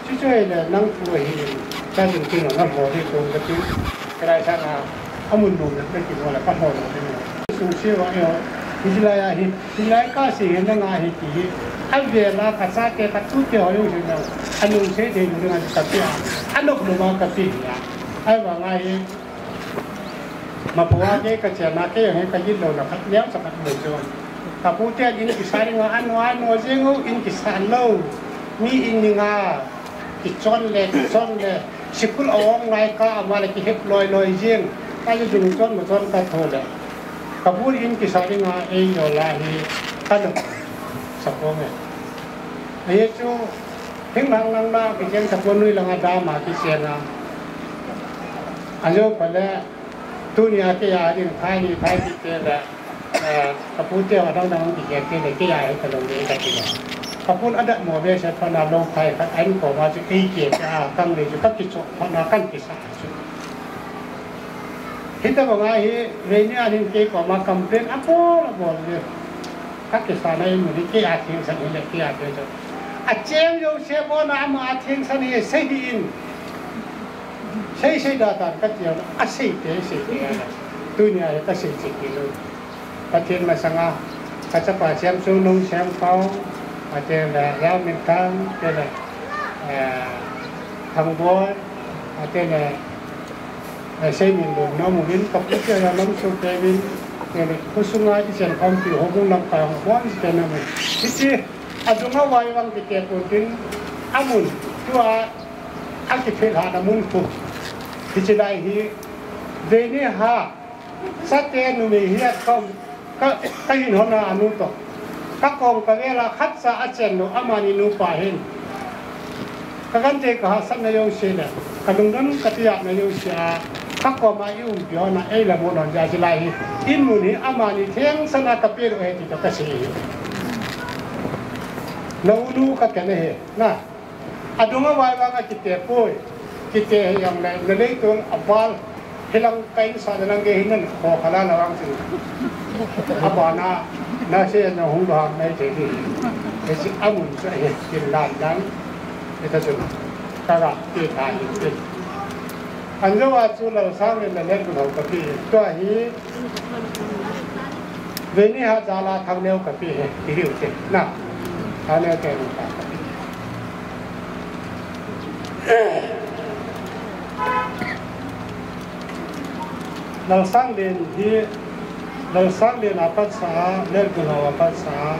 chuchu hile nang pu ahin, chajin kin nalho ding kon kati, kalai sanga amun nom le nakimo le kalho lou ding. Sung sea uva eiho, hichelai a hi, hichelai kasei hi nanga hi ti hi, avel a kachate katute ho jouse nau, anung sei thei lou ding a kape a, anop lou ma kape hi a, ahivang a hi, Mapu a kei kachena kei hi kajil lou na khat neo sa khat lou chu. Kapu te in kisa ding a, ano ano jing u in kisa lou. Mi in ding a kichon le, kichon le. Sikul a ong lai ka ama le kihep loi loi jing. Kaji dung chon ma chon ka tho le. Kapu in kisa ding a ei yo la hi kanu. Sa ko me. Ahi chu, hing lang lang na, kichen sa ko nui lang a dam a kichen a. Ajo pale, Tunia kei a ding thai ni thai ti te le, eh, kapu te a dang dang ti ke te le kei a he ka lo le ka ti le. Kapu a dat mo ve se pha na lo thai khat an ko ma chu ei ke te a kang le chu ka ki cho pha na kan ki sa chu. Hita ba ngai hi ve ni a hin kei ko ma complain a ko la bo le. Ka ki sa na in mu ni kei a thing sa ni le kei a thing sa. A cheu yo se bo na ama a thing sa ni se di in. Sei sei da tan ka ti a, a sei te, sei te a. Tunia hi ka sei sei te lo. Pathen masanga, ka chapa Siam Sung Nung Siam Kau, a te le Yau Min Thang, te le, eh, Thang Boi, a te le, eh, Sei Min Lun Nom Vin, ka pu te ya Nom Sung Te Vin, te le, khu sunga i chen khom ti ho bung lam ka yong bon te na me. Ti ti, a dunga vai vang ti te ko tin, a mun, tua, a kiphel ha na mun khu. Hichi lai hi, ve ni ha, sa te numei hi a kom, ka, ka hin hon a anu to. Ka kom ka ve la khat sa a chen nu, ama ni nu pa hin. Ka kan te ka ha san na yo se le, ka lung dam ka ti a na yo se a, ka kom a i um pi hon a, ei la mo non ja si lai hi. In mun hi ama ni theng san a ka pe ro he ti to ka si hi. Na u nu ka ke ne he, na. A dunga vai vang a kite poi. Kite he yang le, na lei tung a bal. Hilang kain sa na lang ge hinan ko kala na vang sin. A ba na, na se na hung ba mai te ni. He si a mun sa he kin lan dang. He ta sun. Ka ga ti ta ni ti. An lo a chu Lalsang le na le ku lo ka pi. Tua hi. Ve ni ha jala thang neo ka pi he. Ti riu te. Na. Thang neo te ka pi. Lalsang Len hi, Lalsang Len a pat sa, Lergun ho a pat sa,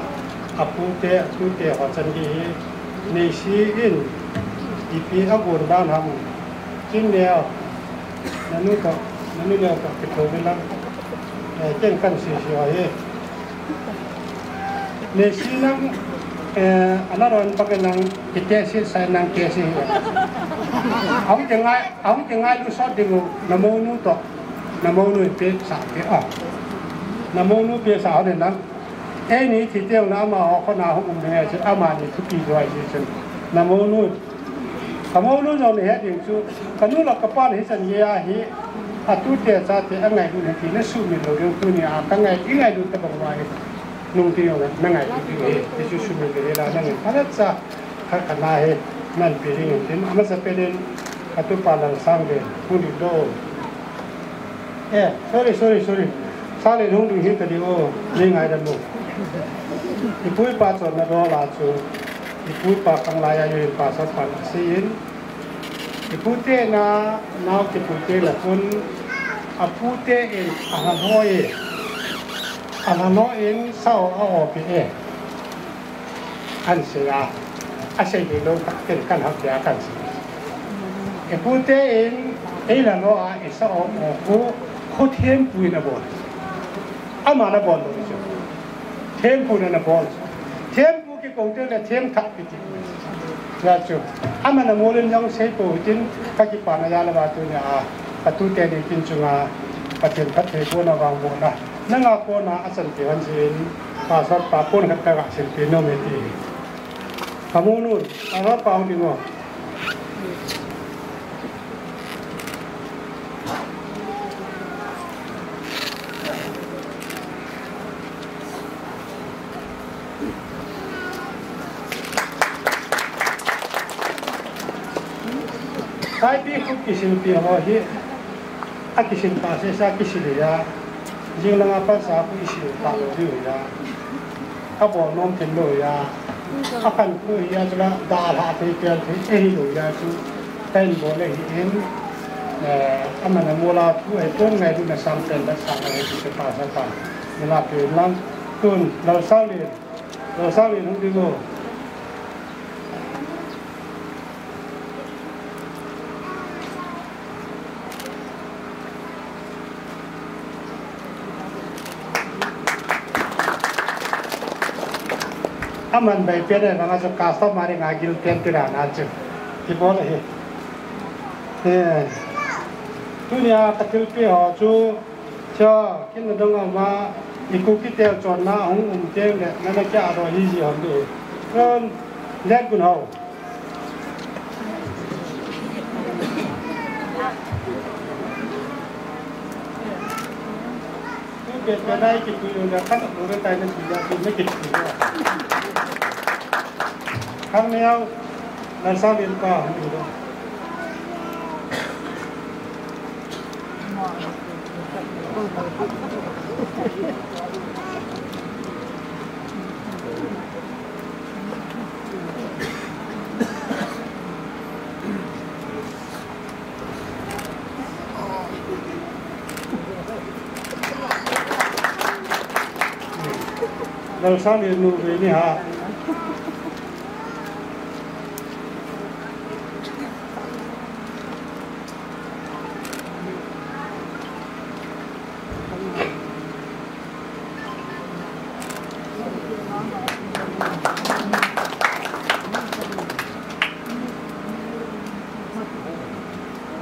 a pu te, a tu te ho chan hi, Neisi in, ipi a gon dan ham, Chin Neo, nanu to, nanu neo to, kito ni lang, eh, ken kan si si ho hi. Neisi nang, eh, ana ron pa ke nang, kite si, sai nang ke si. Hong ke ngai, hong ke ngai lu sot ding u, na mo nu to, na mo nu pe sa ke a. Na mo nu pe sa ho de nang. Ei ni thi teu na ama ho kho na ho um ne, ama ni thu pi do ai si chen. Na mo nu. Ka mo nu jong ni he ding chu, ka nu la ka pa ni hi chan ye a hi, a tu te cha te a ngai lu ni ti na su mi lo ding tu ni a, ka ngai, i ngai lu ta bang wa hi. Nung ti yo na ngai ti he, ti chu su mi le la na ngai. Ka na cha, ka ka na he, nan pi ring tin, ama sa pe den, ka tu pa Lalsang Len, hu ni do. Eh, sorry, sorry, sorry. Sa le nung ding hi ta di o, ni ngai da mo. I pu i pa chon na do la chu, i pu i pa kang la ya yo i pa sa pa na si in. I pu te na, nau ki pu te la kun, a pu te in, a ha lo e. A ha lo in, sa o a o pi e. An sei a, a sei ni lo ka ken kan hak ya kan sei. E pu te in, ei la lo a, e sa o o ku, khu them pu na bol. Ama na bol lo chu. Them pu na na bol. Them pu ki ko te le them thak pi ti. Ya chu. Ama na mo len jong sei po tin ka ki pa na ya la ba tu na a. Ka tu te ni kin chu nga. Pathen phatthei bohna vang bohna. Nanga kona a chan ti han jin, pastor pa pon khat ka ga sil pi nom e ti. Ka mu nun, pastor pa hung ding o. Saipi khu kisil pi ho hi, a kisil pa se sa kisil ya, jing langa pa sa khu isil pa lo ri ya. A bol nom thin lo ya. A khan khu hi a chula da la thei tel thei e hi lo ya chu. Tain bol le hi in. Eh, aman a mula thu he pon ngai du na sang pen da sang ngai du se pa sa pa. Mula pe lang tun lo sang le, lo sang le hung di go. Aman bai pen e, nanga chu customer nga gil pen ti ra na chu. Ti bol e. Eh. Tunia ka thilpeh ho chu, cha, kin na dong ama, i Kuki tel chonna hung um teng le, nana kia ro hi ji hom de. Kon, let kun ho. Tu pen pen ai kipui lou le, khat lou le tai na kipui le, kipui le. Khang neo, na sa lin pa, hung lou. Lalsang le nu ve ni ha.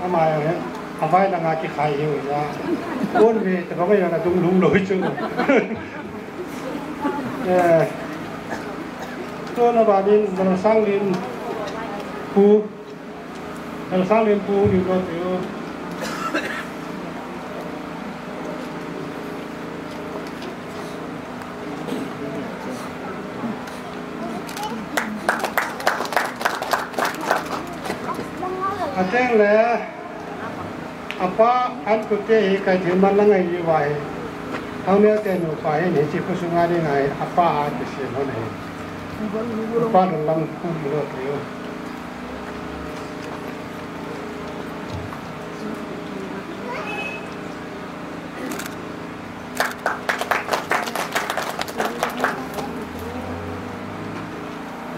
Ama ya he, avai langa kikhai hiu ya. Kon ve, tabang ya na dung lung lou chu. Eh, tuna banin, Lalsang Lin pu, Lalsang Lin pu, ni ko tiu. Ateng le, apa an kute hi kai thim man la ngai li va hi. Hang ne te nu pa hi ni chi ku sunga ni ngai, apa a ti si mo nei. Apa dang lam ku lo ti yo.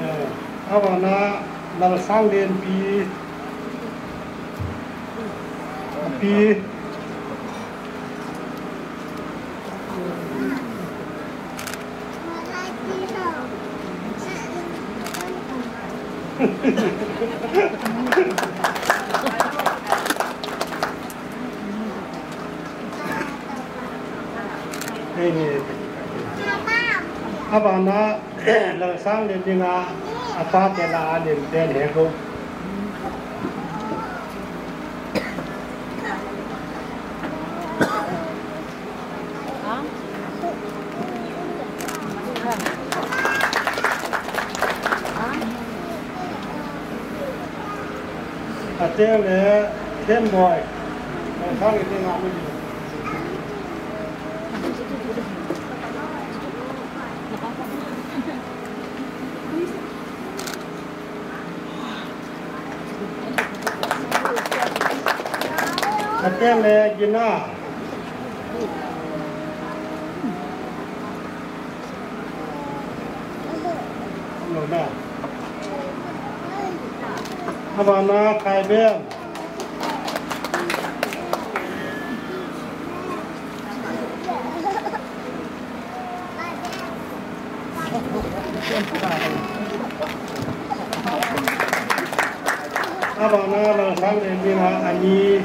Eh, abana Lalsang Lin pi, pi. Abana Lalsang Lin dinga apa te la a lim ten he ko. Ateng le, Them Boy. Lalsang Lin dinga mi. Ateng le Gina. Lo na. Abana Kaiben. Abana Lalsang Lin dinga ani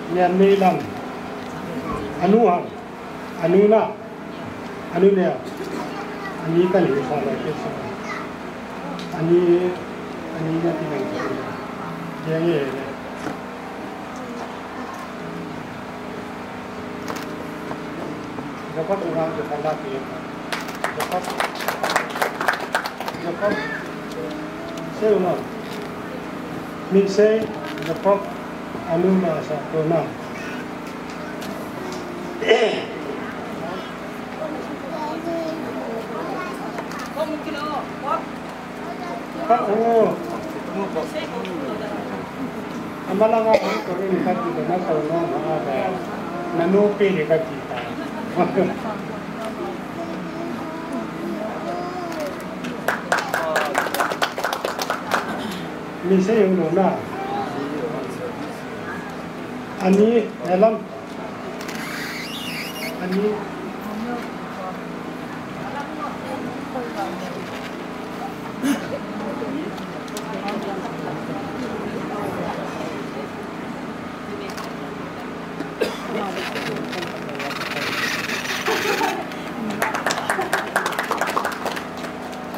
Nianneilam. Anu ham. Anu na. Anu le. Ani kan hi sa la ke sa. Ani, ani na ti nang sa. Ye ye. Jacob, Jacob, Jacob, sei una. Min sei, Jacob, anu na sa ko na. Ka u. Amalanga hung to in kati le na to no ma a ba. Na nu pi le kati ta. Mi se yung lo na. Ani, elam. Ani.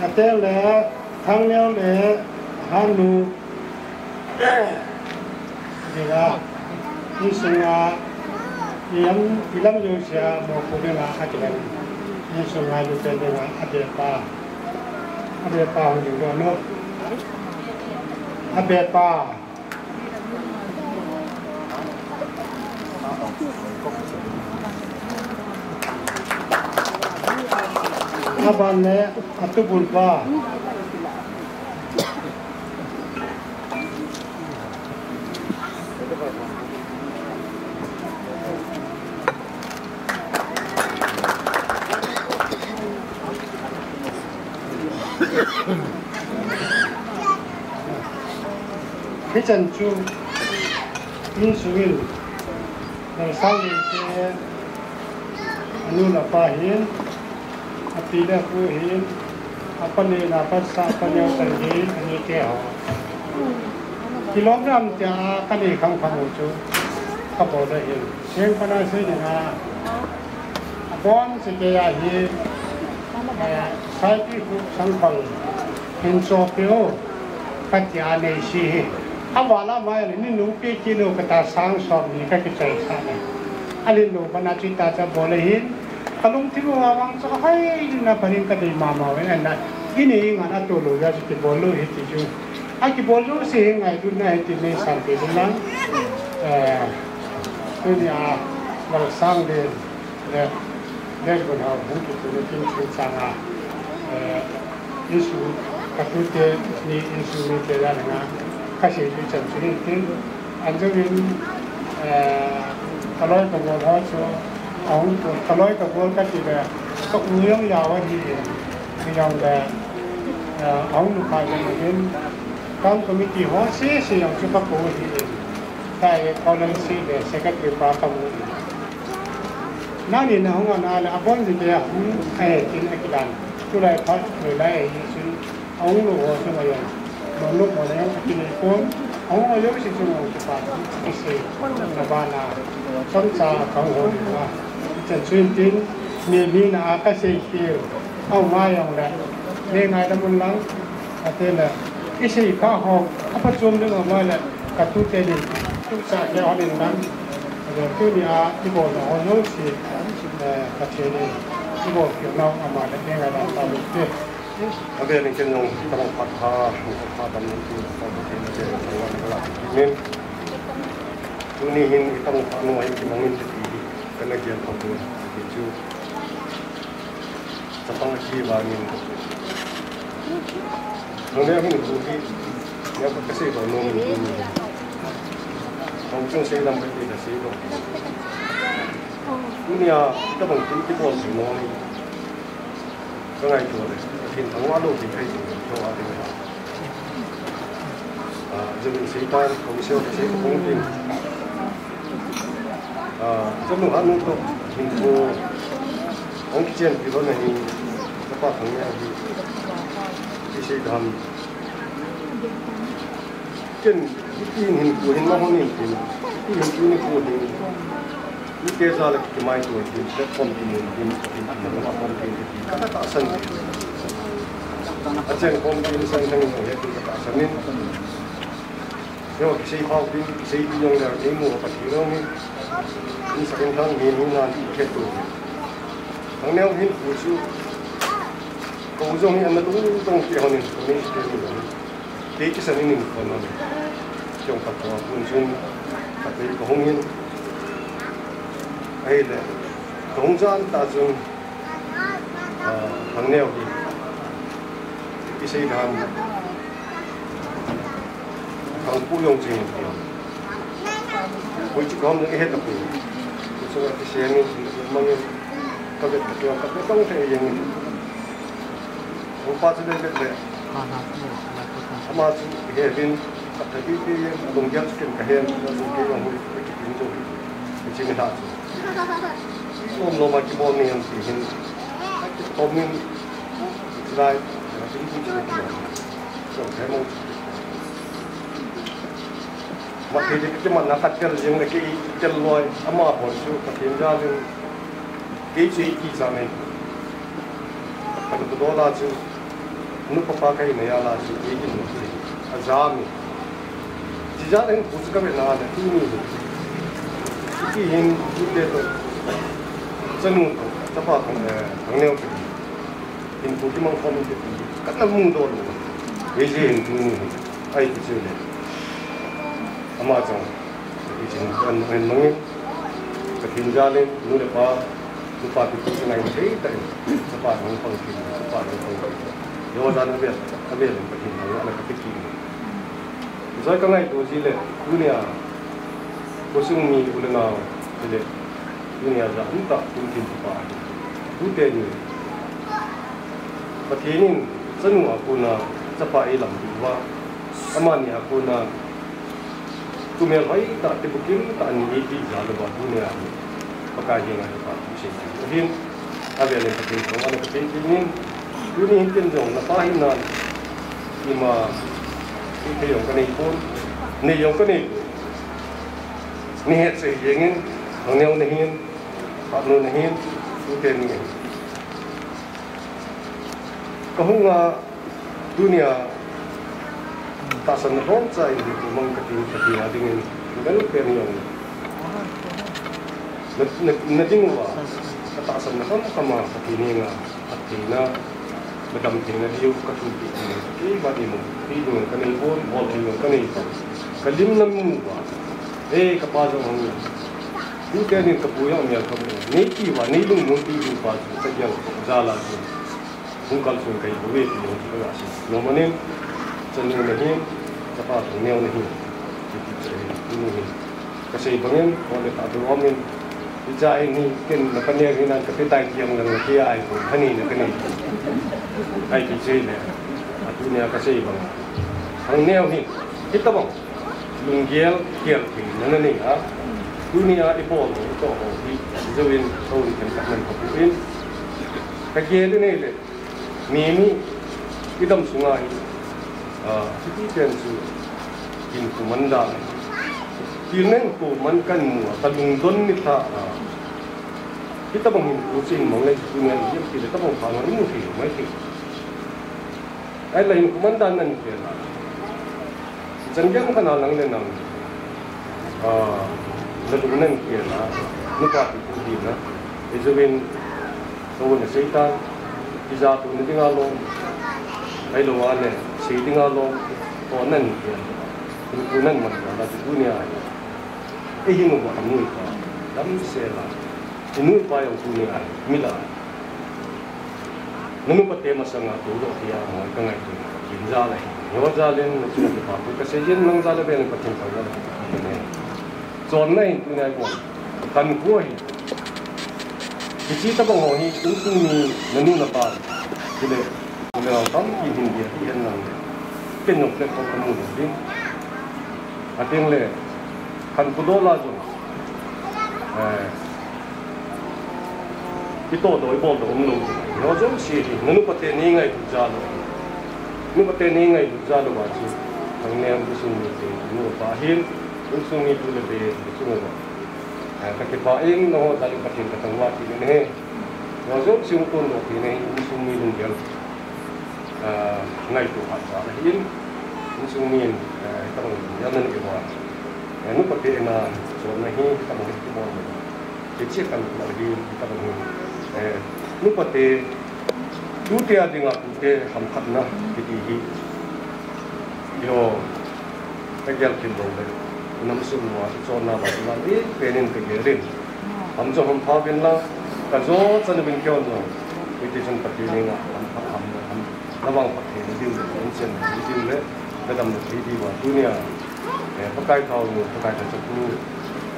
Atel le, Thangneo le, Hanu. Dinga, insunga, ilam, ilam jousea, mopo dinga, akilan. Insunga, lute dinga, abepa. Abepa, hung ding dono. Abepa. Aban le, atubulpa. Hichan chu insungin, Lalsanglen te anu le apa hin, api le apu hin, apa neh na pasa, apa neo chan hin, ani te ho. Kilom lam tia kanei khang khang u chu kabol ahin. Seng pana sei ding a, abon se kei a hi, eh, Saipi khu sang pang hin cho peo, katia nei si hi. Avala mai le, ni nu pi ki nu kata sang som ni kakichai sa le. Alin nu pana chu ta cha bol ahin. Kalungthim uva vang chu ahoi na panin kadei mama uve na. Ini ngan atu lo ya chu kibol lo hi ti chu. Akibol jouse hi ngailutna hi ti nei san ti ding lang. Eh, tunia Lalsanglen le, Lenbunhao hung kiti ni tin chun changa, eh, insung katute ni insung mite dan nga kasei chu chan chu ni tin. Anjawin, eh, kaloi kagol ho chu, ahung chu, kaloi kagol kati le, ka u jong jao ahi, mi jong le, eh, ahung lupha jong ahin, town committee ho sese jong chu kakou ahi, tai Colin si le secretary pa kamu ahi. Nani nahung ana le, abon jing kei a hung ahi tin akidan. Tulai phat, tulai ahi chun, Ahung lou ho chu ngaiyang. Nonlou ho le jong akinei pon. Ahung lou jouse chu nang kipa kisei. Na bana. Chomcha kahung hol uva. Chan chu in tin, mi, mi na a kasei keu. Ahung ngai jong le. Nei ngaidam un lang. Ate le. Isei kha ho. Apha chom ding uva le. Katute nin. Tucha kei hon in lang. Tunia ibol na ho jouse. Eh, Pathen in. Ibol keu nau ama le. Nei ngaidam tauvin te. Avel in ken jong, tamang phat ha, phat dam in tu, phat dam in tu, phat dam in tu, tuni hin, itamang phat nu hin, kimang in, ti, kana gel phat tu, ti chu. Chapang chi ba min. Nang ne hin tu hi, ne ka sei ba no min tu. Hong chung sei dam ka ti da sei ba. Tunia, itamang tin kibol si no ni. Ka ngaito le, Pathen thangvah lou ding ahi, thangvah ding ahi. Ah, jong in seitan, kong seo, ka sei ka kong ding. Ah, jong nu hanu to, hin ko, ong kichen pi lo na hin, ka pa thang ya hi. Ki sei dam. Ken, ipi hin ku hin ma hon in tin, ipi hin ku ni ku hin. Ni te za le ki mai tu tin, platform tin, tin, tin, tin, platform tin, tin, ka ta san. A chen kom tin san thang ni he tin ka ta san ni. Yo, ki sei pau tin, ki sei tin yong le, ni mu ka ti lo ni. Ni sa ken thang ni ni nan ki ke tu. Thang neo hin ku chu. Ko jong hi an na tung tong ki hon in, ko ni ke ni. Kei kisan in in kon hon. Kiong khat ko kun chun, khat ni ko hung in. Ahile, ko hung jan ta chun, ah, thang neo hi. Kisei dam. Thang pu jong jing. Chu kahom jong ihet tapoi. Chu a kisem in, mangin, kavet tapoi, kavet tong thei jeng in. Upa chu le vet le. Ama chu ihet in, kathei pi pi in, alunggel chu ken kahen, chu kei jong hui, kakitin jong hui. Hiche ni lha chu. Lom lom a kibol ni ham ti hin. Akitom in, chulai, chulai, chulai, chulai. Mathei ding kimanna katel jeng le kei tel loi, amaho chu Pathen jal in kei chu eikichat e. Ka nu Pu Dola chu, nu papa kahi na jal a chu, eikin mo chu, ajam e. Chujal a hin pu chu kavena le, tuni hi. Hiti hin, tute toh, chanu toh, chapa toh, eh, Thangneo toh. Hinkho kimang khom in kati, kana mudoh lou. Hiche hin tuni hi, ahi ti chu le. Ama chang, hiche hin an, an mangin, Pathen jal in, nu le pa, nu pa ti chu ngai thei tah in, chapa nang pang kin, chapa nang pang kin. Yo jan avel, avel in Pathen thangvahna kati kin. Joi ka ngaito ji le, tunia, khosung mi u le nao, ti le, tunia ja um tah, tum tin pa, tute ni. Pathen in, chanu a kona, chapa eilam diu va, amani a kona, tumel hoi tah, tibukim tah, ani eipeh jal uva, tunia, Pakai henga, pa, sei ji ahin. Avel in Pathen thangvahna kapeh dingin, tuni hin ken jong napa hinnan, ima, ithei jong kanei pon, nei jong kanei pon. Nei hetsah jeng in, Thangneo nahin, Phatnu nahin, tute ni. Kahung a, tunia, tahsanna lhomcha in hinkho mang kati, kati a dingin, ka nu pen jong. Na, na, na ding uva, ka tahsanna khamkham a, Pathen henga, phattheina, na damtheina diu, ka thumpi, kei vang imu, ti ding ka nei pon, bol thei ding ka nei pon. Ka lim na mu uva, eh, ka pa jong hung. Tute nin ka pu jong mel ka mu. Nei ti uva, nei lungmon ti diu pa, ka gel, jal a chu. Hung kalson kahi bouve ti jong chu kaga sei. Nom anin, chanu nahin, chapa Thangneo nahin. Hiti chu ahi, tuni hin. Kasei bangin, ole ta du amin. Hiche a hin hi, ken na paneo hinan kape tai ti jong lang na kei a ahi poi, hani na kanei. Ahi ti chu le. Atunia kasei bang. Thangneo hi, hitobang. Lunggel, gel theina nanei a. Tunia ibol u toh ho hi, jouvin, houin themkhat nan kapu in. Kagel in ahile, mi ni, idam sunga hi, ah, hiti pen chu, hinkho man dan. Tilna hinkho man kamu a, kalungdon ni lha a. Hitobang hinkho chu hin mang le, tunia ijem tile, tobang pha ngan imu thei lou mai thei. Ahile hinkho man dan nan pen a. Chan gei khat a nang le nang, ah, nalung nan pen a, nupa ti pu hina, ijouvin, kou na seitan, ija tu na dinga lom, ahilou le, sei dinga lom, kou nan pen, tu nan man la, tu nia, ihin uva anu ipa, damsel a, inu ipa jong tu nia, mi la. Nanu pate masanga tu doh tia mo ka ngaito. Kin jal ahi. Yo jal in na chu kipa thu kasei jin nang jal a ven Pathen thangvah na. Chonna in tu nai bon. Kan khu ahi. Hiche tobang ho hi insung mi nanu napa. Chule. Chule tampi hin dia ti hen lang. Ken jong platform kamu ding. Ateng le. Kan khu doh la jong. Eh, itoh doh, ibol doh umlou. Hiho jouse hi, nanu pate nei ngailut jal u. Nanu pate nei ngailut jal uva chu. Thangneo insung mite, nu pa hin, insung mi tu le be, insung uva. Eh, kakipah in, nangho jal in Pathen kathangvah kit in ahi. Hiho jouse hung kondoh kit in ahi, insung mi lunggel. Ah, ngaito khat sa ahin, insung min, ah, hitobang jal nan eiva. Ah, nu pate na, chonna hi, hitobang hi kibol. Hiche kan la hi, hitobang hi. Eh, nu pate, tute a dinga tute hamkhatna, kiti hi. Eiho, kagel kit lou le. Nam sung uva, chonna uva, chonna, eh, penin kagel in. Ham jong hampha uvin lang, kajo chan uvin keiho jong. Hiti chun Pathen henga, ham, ham, ham, ham. Navangphat theina diu le, nachen thei diu le, nadamna thei diu va tunia, eh, Pakai thao nu, Pakai thachapu,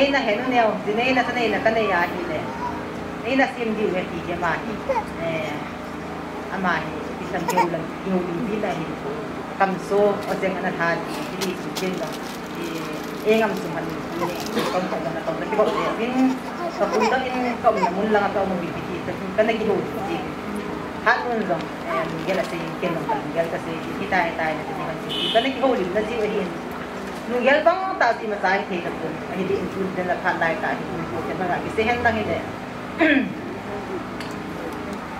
Jinei na he nu neo, jinei na, sanei na kanei ahile. Nei na sim diu he ti he ma hi. Eh, ama hi, ti san keu lam, keu lim pi na hi. Kamso, o jeng ana tha ti, ti ti su chen lo. Eh, eh, ngam sum han ni, kom kom na kom na kibol le. Min, ka kun da in, kom na mun lang ka um bi ti, ka kun ka na kihou ti. Hat nun jong, eh, mi gel a sei, ken jong ka gel ka sei, ti tai tai na ti han ti. Ka na kihou lim na ji ahi. Nu gel bang ta ti ma sai thei ka kun. Ahi di in kun den la phat lai ta hi, kun kun den la ki se hen dang hi de.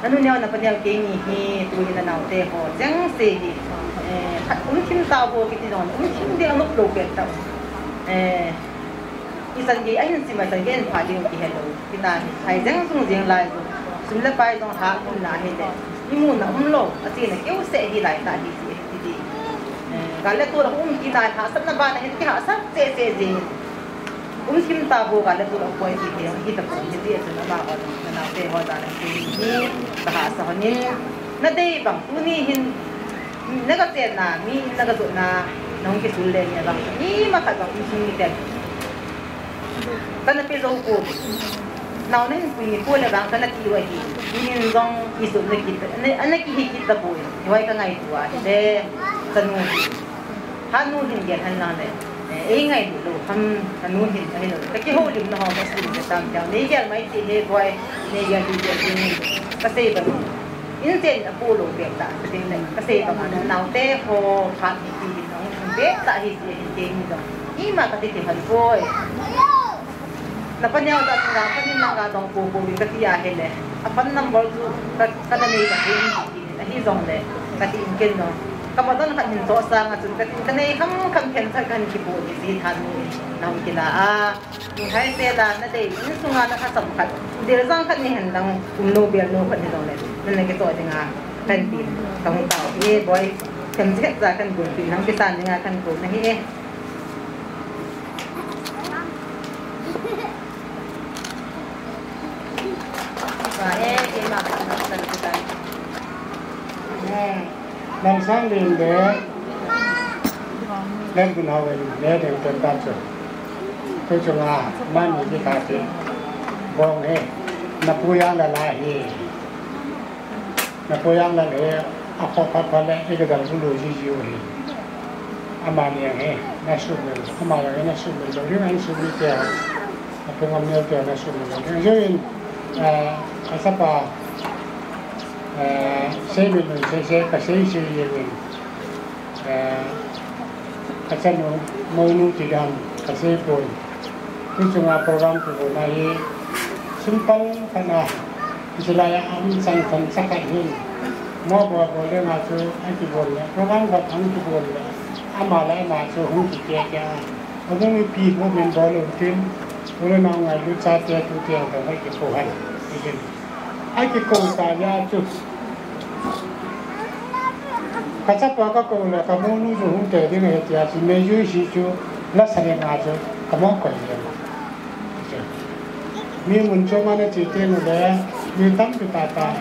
Nanu neo napa neo keini hi, tu hi na naote ho jeng se hi. Eh, khat um thim ta ho kiti jong, um thim ding anop lou pet ta. Eh, isan gei ahin sim, isan gei in pha ding kihe lou. Kita hi, ai jeng sung jeng lai jong. Sum le pai jong ha um na hi le. Imu na um lou, ati na keu se hi lai ta hi si hi ti. Eh, gal le tol a um kit na hahsatna ban a hin kihahsat cheh cheh jing. Um thim ta ho gal le tol a um poi ti thei, hi ta poi, hiti a chun ama ho, na naote ho dan a chun hi, ka hahsa hon in, na dei bang, tuni hin, na ka chen na, mi in na ka jot na, na hung kisul le ni a bang, ima khat bang um thim ni ten. Kana pe jou ko. Nao na hin pui ni ko le bang kana ti u ahi. Tunin jong i sum le kit, ana, ana kihi kit ta poi. Hiwai ka ngaitu a. Le, ka nu. Ha nu hin gel han lang le. Eh, ei ngailu lou. Ham, ka nu hin, ka hin lou. Ka kihoulim na ho ka sum le tam jao. Nei gel mai ti he boi. Nei gel ti gel ti ni. Ka sei ba nu. In chen a pu lou pek ta. Tin le. Ka sei ba ma naote ho khat ni ti hin. Pek ta hi ti hin ke ni dong. Ima ka ti ti han poi. Na pa neo ta chunga, pa ni na ga dong po po, ka ti a he le. A phone number chu ka, ka na nei ka ti, ahi jong le, ka ti in ken no. Ka ma don khat hin to sang a chun ka ti, ka nei kham kham khen sa kan ki po ni si than ni, na hung kila a. Ni hai se la na dei, in sunga na kha sam khat. Dil jang khat ni hen dang, um no bel no khat ni jong le. Na na ki to ding a, kan ti, ka hung tao. Ye boy, kan chet ja kan gun ti, nang ki san ding a kan gun na hi e. Nang sang lim de. Len kun hau lim de, de ten dan so. Tuchunga mani kitha ti bong hi, na pu Janglal ahi. Na pu Janglal hi, akhoh phat phat le, ikidang bulu jiu jiu hi. Amani jong hi, na sumil, ama jong hi na sumil lou ding, ahin sumil te, apu Ngamneo te na sumil lou ding. Jiu in, eh, kachapa, eh, seimil lou, sei sei, kasei sei jiu in. Eh, kachanu, mounu ti dan, kasei poi. Tuchunga program kibol na hi, simple khat na, hilai a um chang khat cha khat hin. Mo bol bol le nga chu, akibol le. Program khat hung kibol le. Ama le ama chu hung kikeh keh a. Ahung ipi ho min bol u tin. Ule na ngailu chate tute ang kaki ko han. Itin. Akiko ta ya chu. Kachapa kakou le, kamounu chu hung te ding ahi tia chu, meijui si chu, lasa le nga chu, kamong koi le. Mi mun chom a nache teng ule, mi tampi tata,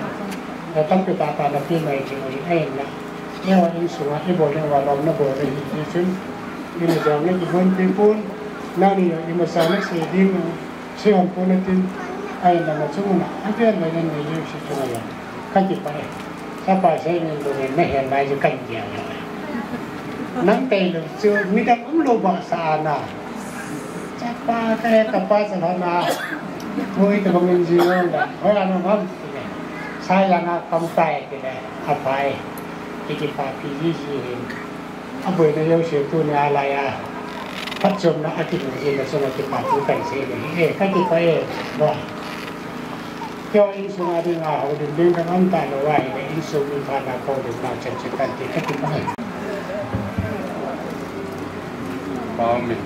eh, tampi tata nape mai ding ahi, ahinla. Eiho insunga, ibol ding uva lom nabol ahi, ti chun, ina jong nakihonpi pon, nangni jong imacha nasei ding, Sihon pon atin, ahinla nachung uva, avel le nanei jeng si chunga jong. Kakipah e. Chapa sei min bol in nahet lai chu kagel e. Nang tailou chu midang umlou bahsah a na. Chapa kahe kapa chalhon a. Hoi tobang in jing lou da. Hoi a na mam tile. Sa jang a kam tai tile. Apha e. Kikipah pi jiji hin. Aboina jouse tunia laiya, phatchomna akimu jing na chunga kipathu kahin sei ahi. Eh, kakipah e, ba. Keiho insunga dinga houlim ding kaum talou ahile, insung mi phatna houlim na chan chu kati, kakipah e. Amen.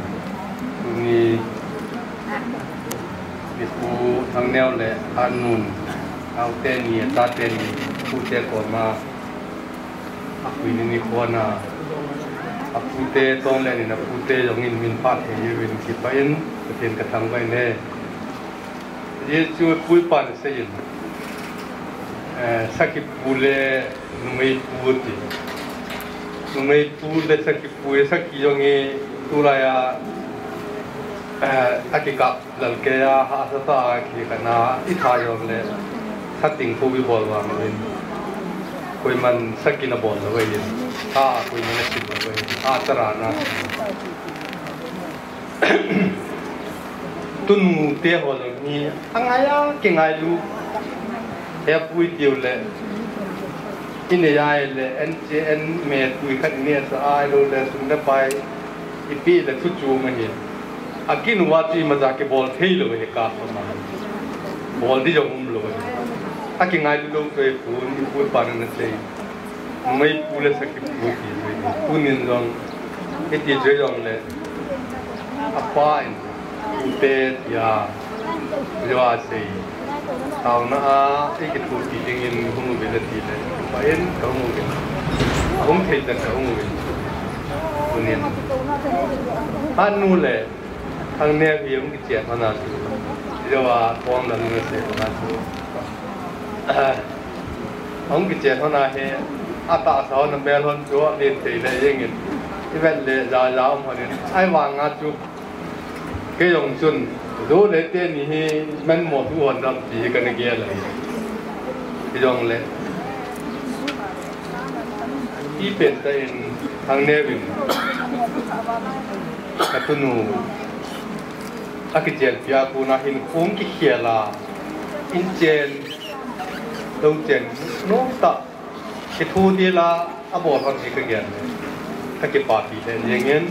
Tuni, Pu Thangneo le anun, aute ni, atate ni, pute koma, Apui ni nikho a, apute tong le ni na pute jong in min phat thei uvin kipah in, Pathen kathangvah in e. Jesu pu pan seiyin, eh, sakhi pu le numei pu ti. Numei pu le sakhi pu, sakhi jong hi tulai a, eh, akikap Lalkei a hahsa tah a kikah na, itha jongle, khating khu ibol vang uvin. Koiman sakhi nabol lou ahin. Tha koiman nasim lou ahin. Tha chara na. Tunu te ho jong hi, angai a, kingailu. Hepui tiu le. Inei a le, en che en me pui khat inei sa a lo le, sum le pai. Ipi le thu chu ma hi. Akin uva chu imacha kibol thei lou hi ka ma. Bol di jong um lou hi. Akingailu lou chu ipu, ipu pa na sei. Numei pu le sakhi pu ti chu. Tunin jong. Iti chu jongle. Apa in. Pute tia. Jua sei. Taona a, ikithopi dingin hung uvin ati le, pa in kahung uvin. Ahung thei tan kahung uvin. Tunin. Anu le, Thangneo hi hung kichen hon a chu. Jua kong dan na sei hon a chu. Ah, hung kichen hon a hi, atahsa hon a mel hon chu, alen thei le jengin. Ivet le, ja ja um hon in. Ahivang a chu, Kei jong chun, Zo le teni hi manmo thu hon dam ti hi kana gel ahi. Hijongle, ipen tah in Thangneo in, katunu, akichelpi a kona hin hung kikhel a, in chen, lou chen, nom tah, Kithu dila abol hon hi kagel. Kakipapi le jengin.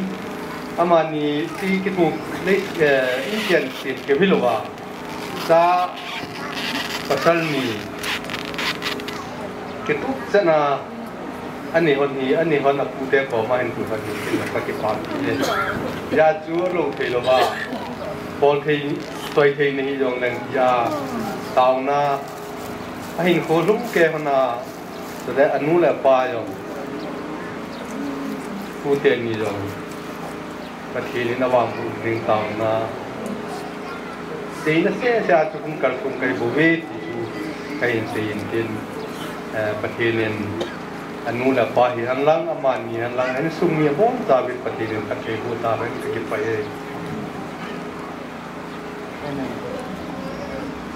Amani ti kithu le, eh, inchen sin ke hilouva. Cha pasal ni. Kitu chana ani hon hi, ani hon apute koma hin tu hon hi, kakipapi le. Ja chu lou thei louva. Bol thei, toi thei ni jongleng ja. Taona. Ahin kho lum ke hon a. Chule anu le apa jong, tute ni jong, Pathen in avangboh ding taona. Seina sese a chu kum kal kum kai bou ve ti chu kahin seiyin tin, eh, Pathen in anu le apa hi henlang, amani henlang, insung mi abonchauvin Pathen in phatthei boh tahen kakipah e.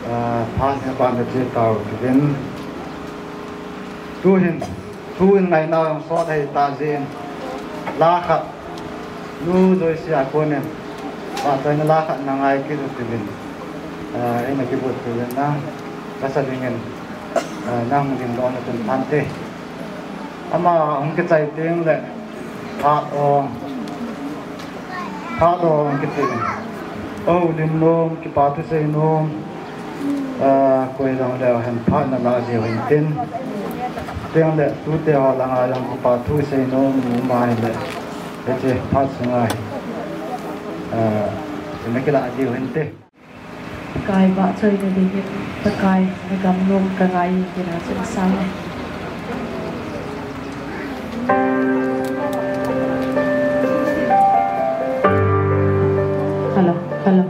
Ah, phat hi ban a che tau uvin. Tuhin, thu in ngaina jong sot ahi ta jin. La khat, Nu Joyce a konin, phatchoina la khat na ngai kit uvin. Ah, eina kibot uvin na, kasa dingin, ah, nang ding lona tun phante. Ama hung kichai teng le, phat ong. Phat ong kiti. O, lim nom, kipa thu sei nom. Ah, koi jong le hen phat na la jiu hin tin. Teng le, tute ho langa jong kipa thu sei nom, ma hin le. Hiche phat sunga hi. Ah, ina kila jiu hin te. Pakai vahchoina dingin, Pakai na gam nom ka ngai in tin a chun sang e. Hello, hello.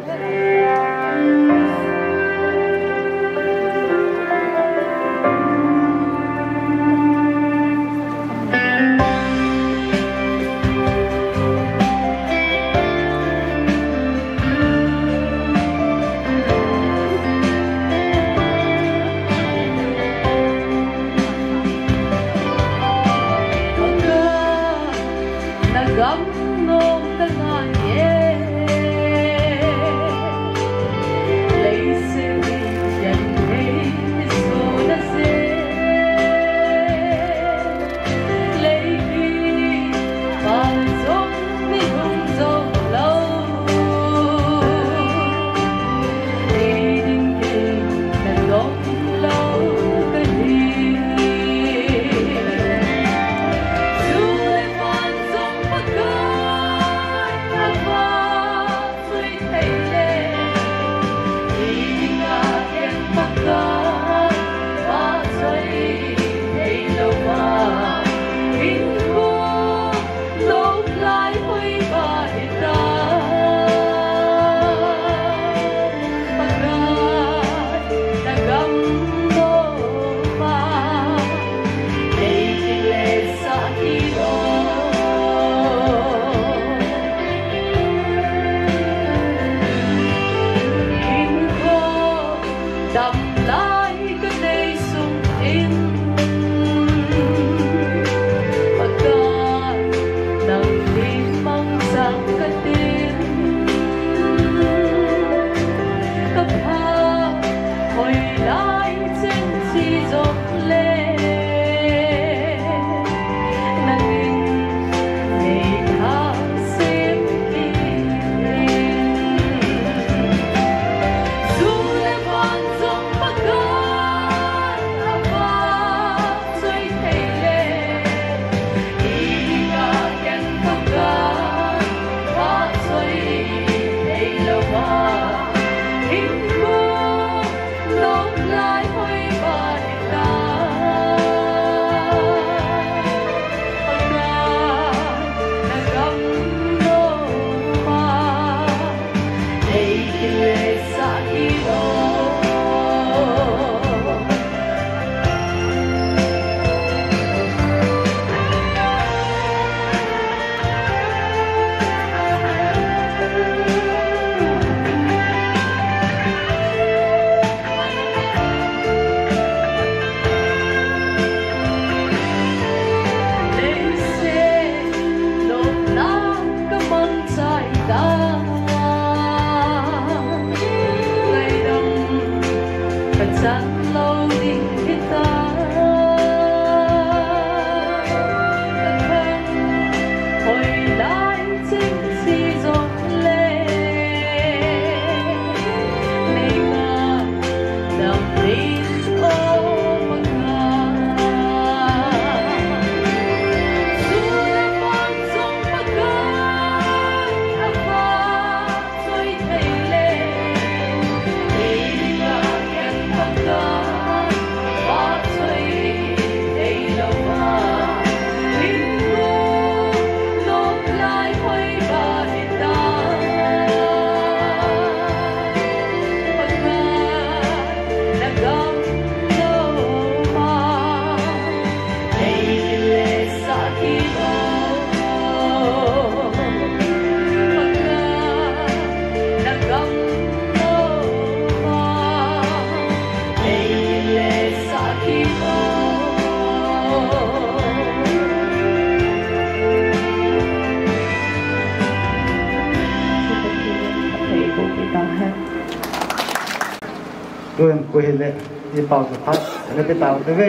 Tun koi hile, i pau chu phat, ana pe tau te ve.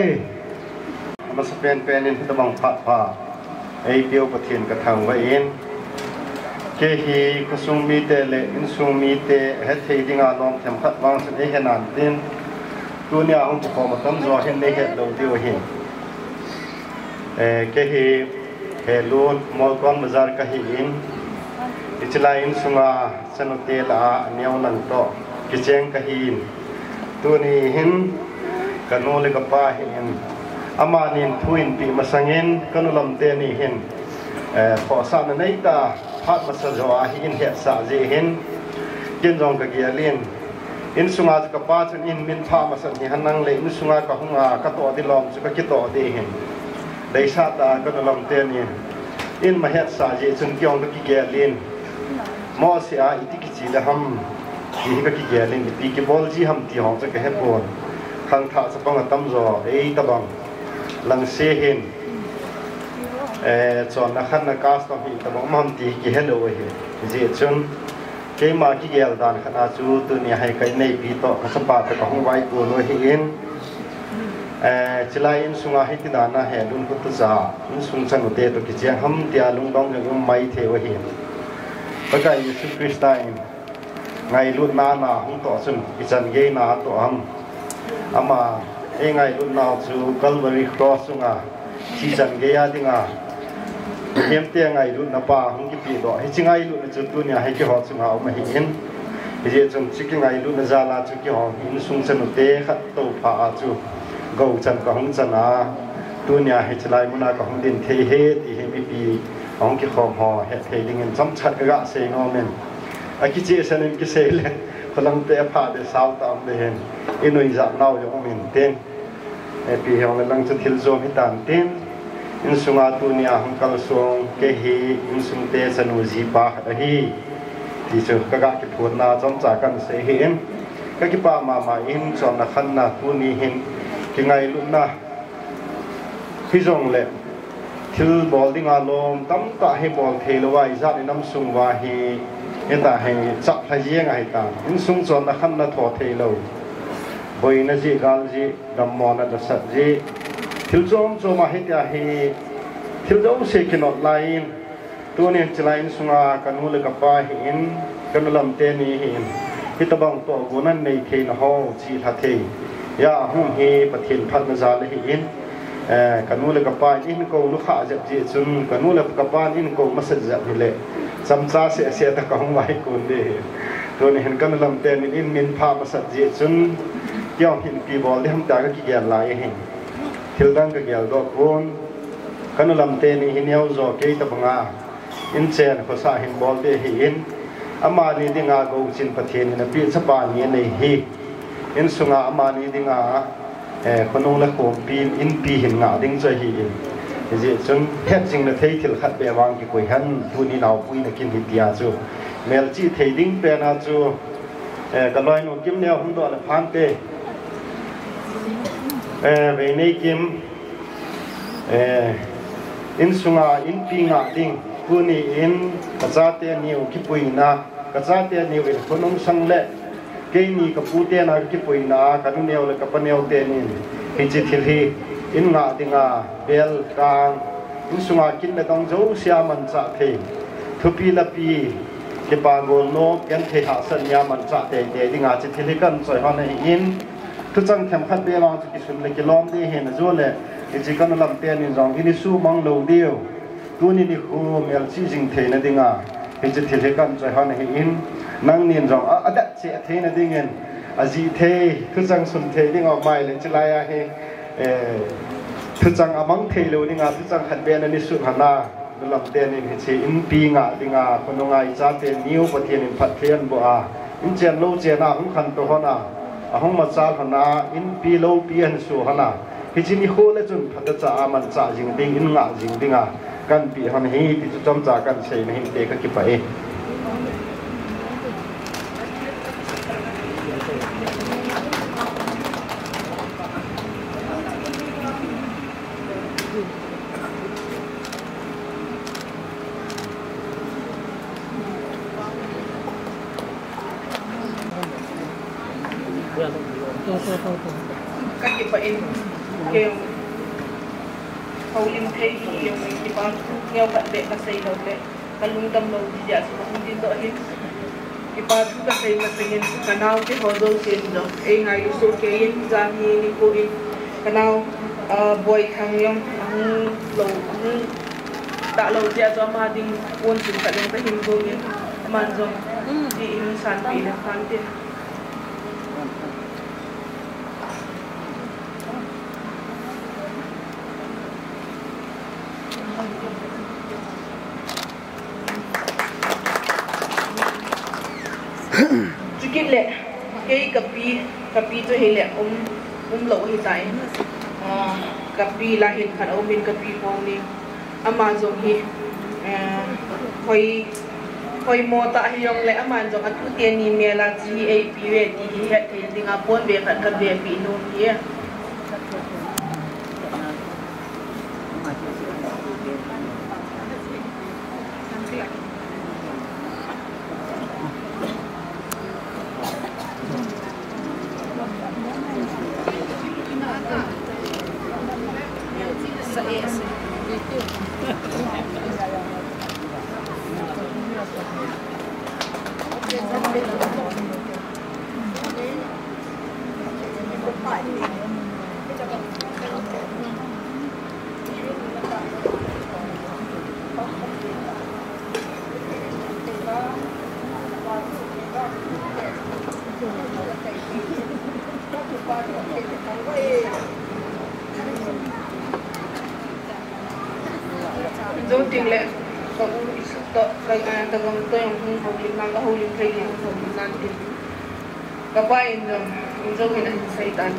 Amasa penpen in hitobang phat pha eipeu Pathen kathangvah in, kei hi khosung mite le insung mite hethei dinga lom themkhat vang chun eihe nan tin, tunia hung kikhom atamjo hin neihet lou diu ahin. Eh, kei hi Helut, Molkon Bazar kahi in, hichelai insunga chanute lah a aneo lang toh kicheng kahi in, tuni hin kanu le kapa hi in, amanin thu eipeh masangin kanu lam teni hin, eh, khohsahna neitah a phat masa jo a hi in hetsah jeh hin, ken jong kagel in, insunga chu kapa chun in min pha masat hihen lang le insunga kahunga katoh ding lom chu kakitoh ding ahin, deisah tah a kanu lam teni in, in ma hetsah jeh chun kei jong kakigel in, Mose a iti kiche ding ham ti hi kakigel in, ipi kibol ji ham ti ho chu kahepon. Khangthah chapang atamjo eitobang lang se hin, eh, chonna khanna custom hi itobang um ham ti kihelou ahi. Hijeh chun keima kigel dan khat a chu tunia hi ka inneipi toh kachapa toh kahung vaikon u ahin, eh, hichelai insunga hiti dan a Helut khotucha insung chanute toh kicheng ham tia lungdong jong um maithei u ahin. Pakai Jesu Christa in ngailutna ana hung toh chun ichan geina atoh ham? Ama eingailutnau chu Calvary Cross chunga thi chan gei a dinga mihemte ngailutna pa hung kipehdoh, hiche ngailutna chu tunia hi keiho chunga um ahin, hijeh chun hiche kingailutna jal a chu keiho hi insung chanute khat toh pha a chu gou chan kahung chan a, tunia hichelai muna kahung ding thei ahi ti hi mipi ahung kikhom ho hethei dingin chomcha kaga sei nom in, akichehsan in kisei le kholangte apha ding sao tah um ding ahin, inuijat nau jong um intin, ipi hijongle lang chu thil jom hitan tin, insunga tunia hung kalsong kei hi insungte chanu jipa khat ahi ti chu kaga kiphonna chomcha kahin sei ahin, kakipah mama in chonna khanna tuni hin kingailutna hijongle thil bol dinga lom tamtah hi bol theilou a ijat inam sung uva hi, hitia hi chaplha jeng ahitan, insung chonna khanna tho theilou, boina jeh, gal jeh, dammona nasat jeh, thil chom chom a hitia hi thil jouse kinot lai in, tunin hichelai insunga kanu le kapa hi in, kanu lam teni hi in, hitobang tohgon anei theina ho, chelha thei a hung hi Pathen phatna jal ahi in, eh, kanu le kapa in eihin kou lukha jep jeh chun, kanu le kapa in eihin kou masat jep hile chomcha sehseh tah kahung vaikon ding ahi. Tuni hin kanu lam tenin in min pha masat jeh chun, keiho hin ipi bol ding ham tia kakigel lai ahin, thildang kageldoh pon. Kanu lam teni hi neojo kei tobanga inchen khosah hin bol ding ahi in, amani dinga gouchin Pathen in apeh chapa ni anei hi, insunga amani dinga, eh, khonung le khompi inpi hin ngah ding chu ahi in, hijeh chun hetjingna thei thil khat beh vang kikoi hen, tuni naopuina kin hitia chu melchih thei ding pena chu, eh, kaloinu Kimneo hung doh le phante, eh, Veineikim, eh, insunga inpi ngah ding, tuni in kachate niu kipuina, kachate niu in khonung sang le keini kapu tena kakipuina a, kanu neo le kapa neo tenin hiche thil hi in ngah dinga, bel kang, insunga kin le dong jousea manchah thei, thupi lapi, kipa golnop, genthei hahsatna a manchah teitei dinga hiche thil hi kahin choi hon ahi in, thuchang themkhat beh vang chu kisun le kilom ding ahin, ajou le hiche kanu lam tenin jong ini sumang lou diu, tuni nikho melchih jing theina dinga hiche thil hi kahin choi hon ahi in, nangnin jong a, adet cheh theina dingin, ajih thei, thuchang sun thei dinga mai le hichelai a hi, eh, thuchang amang theilou dinga thuchang khat beh nahin sun hon a, nu lam tenin hiche inpi ngah dinga, khonunga ichate niu Pathen in phatthei anboh a, inchen lou chena hung khantou hon a, ahung machal hon a, inpi loupi ahin so hon a, hiche nikho le chun phatechaa manchah jing ding, in ngah jing dinga kahin peh hon ahi ti chu chomcha kahin seina ahin te, kakipah e. Ka kipah in, kei jong houlim thei hi jong kipa thu neo khat beh ka sei lou le, ka lungdam lou ti jeh a chu ka hung ding doh hin. Kipa thu ka sei masang in, ka naote ho jousen jong ei ngailu soh kei in, jan hi nikho in ka nao, ah, Boithang jong ahung lou, ahung ta lou jeh a chu ama ding pon sun khat jong ka hin gong in, aman jong ti in sanpeh le phan tin. Chukit le, kei ka pi, ka pi chu hile um, um lou ahitai. Ah, ka pi la hin khat a um in ka pi pon ni. Ama jong hi, eh, hoi, hoimo tah hijongle aman jong atu teni mel a chi hi eipe uve ti hi hetthei dinga pon be khat ka bepeh nom hi. Jou ting le, ka u i suk toh, ka, eh, ka gam toh jong hung houlim nan, ka houlim thei jong hung houlim nan tin. Ka pa in jong, in jong in ahin sei tan.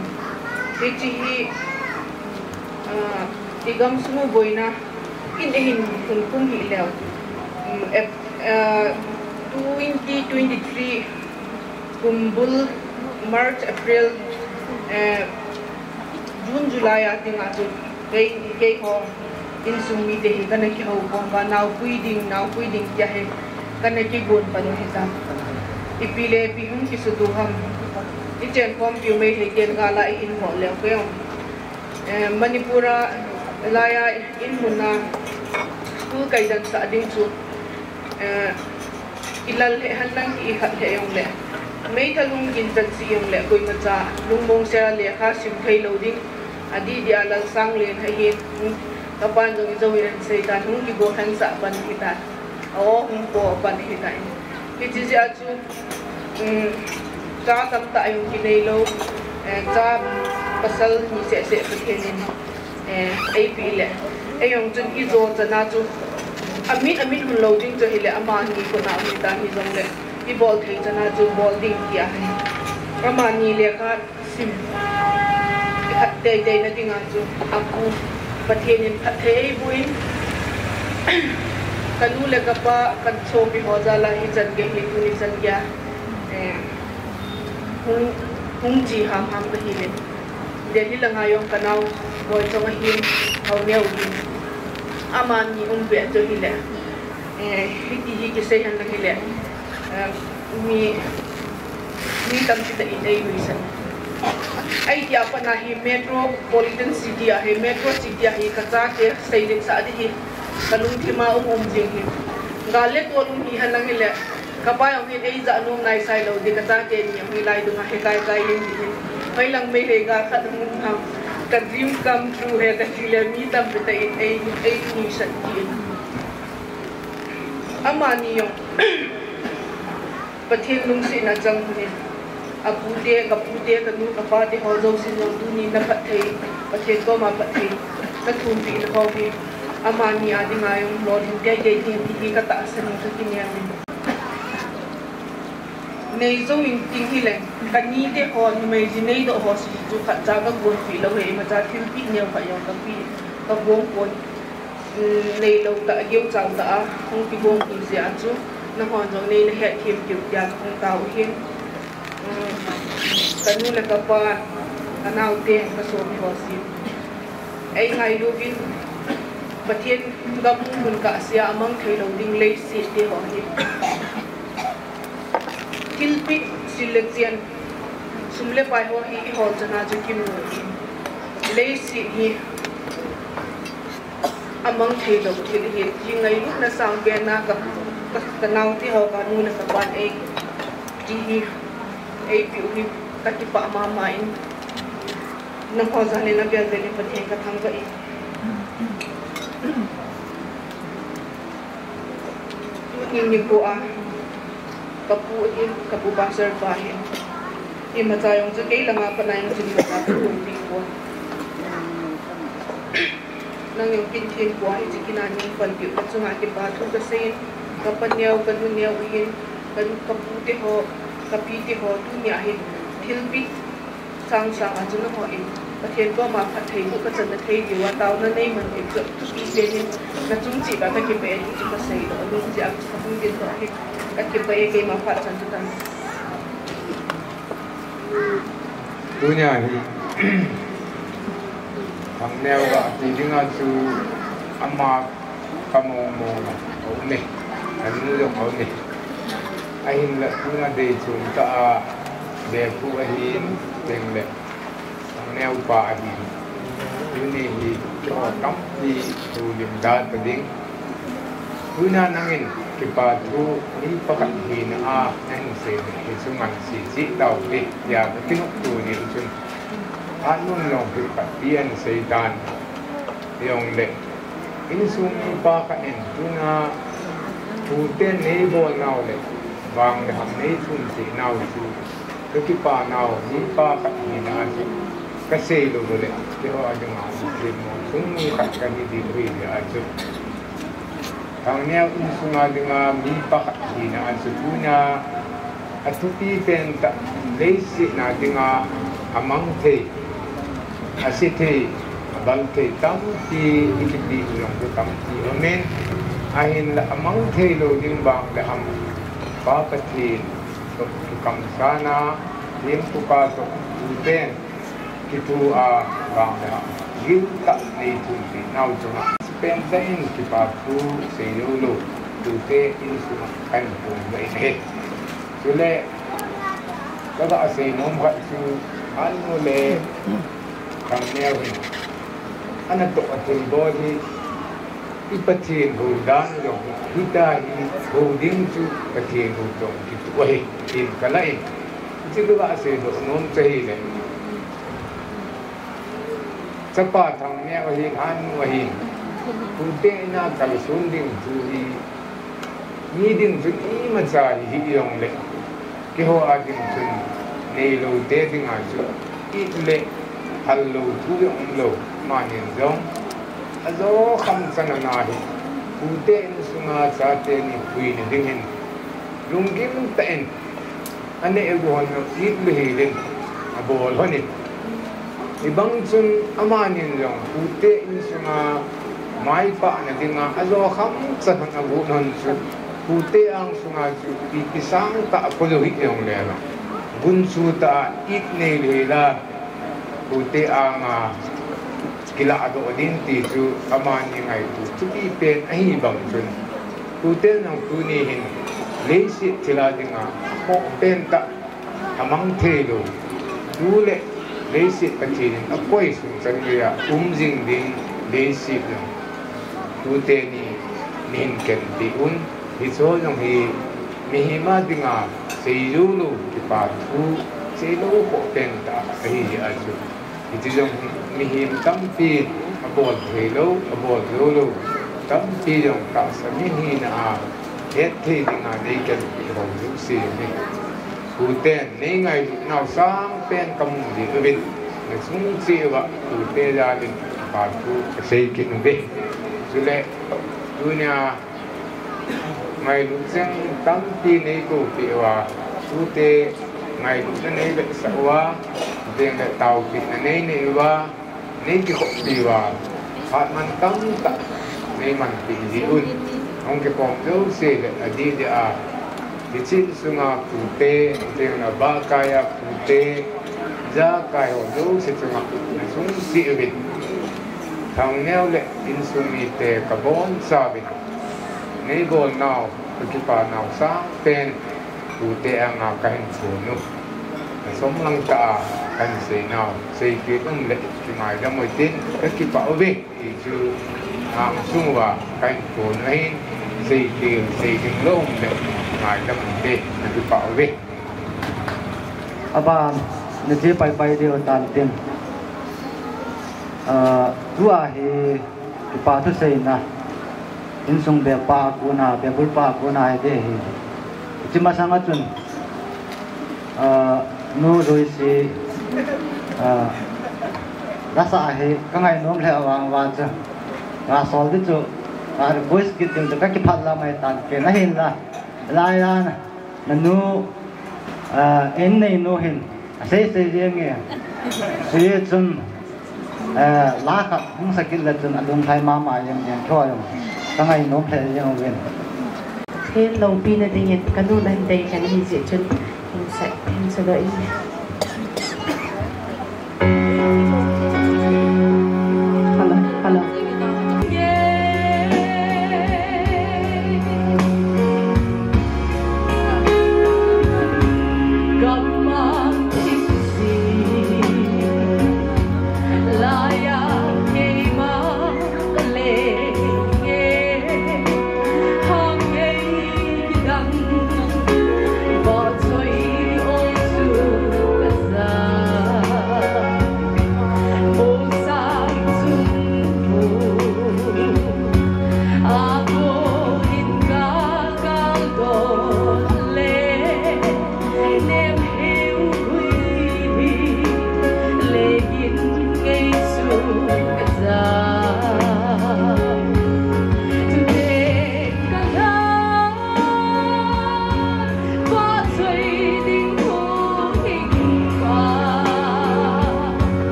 Hiche hi, ah, i gamsung u boina, in eihin hun kum hi leu. Um, ep-, ah, twenty twenty-three kum bul, March, April, eh, June, July a dinga chu kei, keiho insung mite hi kana kihou khom uva, naopui ding, naopui ding tia hi kana kigon pan u hitan. Ipi le ipi hung kisutu ham. I chen khompiu Meitei ten gal a i hin ho leu kei jong. Eh, Manipur a laiya in mun a school kaidan sah ding chu, eh, i lal lheh hen lang hi i khat lheh jongle, meithal hung ginchat seh jongle, koimacha lungmong sel a lekha sim thei lou ding, adih dih a lal sang len ahin, ka pan jong i jou in ahin sei tan, hung kigo khen sah pan ahitan, a aw hung po pan ahitan. Hiche jeh a chu, um, cha tamtah jong kinei lou, eh, cha pasal ni seh seh Pathen in eh, eipeh le, ei jong chun i jo chan a chu, amin, amin hun lou ding chu hile, amani kona um ta hijongle, i bol thei chan a chu bol ding tia hi. Amani lekha sim, i khat teitei na dinga chu, apu, Pathen in phatthei eiboh in, ka nu le ka pa, ka sopi ho jal a hichan gei hi, tuni chan gei a, eh, hung, hung chi ham ham kahi le. Delhi langa jong ka nao Boichong ahin, Haoneo ahin. Amani um pet chu hile. Eh, hiti hi kisei hen lang hile. Eh, mi, mi tampi tah in einuisan. Ahi tia pat na hi metropolitan city a hi, metro city a hi ka chate seilet sah ding hi ka lungthim a um um jing hi. Gal le tol um hi hen lang hile. Ka pa jong hin eija nom naisai lou ding, ka chate ni jong hilai dunga he kai kai in ding hin. Hoilang Meitei gal khat hung um ham. Ka dream come true ahi kati le mi tampi tah in ei, einuisan kit in. Amani jong Pathen lungsetna chang hon in. Apute, kapute, kanu, kapate ho jousen jong tuni na phatthei, Pathen koma phatthei na thumpeh na ho hi. Amani a dinga jong lolhing teitei ding ti hi ka tahsan in ka kinem in. Nei jou in ting hileng, kanite ho, numei ji neidoh ho si chu khatcha ka gonpeh lou ahi, imacha thilpeh neo khat jong ka peh, ka gong pon, um, neilou tah, geuchang tah a, hung kigong hi jeh a chu, nahon jong nei na hetthem keu tia ka hung tao u hin, um, ka nu le ka pa, ka naote, ka sopi ho si. Ei ngailu vin, Pathen gam hung mun kahsea a mang thei lou ding leiset te ho hi. Thilpeh, sil le chen, Sum le pai ho hi i hol chana chu kimu in. Leiset hi a mang thei lou thil hi, hi ngailutna sang pen a ka, ka, ka naote ho, ka nu le ka pan ei ti hi, ei piu hi ka kipah mama in. Nangho jal in a vel vel in Pathen ka thangvah in. Tuni nikho a, ka pu ahin, ka pu pastor pa ahin. Imacha jong chu kei langa pat na jong chu imacha ka pu pi ko. Nang jong kin thin ko ahi, chu kin a ning pan pi ka chunga kipa thu ka sei in, ka pa neo, ka nu neo ahin, ka, ka pu te ho, ka pi te ho, tuni ahin. Thilpeh sang sang a chu nangho in Pathen koma phatthei boh ka channa thei diuva taona nei man diu chu thupi pen in na chung cheh uva ka kipah e ti chu ka sei lou, a lung cheh a chu ka hung din lou ahi. Ka kipah e, keima phat chan chu tan. Tunia hi Thangneo ga ti dinga chu ama ka mong mong a um e, a nu jong a um e. Ahinla tuna dei chung tah a, Bephu ahin, Teng le Thangneo pa ahin. Tuni hi keiho tampi thu lim da ta ding. Tuna nangin kipa thu mi pakhat hina a nahin sei hi chu ngan sei cheh tau te, tia ka kinop tuni u chun. Anom lou hi khat pi an sei tan. Jong le, insung mipa khat in tuna tute nei bol nau le, vang le ham nei thum cheh nau chu, ka kipa nau, mipa khat hina chu ka sei lou le, keiho a dinga, keiho sung mi khat ka hi di hui le a chu. Thangneo insung a dinga mi pakhat hina a chu tuna a thupi pen tah, leiset na dinga a mang thei, a se thei, a bal thei tampi i kipi u jong chu tampi um in, ahinla a mang thei lou ding vang le ham, Pa Pathen toh kikam sana, thempu pa toh tu pen, kithu a vang le ham, gil tah nei thum pi nau chunga. Pen tah in kipa thu sei lou lou, tute insunga kan pum le in he. Chule, ka ga sei nom khat chu, a nu le Thangneo hin. Ana toh a thil bol hi, i Pathen hou dan jong hi, hita hi, hou ding chu Pathen hou jong kitu ahi, tin ka la in. Chu ka ga sei doh nom chu hi le. Chapa Thangneo ahin, a nu ahin. Tute in a kalson ding thu hi, mi ding chun imacha hi hih jong le, keiho a ding chun neilou te dinga chu it le hal lou thu jong um lou, amanin jong ajo kham chan ana hi. Tute insunga chate ni puina ding hin lunggim tah in, aneh gu hon jong it le hel in abol hon in. Hibang chun amanin jong tute insunga maipahna dinga ajo kham chan hon agu hon chu, tute ang sunga chu ipi sang tah a kho lou hih jong le, gunchu tah a it nei le hel a, tute anga kilah doh ding ti chu amani ngaito thupi pen ahi bang chun, tute jong tuni hin leiset thil a dinga khoh pen tah, a mang thei lou, tu le leiset Pathen in akoi sung chan geiya um jing ding leiset jong tute ni, nihin ken ti un, hichu jong hi mihem a dinga sei jou lou kipa thu, sei lou khoh pen tah ahi a chu. Hiti jong hi mihem tampi abol thei lou, abol jou lou tampi jong tahsa mi hina a het thei dinga nei ken pi ho jouse hi. Tuten nei ngailut nau sang pen kamu diu vin, na chung cheh uva tute jal in kipa thu kasei kit uve. Chule tunia ngailut cheng tampi nei koupi uva, tute ngailutna nei vetsah uva, veng le taopina nei nei uva, nei kikhohpi uva, phat man tamtah nei manpi ji un. Hung kikhom jouse le adeh deh a, hiche sunga pute, veng le bahkai a pute, jakai ho jouse chunga na chung cheh uvin, Thangneo le insung mite kabonchauvin, nei bol nau, kakipa nau sangpen, tute anga kahin phon u. Somlang tah a kahin seinau, seikit um le kingaidam uvin tin, kakipah uve. Hichu, angsung uva kahin kon ahin, seikit, seiding lou um le kingaidam uvin tin, kakipah uve. Aban, nache paipai diu tan tin. Ah, tua hi, Kipa thuseina, insung bep pa a kona, bep bul pa a kona hiding ahi. Hiche masang a chun, ah, Nu Joyce, ah, lasa hi kangai nom lheh vang uva chu, kasol ding chu, ka request kit ding chu kakipah lam ahi tan ken ahinla. Laiya, nanu, ah, in neinu hin, asei sei jeng e. Hijeh chun, ah, la khat hung sa kit le chun alungthim mama jeng jeng tho jong. Kangai nom lheh jeng uvin. Hin loupina dingin, kanu nahin dei kha ahi jeh chun, hin sa, hin sa doh in. Hello, hello.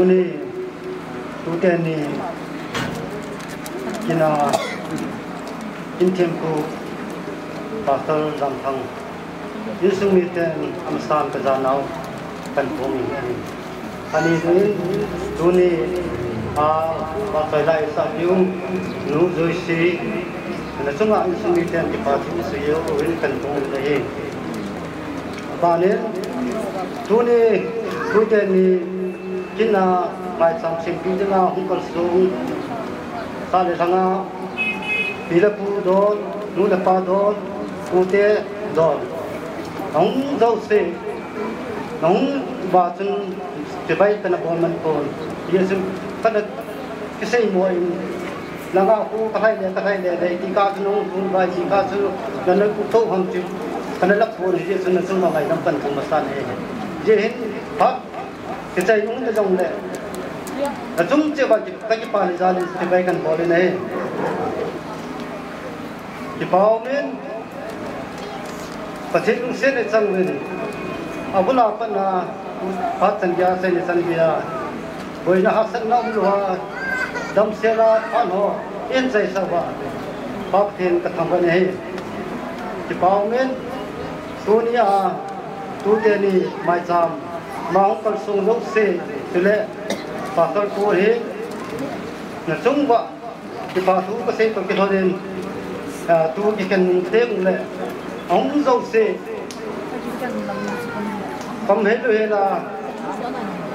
Tuni, tute ni, kin a, kin thempu, Pastor Lamthang, insung miten amasan kajanau, kahin pung in ahi. Ani in, tuni, a, Pastor Laisahpiu, Nu Joyce, na chunga insung miten kipathu seiyu in kahin pung in ahi. Abanin, tuni, tute ni, kin a, maicham sempi dinga hung kalsong, sa le lhanga, pi le pu don, nu le pa don, tute don. Nahung jouse, nahung uva chun, chibai kana bol man pon. Hijeh chun, kana kisei mo in, nanga khu kalhai le, kalhai le, le, ti ka chu nahung thum vai, ti ka chu nana ku tho ham chu, kana lap pon, hijeh chun nachung ma ngaidam kahin thum masa e. Hijeh hin, phat, kichai nung ta jongle, nachung cheh uva ki, kakipa le jal in, chibai kahin bol in ahi. Kipa umin, Pathen lungset in chang uvin, abul a pat na, phat chan geiya, sei ni chan geiya, boina hahsatna umlou a, damsel a phat ho, eichaisah uva, Pathen kathangvah in ahi. Kipa umin, tuni a, tute ni, maicham, ma hung kalsong jouse, chule, Pastor pu hi, nachung uva, kipa thu kasei toh kilhonin, a, tu kikhen nung teng le, ahung jouse, kam hei lou hela,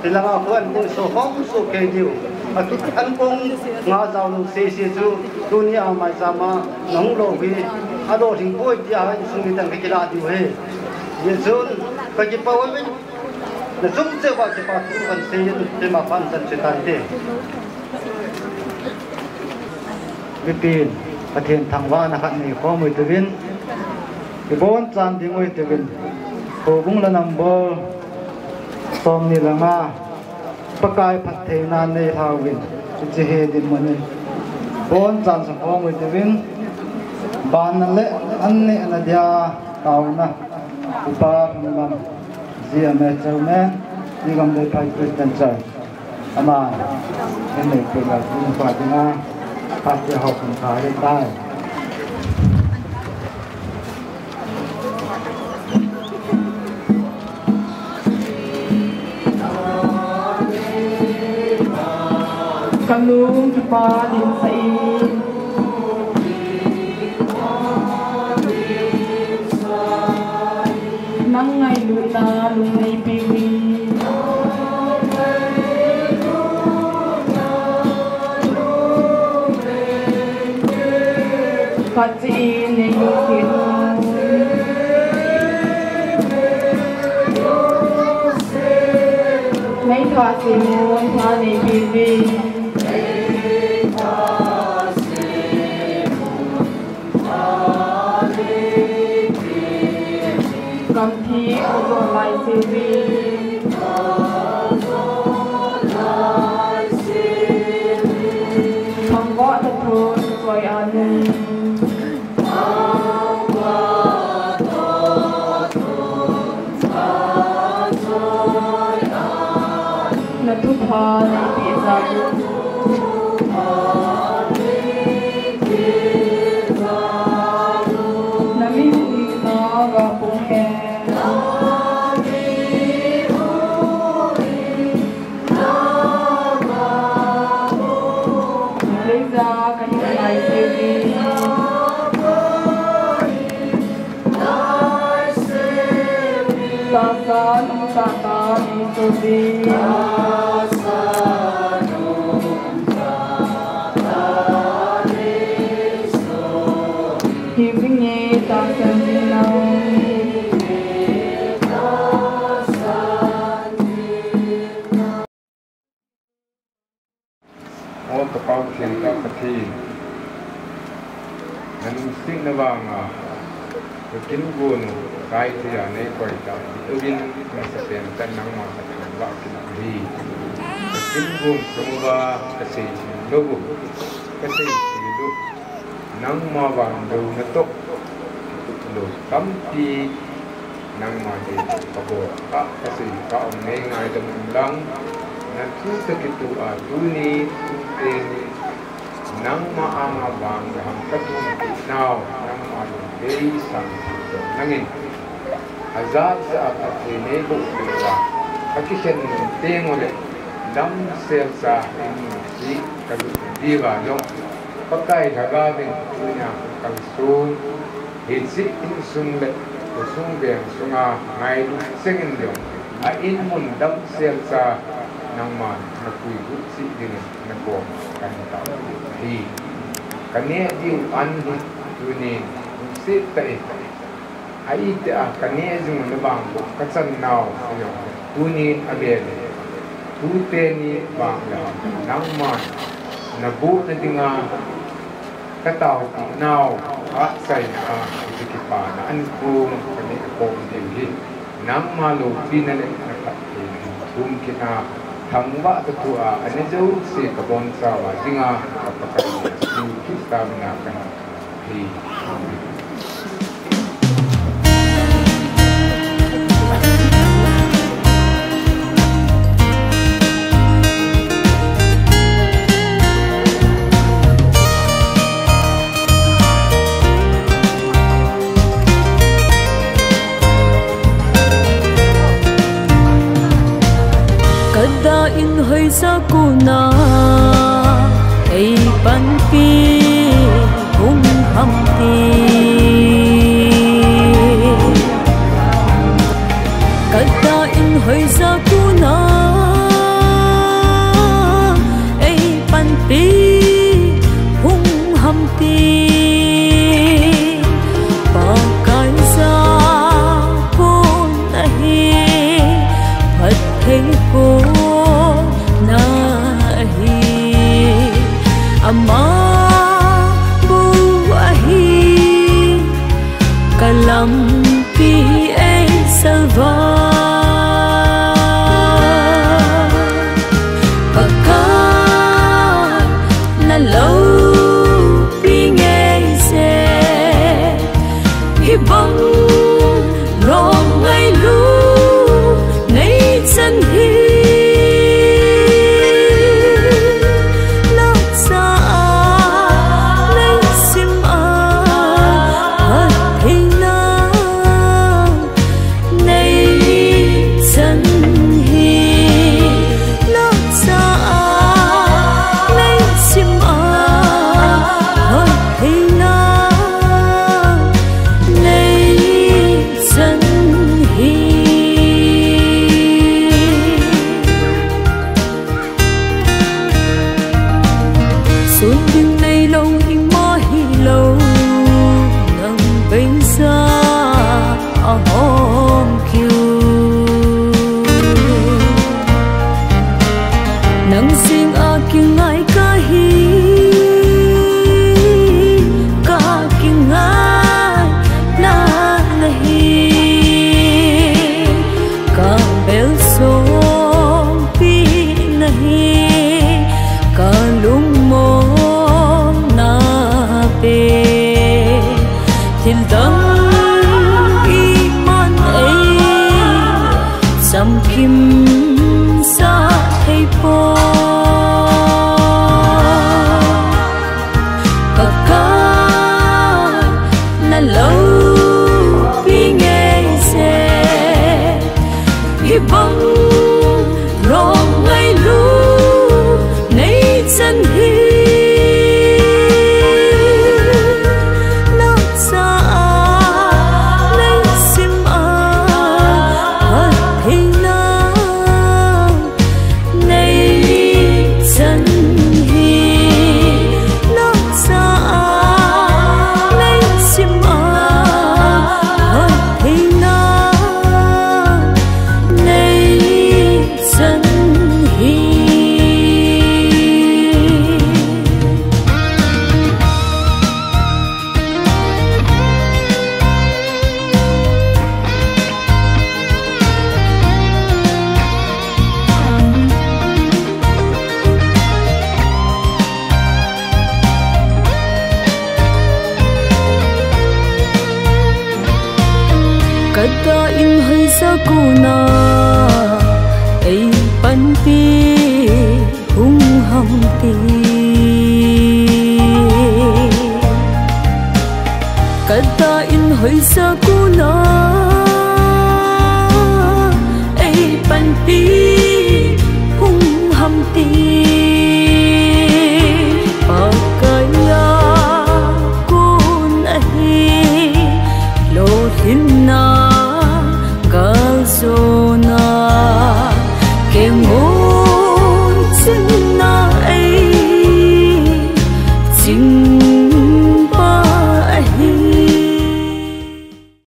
tilanga khu ankong so hom so kei diu. Atu ankong nga jao lou sese chu, tuni a maicham a, nahung lou hi, alolhing poi tia, insung miten kakilah diu ahi. Hijeh chun, kakipa umin, nachung cheh uva kipathu kahin seiyin, keima phat chan chu tante. Mipin, Pathen thangvahna khat neikhom u hitiuvin, ibonchan ding u hitiuvin, houbung la number somni le nga, Pakai phattheina neilhauvin, hiche hi dinmun in, bonchan sakhom u hitiuvin, banna le an nehna dia taona, Upa Lhanglam, G M A Chairman, Igamlei Phai Christian Church. Aman, in neipeh lou, in pa dinga, phat ho kin kha le tai. Kalung kipa dinsah in. Nang ngailutna lungneipeh uvin. Phatcheh in neilungset un. Neitha sem un, tha neipeh uvin. Gamthip, ajo lai seiyin. Thangvahna thon, choi anun. Na thupha neipeh jal un. Na mihuna gapung hen. Leija kahin ngai seiyin. Tahsa nung tah tah neisou uvin. Hijeh in tahsan jing nau. O ka Pathen, ka Pathen, na lungsetna vanga ka kin gon u, kaithoa neikoi tah, hijeh in masapen tah in nangma ka thangvah kit u ahi. Ka kin gon sung uva ka seisei lou u, ka seisei lou u, nangma vang louna toh kitup lou tampi nangma deilou kabol a, kasei ka um nei ngaidam un lang, Nathu toh kitoh a tuni, tute ni, nangma anga vang le ham kathum kit nau, nangma lungdei sangpi jong nangin. Ajat ja a Pathen eiboh diuva, akikhen teng uleh, damsel cha in si kalut diuva jong, Pakai Lhagao in tunia kalson, hiche insung le khosung veng sunga ngailut chengin jong, a in mun damsel cha nangman napuilut cheh dingin nakom kahin taopi ahi. Kaneh diu an hi tunin lungset tah in, a itih a kaneh jing na vang bou kachan nau ahi. Tunin avel in, tute ni vang le ham, nangman nabohna dinga kataopi nau, achaina a, hiche kipana ankong kaneh khom diu hi, nangma loupina le naphattheina hin thum kit a, thangvah toh thua aneh jouse kabonchauva dinga, ka Pakai Jesu Christa mina kahin thum ahi. Amen. Kada in hoija kona eipanpi hung ham ti. Kada in hoija kona eipanpi hung ham ti. Pakai ja pon ahi, phatthei pon ahi. Ama bou ahi, kalampi eisalvah. Pakai naloupi ngeije, hibang lom ngailu neichan hi. Lhagao a neisim a phattheina neichan hi. Lhagao a neisim a phattheina neichan hi. Sun ding neilou ima hilou, nang beija ahom kiu. Nang jeng a kingai kahi, kakingaina nahi. Kabel songpi nahi, kalungmonna pen. Thil dang iman eichamkimsah thei poi. Pakai naloupi ngeije, hibang lom ngailu neichan hi. Lhagao a neisim a phattheina neichan hi. Lhagao a neisim a phattheina neichan hi. Kada in hoija kona eipanpi Ei sa kona, ei panpi